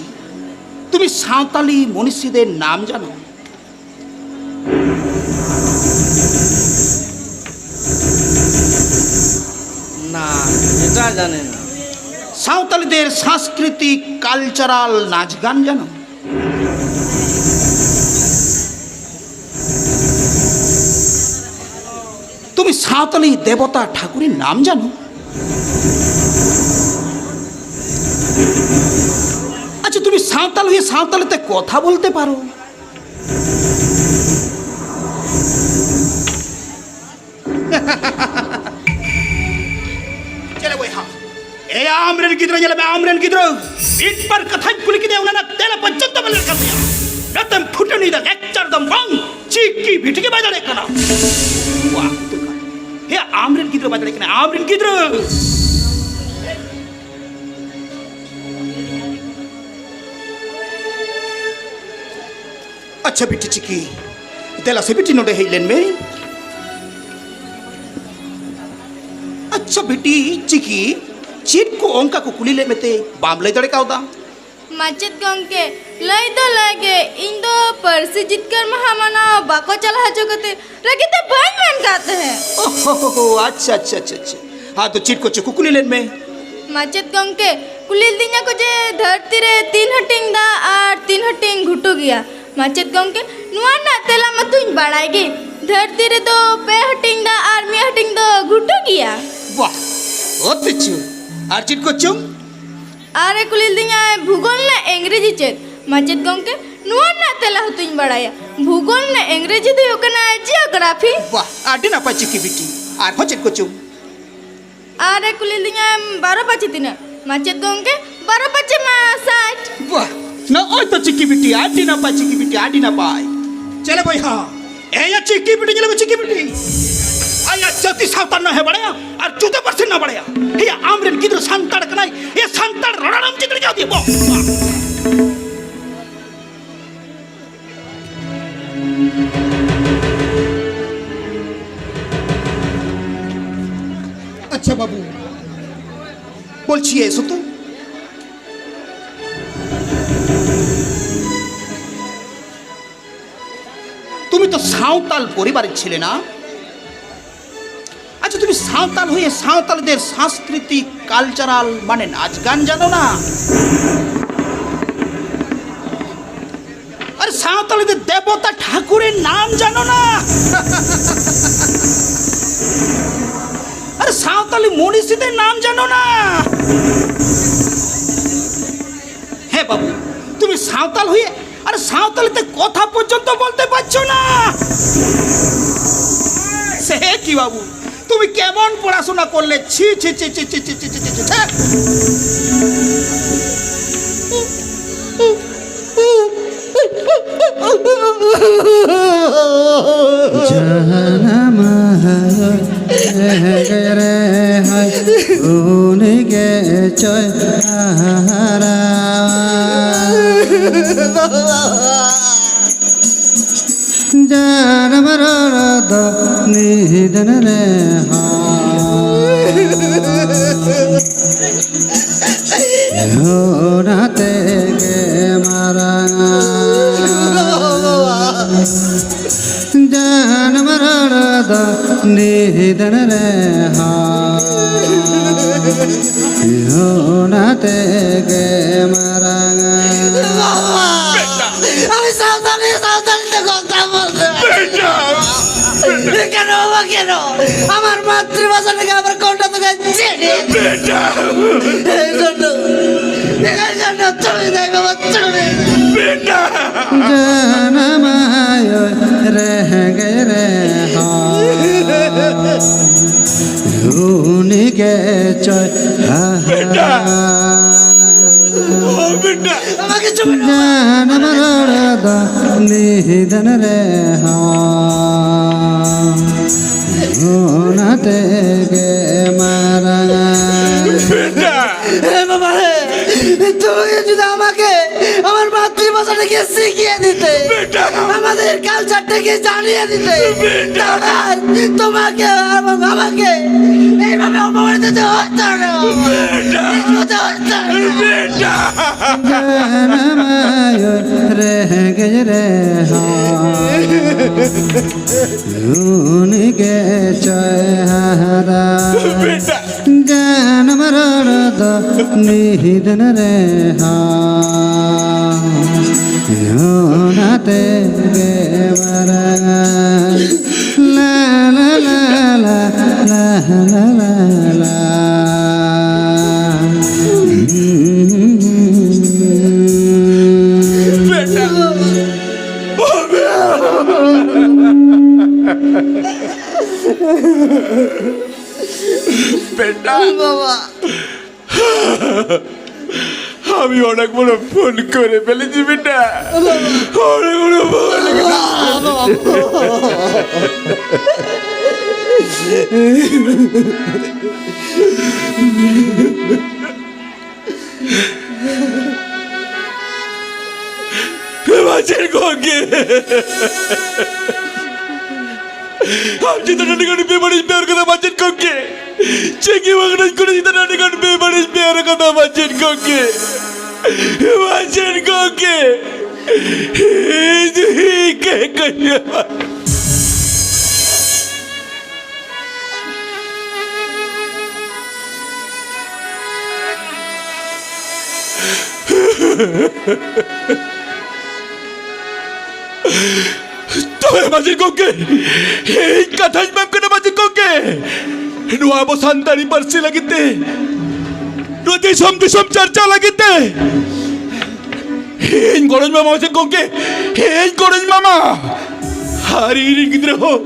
তুমি সাঁওতালি মনীষীদের নাম জানো? না, এটা জানি না। সাঁওতালিদের সাংস্কৃতিক কালচারাল নাচ গান জানো? তুমি সাঁওতালি দেবতা ঠাকুরের নাম জানো? আচ্ছা, তুমি সাঁওতাল হয়ে সাঁওতালিতে কথা বলতে পারো? ᱪᱮᱞᱮ ᱵᱚᱭᱦᱟ, ᱮᱭᱟ ᱟᱢᱨᱮᱱ ᱜᱤᱫᱽᱨᱟᱹ, ᱧᱮᱞᱮ ᱢᱮ, ᱟᱢᱨᱮᱱ ᱜᱤᱫᱽᱨᱟᱹ ᱢᱤᱫ ᱵᱟᱨ ᱠᱟᱛᱷᱟᱧ ᱠᱩᱞᱤ ᱠᱮᱫᱮᱭᱟ, ᱚᱱᱟ ᱨᱮᱱᱟᱜ ᱛᱮᱞᱟ ᱯᱚᱨᱡᱚᱱᱛᱚ ᱵᱟᱭ ᱞᱟᱹᱭ ᱠᱟᱫ ᱛᱤᱧᱟ᱾ ᱱᱚᱛᱮᱢ ᱯᱷᱩᱴᱟᱹᱱᱤᱭᱮᱫᱟ, ᱞᱮᱠᱪᱟᱨ ᱫᱚᱢ ᱵᱟᱝ, ᱪᱤᱠᱤ ᱵᱷᱤᱴᱤ ᱜᱮ ᱵᱟᱭ ᱫᱟᱲᱮᱭᱟᱜ ᱠᱟᱱᱟ᱾ ᱣᱟᱦ, ᱦᱮ, ᱟᱢᱨᱮᱱ ᱜᱤᱫᱽᱨᱟᱹ ᱵᱟᱭ ᱫᱟᱲᱮᱭᱟᱜ ᱠᱟᱱᱟ, ᱟᱢᱨᱮᱱ ᱜᱤᱫᱽᱨᱟᱹ᱾ ᱟᱪᱪᱷᱟ ᱵᱤᱴᱤ ᱪᱤᱠᱤ, ᱫᱮᱞᱟ ᱥᱮ ᱵᱤᱴᱤ, ᱱᱚᱰᱮ ᱦᱮᱡ ᱞᱮᱱ ᱢᱮ᱾ ᱟᱪᱪᱷᱟ ᱵᱤᱴᱤ ᱪᱤᱠᱤ, ᱪᱮᱫ ᱠᱚ ᱚᱱᱠᱟ ᱠᱚ ᱠᱩᱞᱤ ᱞᱮᱫ ᱢᱮᱛᱮ ᱵᱟᱢ ᱞᱟᱹᱭ ᱫᱟᱲᱮ ᱠᱟᱣᱫᱟ? ᱢᱟᱪᱮᱫ ᱜᱚᱢᱠᱮ, ᱞᱟᱹᱭ ᱫᱚ ᱞᱟᱹᱭ ᱜᱮ, ᱤᱧ ᱫᱚ ᱯᱟᱹᱨᱥᱤ ᱡᱤᱛᱠᱟᱹᱨ ᱢᱟᱦᱟ ᱢᱟᱱᱟᱣ ᱵᱟᱠᱚ ᱪᱟᱞᱟᱣ ᱦᱚᱪᱚ ᱠᱟᱛᱮ ᱨᱟᱹᱜᱤ ᱛᱮ ᱵᱟᱹᱧ ᱢᱮᱱ ᱠᱟᱫ ᱛᱟᱦᱮᱸᱫ᱾ ᱳᱦᱳ, ᱟᱪᱪᱷᱟ, ᱟᱪᱪᱷᱟ, ᱟᱪᱪᱷᱟ, ᱟᱪᱪᱷᱟ᱾ ᱦᱮᱸ, ᱛᱚ ᱪᱮᱫ ᱠᱚᱪᱚ ᱠᱚ ᱠᱩᱞᱤ ᱞᱮᱫ ᱢᱮ? ᱢᱟᱪᱮᱫ ᱜᱚᱢᱠᱮ, ᱠᱩᱞᱤ ᱞᱤᱫᱤᱧᱟ ᱠᱚ ᱡᱮ ᱫᱷᱟᱹᱨᱛᱤ ᱨᱮ ᱛᱤᱱ ᱦᱟᱹᱴᱤᱧ ᱫᱟᱜ ᱟᱨ ᱛᱤᱱ ᱦᱟᱹᱴᱤᱧ ᱜᱷᱩᱴᱩ ᱜᱮᱭᱟ᱾ ᱢᱟᱪᱮᱫ ᱜᱚᱢᱠᱮ, ᱱᱚᱣᱟ ᱨᱮᱱᱟᱜ ᱛᱮᱞᱟ ᱢᱟᱛᱚᱧ ᱵᱟᱲᱟᱭ ᱜᱮ, ᱫᱷᱟᱹᱨᱛᱤ ᱨᱮᱫᱚ ᱯᱮ ᱦᱟᱹᱴᱤᱧ ᱫᱟᱜ ᱟᱨ ᱢᱤᱫ ᱦᱟᱹᱴᱤᱧ ᱫᱚ ᱜᱷᱩᱴᱩ ᱜᱮᱭᱟ᱾ ᱵᱟᱦ, ᱚᱛ ᱛᱮᱪᱚ᱾ ᱟᱨ ᱪᱮᱫ ᱠᱚᱪᱚᱝ? ᱟᱨᱮ ᱠᱩᱞᱤ ᱞᱤᱫᱤᱧᱟᱭ, "ᱵᱷᱩᱜᱳᱞ ᱨᱮᱱᱟᱜ ᱤᱝᱨᱮᱡᱤ ᱪᱮᱫ?" ᱢᱟᱪᱮᱫ ᱜᱚᱢᱠᱮ, ᱱᱚᱣᱟ ᱨᱮᱱᱟᱜ ᱛᱮᱞᱟ ᱦᱚᱸᱛᱚᱧ ᱵᱟᱲᱟᱭᱟ᱾ ᱵᱷᱩᱜᱳᱞ ᱨᱮᱱᱟᱜ ᱤᱝᱨᱮᱡᱤ ᱫᱚ ᱦᱩᱭᱩᱜ ᱠᱟᱱᱟ ᱡᱤᱭᱳᱜᱨᱟᱯᱷᱤ᱾ ᱵᱟᱦ, ᱟᱹᱰᱤ ᱱᱟᱯᱟᱭ ᱪᱤᱠᱤ ᱵᱤᱴᱤ᱾ ᱟᱨᱦᱚᱸ ᱪᱮᱫ ᱠᱚᱪᱚᱝ? ᱟᱨᱮ ᱠᱩᱞᱤ ᱞᱤᱫᱤᱧᱟᱭ, "ᱵᱟᱨᱚ ᱯᱟᱸᱪᱮ ᱛᱤᱱᱟᱹᱜ?" ᱢᱟᱪᱮᱫ ᱜᱚᱢᱠᱮ, "ᱵᱟᱨᱚ ᱯᱟᱸᱪᱮ ᱢᱟ ᱥᱟᱴ᱾" ᱵᱟᱦ, ᱱᱚᱜᱼᱚᱭ ᱛᱚ ᱪᱤᱠᱤ ᱵᱤᱴᱤ, ᱟᱹᱰᱤ ᱱᱟᱯᱟᱭ ᱪᱤᱠᱤ ᱵᱤᱴᱤ, ᱟᱹᱰᱤ ᱱᱟᱯᱟᱭ᱾ ᱪᱮᱞᱮ ᱵᱚᱭᱦᱟ, ᱮᱭᱟ ᱪᱤᱠᱤ ᱵᱤᱴᱤ, ᱧᱮᱞ ᱢᱮ ᱪᱤᱠᱤ ᱵᱤᱴᱤ᱾ ᱟᱭᱟᱜ ᱡᱟᱹᱛᱤ ᱥᱟᱶᱛᱟ ᱨᱮᱱᱟᱜ ᱦᱮᱸ ᱵᱟᱲᱟᱭᱟ ᱟᱨ ᱡᱩᱫᱟᱹ ᱯᱟᱹᱨᱥᱤ ᱨᱮᱱᱟᱜ ᱵᱟᱲᱟᱭᱟ᱾ ᱦᱮᱭᱟ, ᱟᱢ ᱨᱮᱱ ᱜᱤᱫᱽᱨᱟᱹ ᱥᱟᱱᱛᱟᱲ ᱠᱟᱱᱟᱭ, ᱮ ᱥᱟᱱᱛᱟᱲ ᱨᱚᱲ ᱟᱲᱟᱝ ᱪᱤᱠᱟᱹ ᱞᱮᱠᱟ ᱫᱤᱭᱮ ᱵᱚ᱾ আচ্ছা বাবু, বলছি এসো তো। তুমি তো সাঁওতাল পরিবারের ছেলে না? আচ্ছা, তুমি সাঁওতাল হয়ে সাঁওতালদের সাংস্কৃতিক, কালচারাল, মানে নাচ গান জানো না? আরে, সাঁওতালিদের দেবতা ঠাকুরের নাম জানো না? আরে, সাঁওতালি মনীষীদের নাম জানো না? হ্যাঁ বাবু, তুমি সাঁওতাল হয়ে, আরে, সাঁওতালিতে কথা পর্যন্ত বলতে পারছো না। সে কি বাবু, তুমি কেমন পড়াশোনা করলে? ছি, ছি, ছি, ছি। ᱡᱟᱱᱟᱢ ᱦᱟᱭ ᱜᱮᱨᱮ ᱦᱟᱭ ᱩᱱᱤ ᱜᱮ ᱪᱚᱭ ᱦᱟᱨᱟ᱾ ᱡᱟᱱᱟᱢ ᱨᱚᱲ ᱫᱚ ᱱᱤᱫᱷᱟᱹᱱ ᱨᱮᱦᱚᱸ ᱚᱱᱟ ᱛᱮᱜᱮ ᱢᱟᱨᱟᱝ᱾ ᱡᱟᱱᱟᱢ ᱨᱚᱲ ᱫᱚ ᱱᱤᱫᱷᱟᱹᱱ ᱨᱮᱦᱚᱸ ᱚᱱᱟ ᱛᱮᱜᱮ ᱢᱟᱨᱟᱝ᱾ বাবা! আমি সাঁওতালি, সাঁওতালিতে কথা বলতে পারি। বেটা! কেন বাবা, কেন? আমার মাতৃভাষা থেকে আমার কোনটা তোকে চেন? ᱵᱮᱴᱟ! ᱮ ᱥᱚᱱᱩ! ᱮ ᱥᱚᱱᱩ, ᱛᱩᱲᱤ ᱫᱟᱭ ᱵᱟᱵᱟ, ᱛᱩᱲᱤ! ᱵᱮᱴᱟ! ᱡᱟᱱᱟᱢ ᱟᱭᱳ ᱨᱮᱸᱜᱮᱡ ᱨᱮᱦᱚᱸ ᱩᱱᱤ ᱜᱮ ᱪᱚᱭ ᱦᱟᱦᱟᱲᱟ᱾ ᱵᱮᱴᱟ! ᱚ, ᱵᱮᱴᱟ! ᱵᱟᱵᱟ, ᱠᱤᱪᱷᱩ ᱢᱮᱱᱟᱜᱼᱟ? ᱡᱟᱱᱟᱢ ᱨᱚᱲ ᱫᱚ ᱱᱤᱫᱟᱹᱱ ᱨᱮᱦᱚᱸ ᱚᱱᱟ ᱛᱮᱜᱮ ᱢᱟᱨᱟᱝᱟ। বেটা। এ বাবা রে, তুমি যদি আমাকে আমার মাতৃভাষাটাকে শিখিয়ে দিতে, বেটা। আমাদের কালচারটাকে জানিয়ে দিতে, বেটা। তাহলে আজ তোমাকে এবং আমাকে এইভাবে অপমানিত হতে হতো না। বেটা। হতে হতো না। বেটা। জানামায় রেগে রে হয়। ᱩᱱᱤ ᱜᱮ ᱪᱚᱭ ᱦᱟᱦᱟᱲᱟ᱾ ᱵᱮᱴᱟ᱾ ᱡᱟᱱᱟᱢ ᱨᱚᱲ ᱫᱚ ᱱᱤᱫᱟᱹᱱ ᱨᱮᱦᱚᱸ ᱚᱱᱟ ᱛᱮᱜᱮ ᱢᱟᱨᱟᱝᱟ᱾ ᱞᱟ, ᱞᱟ, ᱞᱟ, ᱞᱟ, ᱞᱟ, ᱞᱟ, ᱞᱟ, ᱞᱟ, ᱞᱟ। বেটা। বেটা। বাবা। আমি অনেক বড় ভুল করে ফেলেছি বেটা। অনেক বড় ভুল। ᱢᱟᱪᱮᱫ ᱜᱚᱢᱠᱮ, ᱟᱢ ᱪᱮᱛᱟᱱ ᱨᱮ ᱟᱹᱰᱤ ᱜᱟᱱ ᱵᱮᱵᱟᱹᱲᱤᱡ ᱵᱮᱣᱦᱟᱨ ᱠᱟᱫᱟ ᱢᱟᱪᱮᱫ ᱜᱚᱢᱠᱮ᱾ ᱪᱮᱫ ᱜᱮ ᱵᱟᱝ, ᱠᱩᱲᱤ ᱪᱮᱛᱟᱱ ᱨᱮ ᱟᱹᱰᱤ ᱜᱟᱱ ᱵᱮᱵᱟᱹᱲᱤᱡ ᱵᱮᱣᱦᱟᱨ ᱠᱟᱫᱟ ᱢᱟᱪᱮᱫ ᱜᱚᱢᱠᱮ᱾ ᱢᱟᱪᱮᱫ ᱜᱚᱢᱠᱮ, ᱤᱧ ᱫᱚ ᱤᱧ ᱜᱮ ᱠᱟᱹᱧ ᱛᱚᱵᱮ ᱢᱟᱹᱡᱷᱤ ᱜᱚᱢᱠᱮ, ᱤᱧ ᱠᱟᱛᱷᱟᱧ ᱮᱢᱟᱢ ᱠᱟᱱᱟ ᱢᱟᱹᱡᱷᱤ ᱜᱚᱢᱠᱮ, ᱱᱚᱣᱟ ᱟᱵᱚ ᱥᱟᱱᱛᱟᱲᱤ ᱯᱟᱹᱨᱥᱤ ᱞᱟᱹᱜᱤᱫ ᱛᱮ, ᱱᱚᱣᱟ ᱫᱤᱥᱚᱢ ᱫᱤᱥᱚᱢ ᱪᱟᱨᱪᱟᱣ ᱞᱟᱹᱜᱤᱫ ᱛᱮ ᱤᱧ ᱜᱚᱲᱚᱧ ᱮᱢᱟᱢᱟ ᱢᱟᱪᱮᱫ ᱜᱚᱢᱠᱮ, ᱤᱧ ᱜᱚᱲᱚᱧ ᱮᱢᱟᱢᱟ᱾ ᱟᱨ ᱤᱧ ᱨᱮᱱ ᱜᱤᱫᱽᱨᱟᱹ ᱦᱚᱸ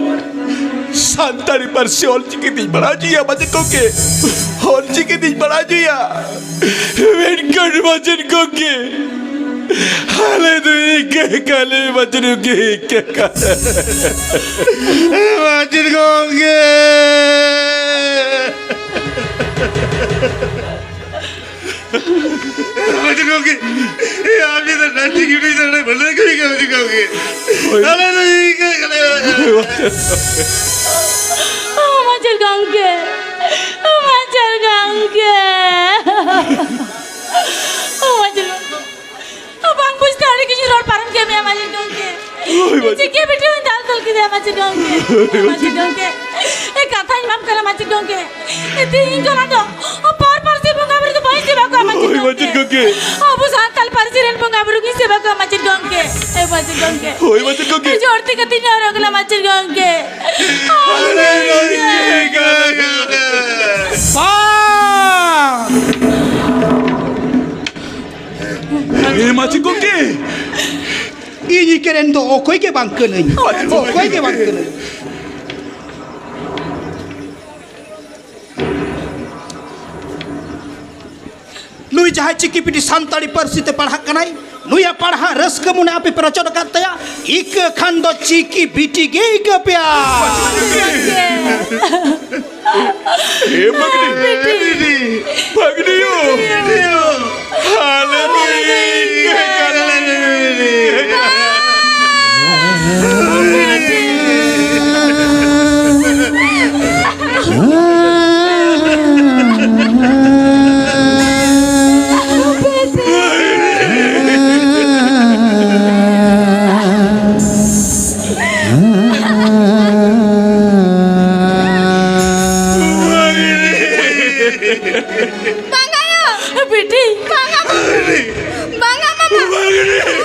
ᱥᱟᱱᱛᱟᱲᱤ ᱯᱟᱹᱨᱥᱤ ᱚᱞᱪᱤᱠᱤ ᱛᱤᱧ ᱯᱟᱲᱦᱟᱣ ᱦᱚᱪᱚᱭᱟ ᱢᱟᱪᱮᱫ ᱜᱚᱢᱠᱮ, ᱚᱞᱪᱤᱠᱤ ᱛᱤᱧ ᱯᱟᱲᱦᱟᱣ ᱦᱚᱪᱚᱭᱟ᱾ ᱢᱮᱱᱠᱷᱟᱱ ᱢᱟᱪᱮᱫ ᱜᱚᱢᱠᱮ, ᱟᱞᱮ ᱫᱚ ᱤᱱᱠᱟᱹ ᱠᱟᱞᱮ ᱢᱟᱪᱮᱫ ᱜᱚᱢᱠᱮ, ᱤᱱᱠᱟᱹ ᱠᱟᱞᱮ᱾ ᱢᱟᱪᱮᱫ ᱜᱚᱢᱠᱮ! ᱢᱟᱪᱮᱫ ᱜᱚᱢᱠᱮ! ᱮ, ᱟᱢ ᱡᱩᱫᱤ ᱱᱟᱹᱴᱤ ᱜᱤᱰᱤ ᱫᱟᱲᱮ ᱵᱷᱟᱹᱞᱟᱹᱭ ᱠᱟᱹᱢᱤ ᱠᱟᱹᱢᱤ ᱜᱚᱢᱠᱮ᱾ ᱦᱳᱭ᱾ ᱟᱞᱮ ᱫᱚ ᱤᱱᱠᱟᱹ ᱠᱟᱞᱮ᱾ ᱦᱳᱭ, ᱢᱟᱪᱮᱫ᱾ ᱢᱟᱪᱮᱫ ᱜᱚᱢᱠᱮ! ᱢᱟᱪᱮᱫ ᱜᱚᱢᱠᱮ! ᱢᱟᱪᱮᱫ ᱜᱚᱢᱠᱮ! ᱵᱟᱝ ᱵᱩᱡᱽ ᱛᱮ ᱟᱹᱰᱤ ᱠᱤᱪᱷᱩ ᱨᱚᱲ ᱯᱟᱨᱚᱢ ᱠᱮᱫ ᱢᱮᱭᱟ, ᱢᱟᱪᱮᱫ ᱜᱚᱢᱠᱮ᱾ ᱦᱳᱭ, ᱢᱟᱪᱮᱫ᱾ ᱪᱤᱠᱟᱹ ᱵᱤᱴᱤ ᱦᱚᱸᱧ ᱫᱟᱞ ᱛᱚᱞ ᱠᱮᱫᱮᱭᱟ, ᱢᱟᱪᱮᱫ ᱜᱚᱢᱠᱮ᱾ ᱦᱳᱭ, ᱢᱟᱪᱮᱫ ᱜᱚᱢᱠᱮ᱾ ᱮ, ᱠᱟᱛᱷᱟᱧ ᱮᱢᱟᱢ ᱠᱟᱱᱟ, ᱢᱟᱪᱮᱫ ᱜᱚᱢᱠᱮ᱾ ᱮ, ᱛᱤᱦᱤᱧ ᱠᱷᱚᱱᱟᱜ ᱫᱚ ᱯᱚᱨ ᱯᱟᱹᱨᱥᱤ ᱵᱚᱸᱜᱟ ᱵᱩᱨᱩ ᱫᱚ ᱵᱟᱹᱧ ᱥᱮᱵᱟ ᱠᱚᱣᱟ, ᱢᱟᱪᱮᱫ ᱦᱳᱭ, ᱜᱚᱢᱠᱮ᱾ ᱢᱟᱪᱮᱫ ᱜᱚᱢᱠᱮ᱾ ᱟᱵᱚ ᱥᱟᱱᱛᱟᱲ ᱯᱟᱹᱨᱥᱤ ᱨᱮᱱ ᱵᱚᱸᱜᱟ ᱵᱩᱨᱩ ᱜᱤᱧ ᱥᱮᱵᱟ ᱠᱚᱣᱟ, ᱢᱟᱪᱮᱫ ᱜᱚᱢᱠᱮ᱾ ᱮ, ᱢᱟᱪᱮᱫ ᱜᱚᱢᱠᱮ᱾ ᱦᱳᱭ, ᱢᱟᱪᱮᱫ ᱜᱚᱢᱠᱮ᱾ ᱡᱳᱨ ᱛᱮ ᱠᱟᱹᱴᱤᱡ ᱧᱚᱜ ᱨᱚᱜᱽ ᱞᱮ, ᱢᱟᱪᱮᱫ ᱜᱚᱢᱠᱮ᱾ ᱵᱟᱝ! ᱮ ᱢᱟᱪᱮᱫ ᱜᱚᱢᱠᱮ! ᱤᱧ ᱤᱠᱟᱹ ᱨᱮᱱ ᱫᱚ ᱚᱠᱚᱭ ᱜᱮ ᱵᱟᱝ ᱠᱟᱹᱱᱟᱹᱧ᱾ ᱚᱠᱚᱭ ᱜᱮ ᱵᱟᱝ ᱠᱟᱹᱱᱟᱹᱧ᱾ ᱱᱩᱭ ᱡᱟᱦᱟᱸᱭ ᱪᱤᱠᱤ ᱯᱤᱴᱤ ᱥᱟᱱᱛᱟᱲᱤ ᱯᱟᱹᱨᱥᱤ ᱛᱮ ᱯᱟᱲᱦᱟᱜ ᱠᱟᱱᱟᱭ, ᱱᱩᱭᱟᱜ ᱯᱟᱲᱦᱟᱜ ᱨᱟᱹᱥᱠᱟᱹ ᱢᱚᱱᱮ ᱟᱯᱮ ᱯᱮ ᱨᱚᱪᱚᱫ ᱟᱠᱟᱫ ᱛᱟᱭᱟ, ᱤᱠᱟᱹ ᱠᱷᱟᱱ ᱫᱚ ᱪᱤᱠᱤ ᱵᱤᱴᱤ ᱜᱮ ᱤᱠᱟᱹ ᱯᱮᱭᱟ᱾ ᱮ ᱵᱷᱟᱜᱽᱱᱤ! ᱵᱷᱟᱜᱽᱱᱤᱭᱳ! ᱦᱟᱞᱮ ᱵᱤᱴᱤ! ᱵᱟᱝᱟ ᱭᱳ! ᱵᱤᱴᱤ! ᱵᱟᱝᱟ ᱢᱟᱢᱟ!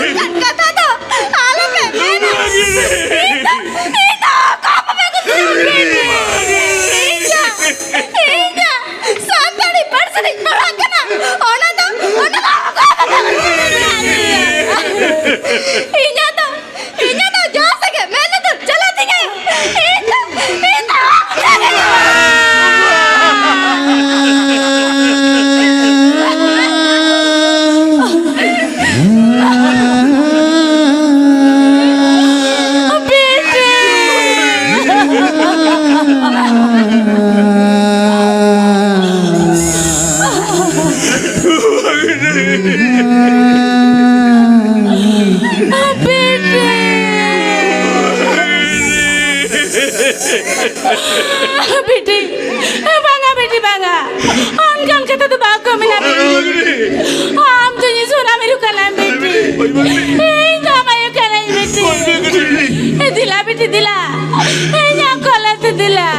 ᱚᱱᱠᱟᱱ ᱠᱟᱛᱷᱟ ᱫᱚ ᱟᱞᱚᱯᱮ ᱢᱮᱱᱟ! ᱤᱧ ᱫᱚ, ᱤᱧ ᱫᱚ ᱚᱠᱚᱭ ᱦᱚᱸ ᱵᱟᱯᱮ ᱠᱩᱥᱤᱭᱟᱜᱼᱟ, ᱵᱤᱴᱤ! ᱤᱧ ᱫᱚ ᱤᱧᱟᱜ ᱫᱚ, ᱤᱧᱟᱜ ᱫᱚ ᱡᱟᱦᱟᱸ ᱥᱮᱫ ᱜᱮ ᱢᱮᱱ ᱞᱮᱫᱟ ᱪᱟᱞᱟᱜ ᱛᱤᱧᱟᱹ᱾ ᱤᱧ ᱫᱚ, ᱤᱧ ᱫᱚ ᱵᱤᱴᱤ᱾ ᱵᱤᱴᱤ᱾ ᱵᱤᱴᱤ, ᱵᱟᱝᱟ ᱵᱤᱴᱤ, ᱵᱟᱝᱟ᱾ ᱚᱱᱠᱟᱱ ᱠᱟᱛᱷᱟ ᱫᱚ ᱵᱟᱠᱚ ᱢᱮᱱᱟ ᱵᱤᱴᱤ᱾ ᱟᱢ ᱫᱚ ᱤᱧ ᱥᱚᱱᱟ ᱢᱤᱨᱩ ᱠᱟᱱᱟᱢ ᱵᱤᱴᱤ᱾ ᱤᱧ ᱫᱚ ᱟᱢ ᱟᱭᱳ ᱠᱟᱹᱱᱟᱹᱧ ᱵᱤᱴᱤ᱾ ᱫᱮᱞᱟ ᱵᱤᱴᱤ, ᱫᱮᱞᱟ᱾ ᱤᱧᱟᱜ ᱠᱚᱞᱮ ᱛᱮ ᱫᱮᱞᱟ᱾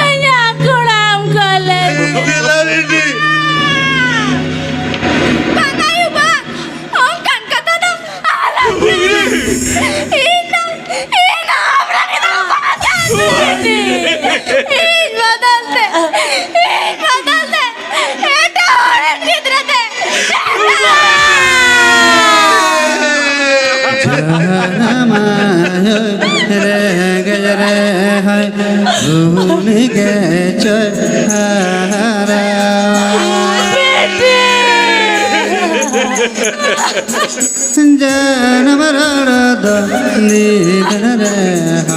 ᱤᱧᱟᱜ ᱠᱚᱲᱟᱢ ᱠᱚᱞᱮ ᱛᱮ᱾ ᱫᱮᱞᱟ ᱵᱤᱴᱤ᱾ ᱵᱟᱝ ᱟᱭᱳ, ᱵᱟᱝ᱾ ᱚᱱᱠᱟᱱ ᱠᱟᱛᱷᱟ ᱫᱚ ᱟᱞᱚᱢ ᱞᱟᱹᱭᱟ᱾ ᱤᱧ ᱫᱚ, ᱤᱧ ᱫᱚ ᱟᱢ ᱨᱮᱱ ᱜᱤᱫᱽᱨᱟᱹ ᱵᱟᱝ ᱠᱟᱱ ᱛᱤᱧ᱾ ᱤᱧ ᱵᱚᱫᱚᱞ ᱛᱮ, ᱤᱧ ᱵᱚᱫᱚᱞ ᱛᱮ ᱮᱴᱟᱜ ᱦᱚᱲ ᱨᱮᱱ ᱜᱤᱫᱽᱨᱟᱹ ᱛᱮ᱾ ᱡᱟᱱᱟᱢ ᱟᱭᱳ ᱨᱮᱸᱜᱮᱡ ᱨᱮᱦᱚᱸᱭ ᱩᱱᱤ ᱜᱮ ᱪᱚᱭ ᱦᱟᱨᱟ᱾ ᱵᱤᱴᱤ! ᱡᱟᱱᱟᱢ ᱨᱚᱲ ᱫᱚ ᱱᱤᱫᱷᱟᱹᱱ ᱨᱮᱦᱚᱸ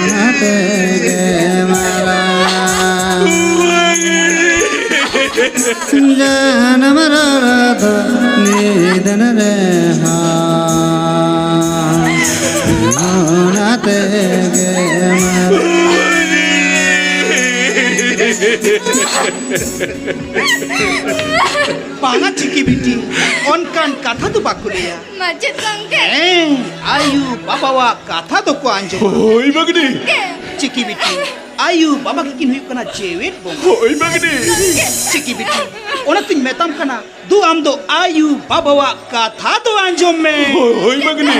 ᱚᱱᱟ ᱛᱮᱜᱮ ᱢᱟᱨᱟᱝ᱾ ᱡᱟᱱᱟᱢ ᱨᱚᱲ ᱫᱚ ᱱᱤᱫᱷᱟᱹᱱ ᱨᱮᱦᱚᱸ ᱚᱱᱟ ᱛᱮᱜᱮ ᱢᱟᱨᱟᱝ᱾ ᱵᱟᱝᱟ ᱪᱤᱠᱤ ᱵᱤᱴᱤ, ᱚᱱᱠᱟᱱ ᱠᱟᱛᱷᱟ ᱫᱚ ᱵᱟᱠᱚ ᱞᱟᱹᱭᱟ᱾ ᱢᱟᱪᱮᱫ ᱜᱚᱢᱠᱮ᱾ ᱦᱮᱸ, ᱟᱭᱩ ᱵᱟᱵᱟᱣᱟᱜ ᱠᱟᱛᱷᱟ ᱫᱚᱠᱚ ᱟᱸᱡᱚᱢᱟ᱾ ᱦᱳᱭ ᱢᱟᱹᱜᱽᱱᱤ᱾ ᱪᱤᱠᱤ ᱵᱤᱴᱤ, ᱟᱭᱩ ᱵᱟᱵᱟ ᱜᱮᱠᱤᱱ ᱦᱩᱭᱩᱜ ᱠᱟᱱᱟ ᱡᱮᱣᱮᱫ ᱵᱚᱸᱜᱟ᱾ ᱦᱳᱭ ᱢᱟᱹᱜᱽᱱᱤ᱾ ᱪᱤᱠᱤ ᱵᱤᱴᱤ, ᱚᱱᱟᱛᱤᱧ ᱢᱮᱛᱟᱢ ᱠᱟᱱᱟ, ᱫᱩ ᱟᱢ ᱫᱚ ᱟᱭᱩ ᱵᱟᱵᱟᱣᱟᱜ ᱠᱟᱛᱷᱟ ᱫᱚ ᱟᱸᱡᱚᱢ ᱢᱮ᱾ ᱦᱳᱭ, ᱦᱳᱭ ᱢᱟᱹᱜᱽᱱᱤ᱾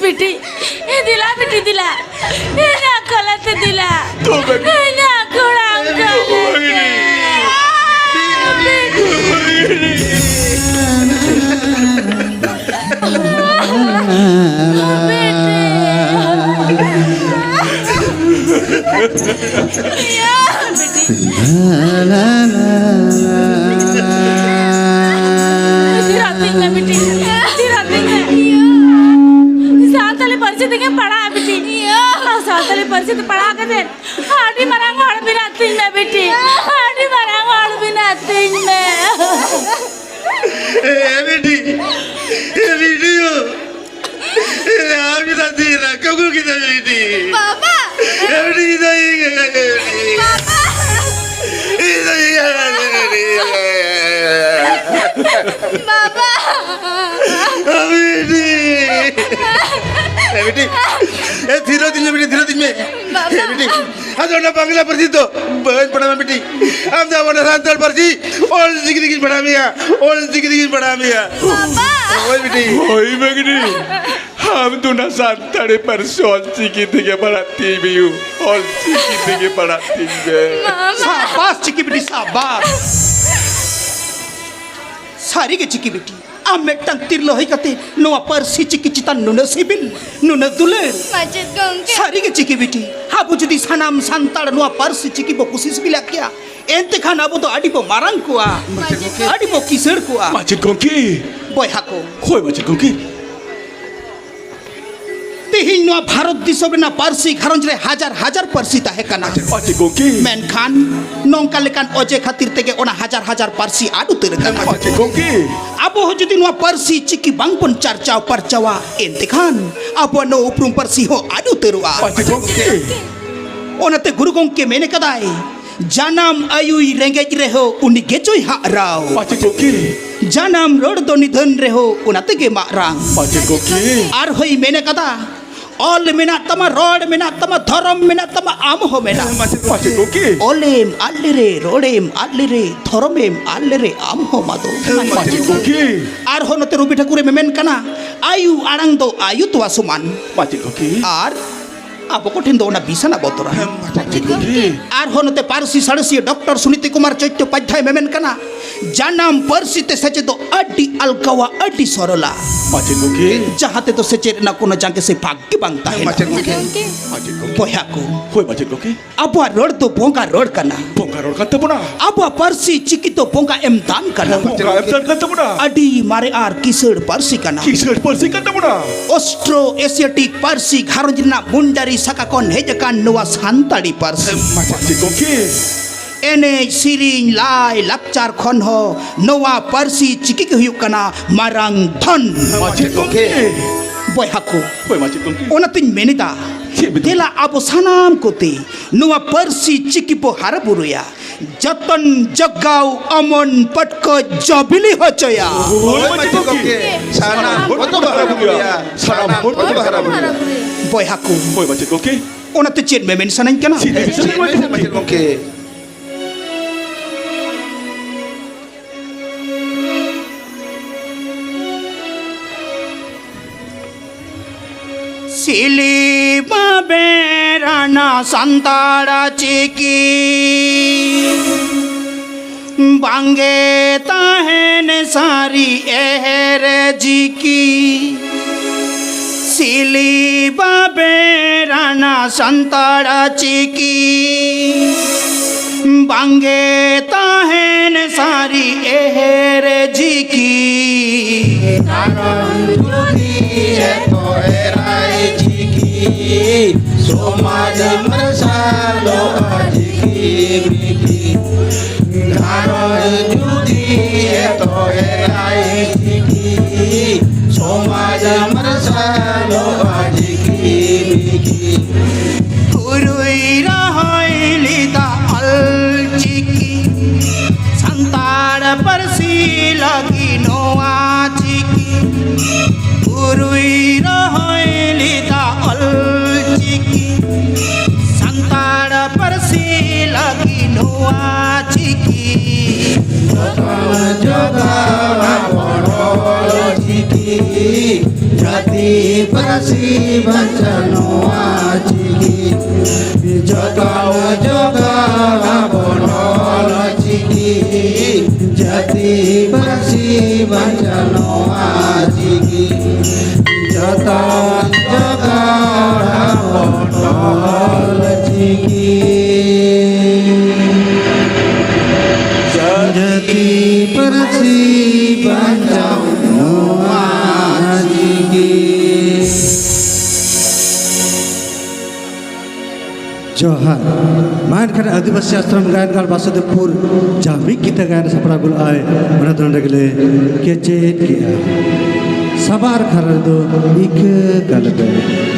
ᱵᱤᱴᱤ, ᱫᱮᱞᱟ ᱵᱤᱴᱤ ᱫᱮᱞᱟ᱾ ᱤᱧᱟᱜ ᱠᱚᱞᱮ ᱛᱮ ᱫᱮᱞᱟ᱾ ᱛᱚᱵᱮ ᱤᱧᱟᱜ ᱠᱚᱲᱟᱢ ᱠᱚᱞᱮ ᱛᱮ᱾ ᱦᱳᱭ ᱢᱟᱹᱜᱽᱱᱤ᱾ ᱦᱳᱭ ᱢᱟᱹᱜᱽᱱᱤ᱾ ᱤᱭᱟᱹ, ᱵᱤᱴᱤ᱾ ᱛᱷᱤᱨ ᱟᱹᱛᱤᱧ ᱢᱮ, ᱵᱤᱴᱤ᱾ ᱛᱷᱤᱨ ᱟᱹᱛᱤᱧ ᱢᱮ᱾ ᱥᱟᱱᱛᱟᱞᱤ ᱯᱟᱹᱨᱥᱤ ᱛᱮᱜᱮᱢ ᱯᱟᱲᱦᱟᱜᱼᱟ, ᱵᱤᱴᱤ᱾ ᱥᱟᱱᱛᱟᱞᱤ ᱯᱟᱹᱨᱥᱤ ᱛᱮ ᱯᱟᱲᱦᱟᱣ ᱠᱟᱛᱮ ᱟᱹᱰᱤ ᱢᱟᱨᱟᱝ ᱦᱚᱲ ᱵᱮᱱᱟᱣ ᱟᱹᱛᱤᱧ ᱢᱮ, ᱵᱤᱴᱤ᱾ ᱟᱹᱰᱤ ᱢᱟᱨᱟᱝ ᱦᱚᱲ ᱵᱮᱱᱟᱣ ᱟᱹᱛᱤᱧ ᱢᱮ᱾ ᱮ ᱵᱤᱴᱤ, ᱮ ᱵᱤᱴᱤ ᱭᱳ, ᱮ ᱟᱢ ᱪᱮᱫᱟᱜ ᱛᱤ ᱨᱟᱠᱟᱵ ᱠᱮᱫᱟ ᱵᱤᱴᱤ? ᱵᱟᱵᱟ! ᱮ ᱵᱤᱴᱤ, ᱤᱧ ᱫᱚ ᱤᱧ ᱜᱮ ᱠᱟᱱᱟ ᱵᱤᱴᱤ᱾ ᱵᱟᱵᱟ! ᱤᱧ ᱫᱚ ᱤᱧ ᱜᱮ ᱠᱟᱱᱟ ᱵᱤᱴᱤ᱾ ᱵᱟᱵᱟ! ᱵᱤᱴᱤ! ᱮ ᱵᱤᱴᱤ, ᱮ ᱛᱷᱤᱨ ᱟᱹᱛᱤᱧ ᱢᱮ ᱵᱤᱴᱤ, ᱛᱷᱤᱨ ᱟᱹᱛᱤᱧ ᱢᱮ᱾ ᱵᱟᱵᱟ! ᱮ ᱵᱤᱴᱤ, ᱟᱫᱚ ᱚᱱᱟ ᱵᱟᱝᱞᱟ ᱯᱟᱹᱨᱥᱤ ᱫᱚ ᱵᱟᱹᱧ ᱯᱟᱲᱦᱟᱣᱟ ᱵᱤᱴᱤ᱾ ᱟᱢ ᱫᱚ ᱟᱵᱚ ᱥᱟᱱᱛᱟᱲ ᱯᱟᱹᱨᱥᱤ ᱚᱞ ᱪᱤᱠᱤ ᱛᱮᱜᱤᱧ ᱯᱟᱲᱦᱟᱣ ᱢᱮᱭᱟ, ᱚᱞ ᱪᱤᱠᱤ ᱛᱮᱜᱤᱧ ᱯᱟᱲᱦᱟᱣ ᱢᱮᱭᱟ᱾ ᱵᱟᱵᱟ! ᱦᱳᱭ ᱵᱤᱴᱤ᱾ ᱦᱳᱭ ᱵᱟᱹᱜᱽᱱᱤ, ᱟᱢ ᱫᱚ ᱚᱱᱟ ᱥᱟᱱᱛᱟᱲᱤ ᱯᱟᱹᱨᱥᱤ ᱚᱞ ᱪᱤᱠᱤ ᱛᱮᱜᱮ ᱯᱟᱲᱦᱟᱜ ᱛᱤᱧ ᱢᱮ ᱭᱩ, ᱚᱞ ᱪᱤᱠᱤ ᱛᱮᱜᱮ ᱯᱟᱲᱦᱟᱜ ᱛᱤᱧ ᱢᱮ᱾ ᱵᱟᱵᱟ! ᱥᱟᱵᱟᱥ ᱪᱤᱠᱤ ᱵᱤᱴᱤ, ᱥᱟᱵᱟᱥ᱾ ᱥᱟᱹᱨᱤ ᱜᱮ ᱪᱤᱠᱤ ᱵᱤᱴᱤ, ᱟᱢ ᱢᱤᱫᱴᱟᱝ ᱛᱤᱨᱞᱟᱹ ᱦᱩᱭ ᱠᱟᱛᱮ ᱱᱚᱣᱟ ᱯᱟᱹᱨᱥᱤ ᱪᱤᱠᱤ ᱪᱮᱛᱟᱱ ᱱᱩᱱᱟᱹᱜ ᱥᱤᱵᱤᱞ, ᱱᱩᱱᱟᱹᱜ ᱫᱩᱞᱟᱹᱲ᱾ ᱢᱟᱪᱮᱫ ᱜᱚᱢᱠᱮ᱾ ᱥᱟᱹᱨᱤ ᱜᱮ ᱪᱤᱠᱤ ᱵᱤᱴᱤ, ᱟᱵᱚ ᱡᱩᱫᱤ ᱥᱟᱱᱟᱢ ᱥᱟᱱᱛᱟᱲ ᱱᱚᱣᱟ ᱯᱟᱹᱨᱥᱤ ᱪᱤᱠᱤ ᱵᱚ ᱠᱩᱥᱤᱥ ᱵᱤᱞᱟ ᱠᱮᱭᱟ, ᱮᱱᱛᱮ ᱠᱷᱟᱱ ᱟᱵᱚ ᱫᱚ ᱟᱹᱰᱤ ᱵᱚ ᱢᱟᱨᱟᱝ ᱠᱚᱜᱼᱟ, ᱢᱟᱪᱮᱫ ᱜᱚᱢᱠᱮ᱾ ᱟᱹᱰᱤ ᱵᱚ ᱠᱤᱥᱟᱹᱬ ᱠᱚᱜᱼᱟ᱾ ᱢᱟᱪᱮᱫ ᱜᱚᱢᱠᱮ᱾ ᱵᱚᱭᱦᱟ ᱠᱚ᱾ ᱦᱳᱭ ᱢᱟᱪᱮᱫ ᱜᱚᱢᱠᱮ᱾ ᱛᱮᱦᱮᱧ ᱱᱚᱣᱟ ᱵᱷᱟᱨᱚᱛ ᱫᱤᱥᱚᱢ ᱨᱮᱱᱟᱜ ᱯᱟᱹᱨᱥᱤ ᱜᱷᱟᱨᱚᱸᱡᱽ ᱨᱮ ᱦᱟᱡᱟᱨ ᱦᱟᱡᱟᱨ ᱯᱟᱹᱨᱥᱤ ᱛᱟᱦᱮᱸ ᱠᱟᱱᱟ᱾ ᱢᱟᱪᱮᱫ ᱜᱚᱢᱠᱮ᱾ ᱢᱮᱱᱠᱷᱟᱱ ᱱᱚᱝᱠᱟ ᱞᱮᱠᱟᱱ ᱚᱡᱮ ᱠᱷᱟᱹᱛᱤᱨ ᱛᱮᱜᱮ ᱚᱱᱟ ᱦᱟᱡᱟᱨ ᱦᱟᱡᱟᱨ ᱯᱟᱹᱨᱥᱤ ᱟᱫ ᱩᱛᱟᱹᱨ ᱟᱠᱟᱱᱟ᱾ ᱢᱟᱪᱮᱫ ᱜᱚᱢᱠᱮ᱾ ᱟᱵᱚ ᱦᱚᱸ ᱡᱩᱫᱤ ᱱᱚᱣᱟ ᱯᱟᱹᱨᱥᱤ ᱪᱤᱠᱤ ᱵᱟᱝᱵᱚᱱ ᱪᱟᱨᱪᱟᱣ ᱯᱟᱨᱪᱟᱣᱟ, ᱮᱱᱛᱮ ᱠᱷᱟᱱ ᱟᱵᱚᱣᱟᱜ ᱱᱚᱣᱟ ᱩᱯᱨᱩᱢ ᱯᱟᱹᱨᱥᱤ ᱦᱚᱸ ᱟᱫ ᱩᱛᱟᱹᱨᱚᱜᱼᱟ᱾ ᱢᱟᱪᱮᱫ ᱜᱚᱢᱠᱮ᱾ ᱚᱱᱟᱛᱮ ᱜᱩᱨᱩ ᱜᱚᱢᱠᱮ ᱢᱮᱱ ᱠᱟᱫᱟᱭ, ᱡᱟᱱᱟᱢ ᱟᱭᱩᱭ ᱨᱮᱸᱜᱮᱡ ᱨᱮᱦᱚᱸ ᱩᱱᱤ ᱜᱮᱪᱚᱭ ᱦᱟᱜ ᱨᱟᱣ᱾ ᱢᱟᱪᱮᱫ ᱜᱚᱢᱠᱮ᱾ ᱡᱟᱱᱟᱢ ᱨᱚᱲ ᱫᱚ ᱱᱤᱫᱷᱟᱹᱱ ᱨᱮᱦᱚᱸ ᱚᱱᱟ ᱛᱮᱜᱮ ᱢᱟᱜ ᱨᱟᱝ᱾ ᱢᱟᱪᱮᱫ ᱜᱚᱢᱠᱮ᱾ ᱟᱨᱦᱚᱸᱭ ᱢᱮᱱ ᱠᱟᱫᱟ, ᱚᱞ ᱢᱮᱱᱟᱜ ᱛᱟᱢᱟ, ᱨᱚᱲ ᱢᱮᱱᱟᱜ ᱛᱟᱢᱟ, ᱫᱷᱚᱨᱚᱢ ᱢᱮᱱᱟᱜ ᱛᱟᱢᱟ, ᱟᱢ ᱦᱚᱸ ᱢᱮᱱᱟᱜ᱾ ᱢᱟᱪᱮᱫ ᱜᱚᱢᱠᱮ᱾ ᱚᱞᱮᱢ ᱟᱫ ᱞᱮᱨᱮ, ᱨᱚᱲᱮᱢ ᱟᱫ ᱞᱮᱨᱮ, ᱫᱷᱚᱨᱚᱢᱮᱢ ᱟᱫ ᱞᱮᱨᱮ, ᱟᱢ ᱦᱚᱸ ᱟᱫᱚᱜ᱾ ᱢᱟᱪᱮᱫ ᱜᱚᱢᱠᱮ᱾ ᱟᱨᱦᱚᱸ ᱱᱚᱛᱮ ᱨᱚᱵᱤ ᱴᱷᱟᱠᱩᱨᱮ ᱢᱮᱢᱮᱱ ᱠᱟᱱᱟ, ᱟᱭᱩ ᱟᱲᱟᱝ ᱫᱚ ᱟᱭᱩ ᱛᱚᱣᱟ ᱥᱚᱢᱟᱱ᱾ ᱢᱟᱪᱮᱫ ᱜᱚᱢᱠᱮ᱾ ᱟᱨ ᱟᱵᱚ ᱠᱚᱴᱷᱮᱱ ᱫᱚ ᱚᱱᱟ ᱵᱤᱥᱟᱱᱟ ᱵᱚᱛᱚᱨᱟ᱾ ᱦᱮᱸ, ᱢᱟᱪᱮᱫ ᱜᱚᱢᱠᱮ᱾ ᱟᱨᱦᱚᱸ ᱱᱚᱛᱮ ᱯᱟᱹᱨᱥᱤ ᱥᱟᱬᱮᱥᱤᱭᱟᱹ ᱰᱚᱠᱴᱚᱨ ᱥᱩᱱᱤᱛᱤ ᱠᱩᱢᱟᱨ ᱪᱚᱴᱴᱳᱯᱟᱫᱽᱫᱷᱟᱭ ᱢᱮᱢᱮᱱ ᱠᱟᱱᱟ, ᱡᱟᱱᱟᱢ ᱯᱟᱹᱨᱥᱤ ᱛᱮ ᱥᱮᱪᱮᱫᱚᱜ ᱟᱹᱰᱤ ᱟᱞᱜᱟᱣᱟ, ᱟᱹᱰᱤ ᱥᱚᱨᱚᱞᱟ᱾ ᱢᱟᱪᱮᱫ ᱜᱚᱢᱠᱮ᱾ ᱡᱟᱦᱟᱸ ᱛᱮᱫᱚ ᱥᱮᱪᱮᱫ ᱨᱮᱱᱟᱜ ᱠᱳᱱᱳ ᱡᱟᱸᱜᱮ ᱥᱮ ᱯᱷᱟᱸᱠ ᱜᱮ ᱵᱟᱝ ᱛᱟᱦᱮᱱᱟ᱾ ᱢᱟᱪᱮᱫ ᱜᱚᱢᱠᱮ᱾ ᱢᱟᱪᱮᱫ ᱜᱚᱢᱠᱮ᱾ ᱵᱚᱭᱦᱟ ᱠᱚ᱾ ᱦᱳᱭ, ᱢᱟᱪᱮᱫ ᱜᱚᱢᱠᱮ᱾ ᱟᱵᱚᱣᱟᱜ ᱨᱚᱲ ᱫᱚ ᱵᱚᱸᱜᱟ ᱨᱚᱲ ᱠᱟᱱᱟ᱾ ᱵᱚᱸᱜᱟ ᱨᱚᱲ ᱠᱟᱱ ᱛᱟᱵᱚᱱᱟ᱾ ᱟᱵᱚᱣᱟᱜ ᱯᱟᱹᱨᱥᱤ ᱪᱤᱠᱤ ᱫᱚ ᱵᱚᱸᱜᱟ ᱮᱢ ᱫᱟᱱ ᱠᱟᱱᱟ᱾ ᱵᱚᱸᱜᱟ ᱮᱢ ᱫᱟᱱ ᱠᱟᱱ ᱛᱟᱵᱚᱱᱟ᱾ ᱟᱹᱰᱤ ᱢᱟᱨᱮ ᱟᱨ ᱠᱤᱥᱟᱹᱬ ᱯᱟᱹᱨᱥᱤ ᱠᱟᱱᱟ᱾ ᱠᱤᱥᱟᱹᱬ ᱯᱟᱹᱨᱥᱤ ᱠᱟᱱ ᱛᱟᱵᱚᱱᱟ᱾ ᱚᱥᱴᱨᱳ ᱮᱥᱤᱭᱟᱴᱤᱠ ᱯᱟᱹᱨᱥᱤ ᱜᱷᱟᱨᱚᱸᱡᱽ ᱨᱮᱱᱟᱜ ᱢᱩᱱᱰᱟᱨᱤ ᱥᱟᱠᱟ ᱠᱷᱚᱱ ᱦᱮᱡ ᱟᱠᱟᱱ ᱱᱚᱣᱟ ᱥᱟᱱᱛᱟᱲᱤ ᱯᱟᱹᱨᱥᱤ᱾ ᱢᱟᱪᱮᱫ ᱜᱚᱢᱠᱮ᱾ ᱮᱱᱮᱡ, ᱥᱮᱨᱮᱧ, ᱞᱟᱭ, ᱞᱟᱠᱪᱟᱨ ᱠᱷᱚᱱ ᱦᱚᱸ ᱱᱚᱣᱟ ᱯᱟᱹᱨᱥᱤ ᱪᱤᱠᱤ ᱜᱮ ᱦᱩᱭᱩᱜ ᱠᱟᱱᱟ ᱢᱟᱨᱟᱝ ᱫᱷᱚᱱ᱾ ᱢᱟᱪᱮᱫ ᱜᱚᱢᱠᱮ᱾ ᱵᱚᱭᱦᱟ ᱠᱚ᱾ ᱦᱳᱭ, ᱢᱟᱪᱮᱫ ᱜᱚᱢᱠᱮ᱾ ᱚᱱᱟᱛᱤᱧ ᱢᱮᱱᱮᱫᱟ, ᱪᱮᱫ ᱵᱤᱱ ᱫᱮᱞᱟ ᱟᱵᱚ ᱥᱟᱱᱟᱢ ᱠᱚᱛᱮ ᱱᱚᱣᱟ ᱯᱟᱹᱨᱥᱤ ᱪᱤᱠᱤ ᱵᱚ ᱦᱟᱨᱟ ᱵᱩᱨᱩᱭᱟ, ᱡᱚᱛᱚᱱ ᱡᱚᱜᱟᱣ ᱚᱢᱚᱱ ᱯᱚᱴᱠᱚᱡ ᱡᱚ ᱵᱤᱞᱤ ᱦᱚᱪᱚᱭᱟ᱾ ᱦᱳᱭ, ᱢᱟᱪᱮᱫ ᱜᱚᱢᱠᱮ᱾ ᱥᱟᱱᱟᱢ ᱦᱚᱲ ᱛᱮᱵᱚ ᱦᱟᱨᱟ ᱵᱩᱨᱩᱭᱟ᱾ ᱥᱟᱱᱟᱢ ᱦᱚᱲ ᱛᱮᱵᱚ ᱦᱟᱨᱟ ᱵᱩᱨᱩᱭᱟ᱾ ᱵᱚᱭᱦᱟ ᱠᱚ᱾ ᱦᱳᱭ, ᱢᱟᱪᱮᱫ ᱜᱚᱢᱠᱮ᱾ ᱚᱱᱟᱛᱮ ᱪᱮᱫ ᱢᱮᱢᱮᱱ ᱥᱟᱱᱟᱧ ᱠᱟᱱᱟ? ᱪᱮᱫ ᱢᱮᱢᱮᱱ ᱥᱟᱱᱟᱧ ᱠᱟᱱᱟ, ᱢᱟᱪᱮᱫ ᱜᱚᱢᱠᱮ? ᱥᱤᱞᱤ ᱵᱟᱵᱮᱨ ᱟᱱᱟ ᱥᱟᱱᱛᱟᱲ ᱪᱤᱠᱤ, ᱵᱟᱝᱜᱮ ᱛᱟᱦᱮᱱ ᱥᱟᱹᱨᱤ ᱮᱦᱮᱨ ᱪᱤᱠᱤ᱾ ᱥᱤᱞᱤ ᱵᱟᱵᱮᱨ ᱟᱱᱟ ᱥᱟᱱᱛᱟᱲ ᱪᱤᱠᱤ, ᱵᱟᱝᱜᱮ ᱛᱟᱦᱮᱱ ᱥᱟᱹᱨᱤ ᱮᱦᱮᱨ ᱪᱤᱠᱤ᱾ ᱠᱟᱨᱚᱱ ᱡᱩᱫᱤ ᱮᱛᱚ ᱮᱨᱟᱭ ᱪᱤᱠᱤ, ᱥᱚᱢᱟᱡᱽ ᱢᱟᱨᱥᱟᱞᱚᱜᱼᱟ ᱪᱤᱠᱤ ᱢᱤᱠᱤ᱾ ᱜᱷᱟᱨᱚᱸᱡᱽ ᱡᱩᱫᱤ ᱮᱛᱚ ᱮᱨᱟᱭ ᱪᱤᱠᱤ, ᱥᱚᱢᱟᱡᱽ ᱢᱟᱨᱥᱟᱞᱚᱜᱼᱟ ᱪᱤᱠᱤ ᱢᱤᱠᱤ᱾ ᱜᱩᱨᱩᱭ ᱨᱚᱦᱚᱭ ᱞᱮᱫᱟ ᱚᱞ ᱪᱤᱠᱤ, ᱥᱟᱱᱛᱟᱲ ᱯᱟᱹᱨᱥᱤ ᱞᱟᱹᱜᱤᱫ ᱱᱚᱣᱟ ᱪᱤᱠᱤ᱾ ᱜᱩᱨᱩᱭ ᱨᱚᱦᱚᱭ ᱞᱮᱫᱟ ᱚᱞ ᱪᱤᱠᱤ, ᱥᱟᱱᱛᱟᱲ ᱯᱟᱹᱨᱥᱤ ᱞᱟᱹᱜᱤᱫ ᱱᱚᱣᱟ ᱪᱤᱠᱤ᱾ ᱡᱚᱛᱚᱱ ᱡᱚᱜᱟᱣ ᱟᱵᱚᱱ ᱚᱞ ᱪᱤᱠᱤ, ᱡᱟᱹᱛᱤ ᱯᱟᱹᱨᱥᱤ ᱵᱟᱧᱪᱟᱣ ᱱᱚᱣᱟ ᱪᱤᱠᱤ᱾ ᱡᱚᱛᱚᱱ ᱡᱚᱜᱟᱣ ᱟᱵᱚᱱ ᱚᱞ ᱪᱤᱠᱤ, ᱡᱟᱹᱛᱤ ᱯᱟᱹᱨᱥᱤ ᱵᱟᱧᱪᱟᱣ ᱱᱚᱣᱟ ᱪᱤᱠᱤ᱾ ᱡᱚᱦᱟᱨ᱾ ᱢᱟ ᱮᱱᱠᱷᱟᱱ ᱟᱹᱫᱤᱵᱟᱹᱥᱤ ᱟᱥᱨᱚᱢ ᱜᱟᱭᱟᱱ ᱜᱟᱲ ᱵᱟᱥᱩᱫᱮᱵᱽᱯᱩᱨ ᱡᱟᱢᱤ ᱠᱤᱛᱟᱹ ᱜᱟᱭᱟᱱ ᱥᱟᱯᱲᱟᱣ ᱜᱚᱞ ᱟᱭ, ᱚᱱᱟ ᱫᱚ ᱱᱚᱰᱮ ᱜᱮᱞᱮ ᱠᱮᱪᱮᱫ ᱠᱮᱜᱼᱟ᱾ ᱥᱟᱵᱟᱨ ᱠᱷᱟᱨᱟ ᱨᱮᱫᱚ ᱤᱠᱟᱹ ᱠᱟᱞᱮ ᱯᱮ᱾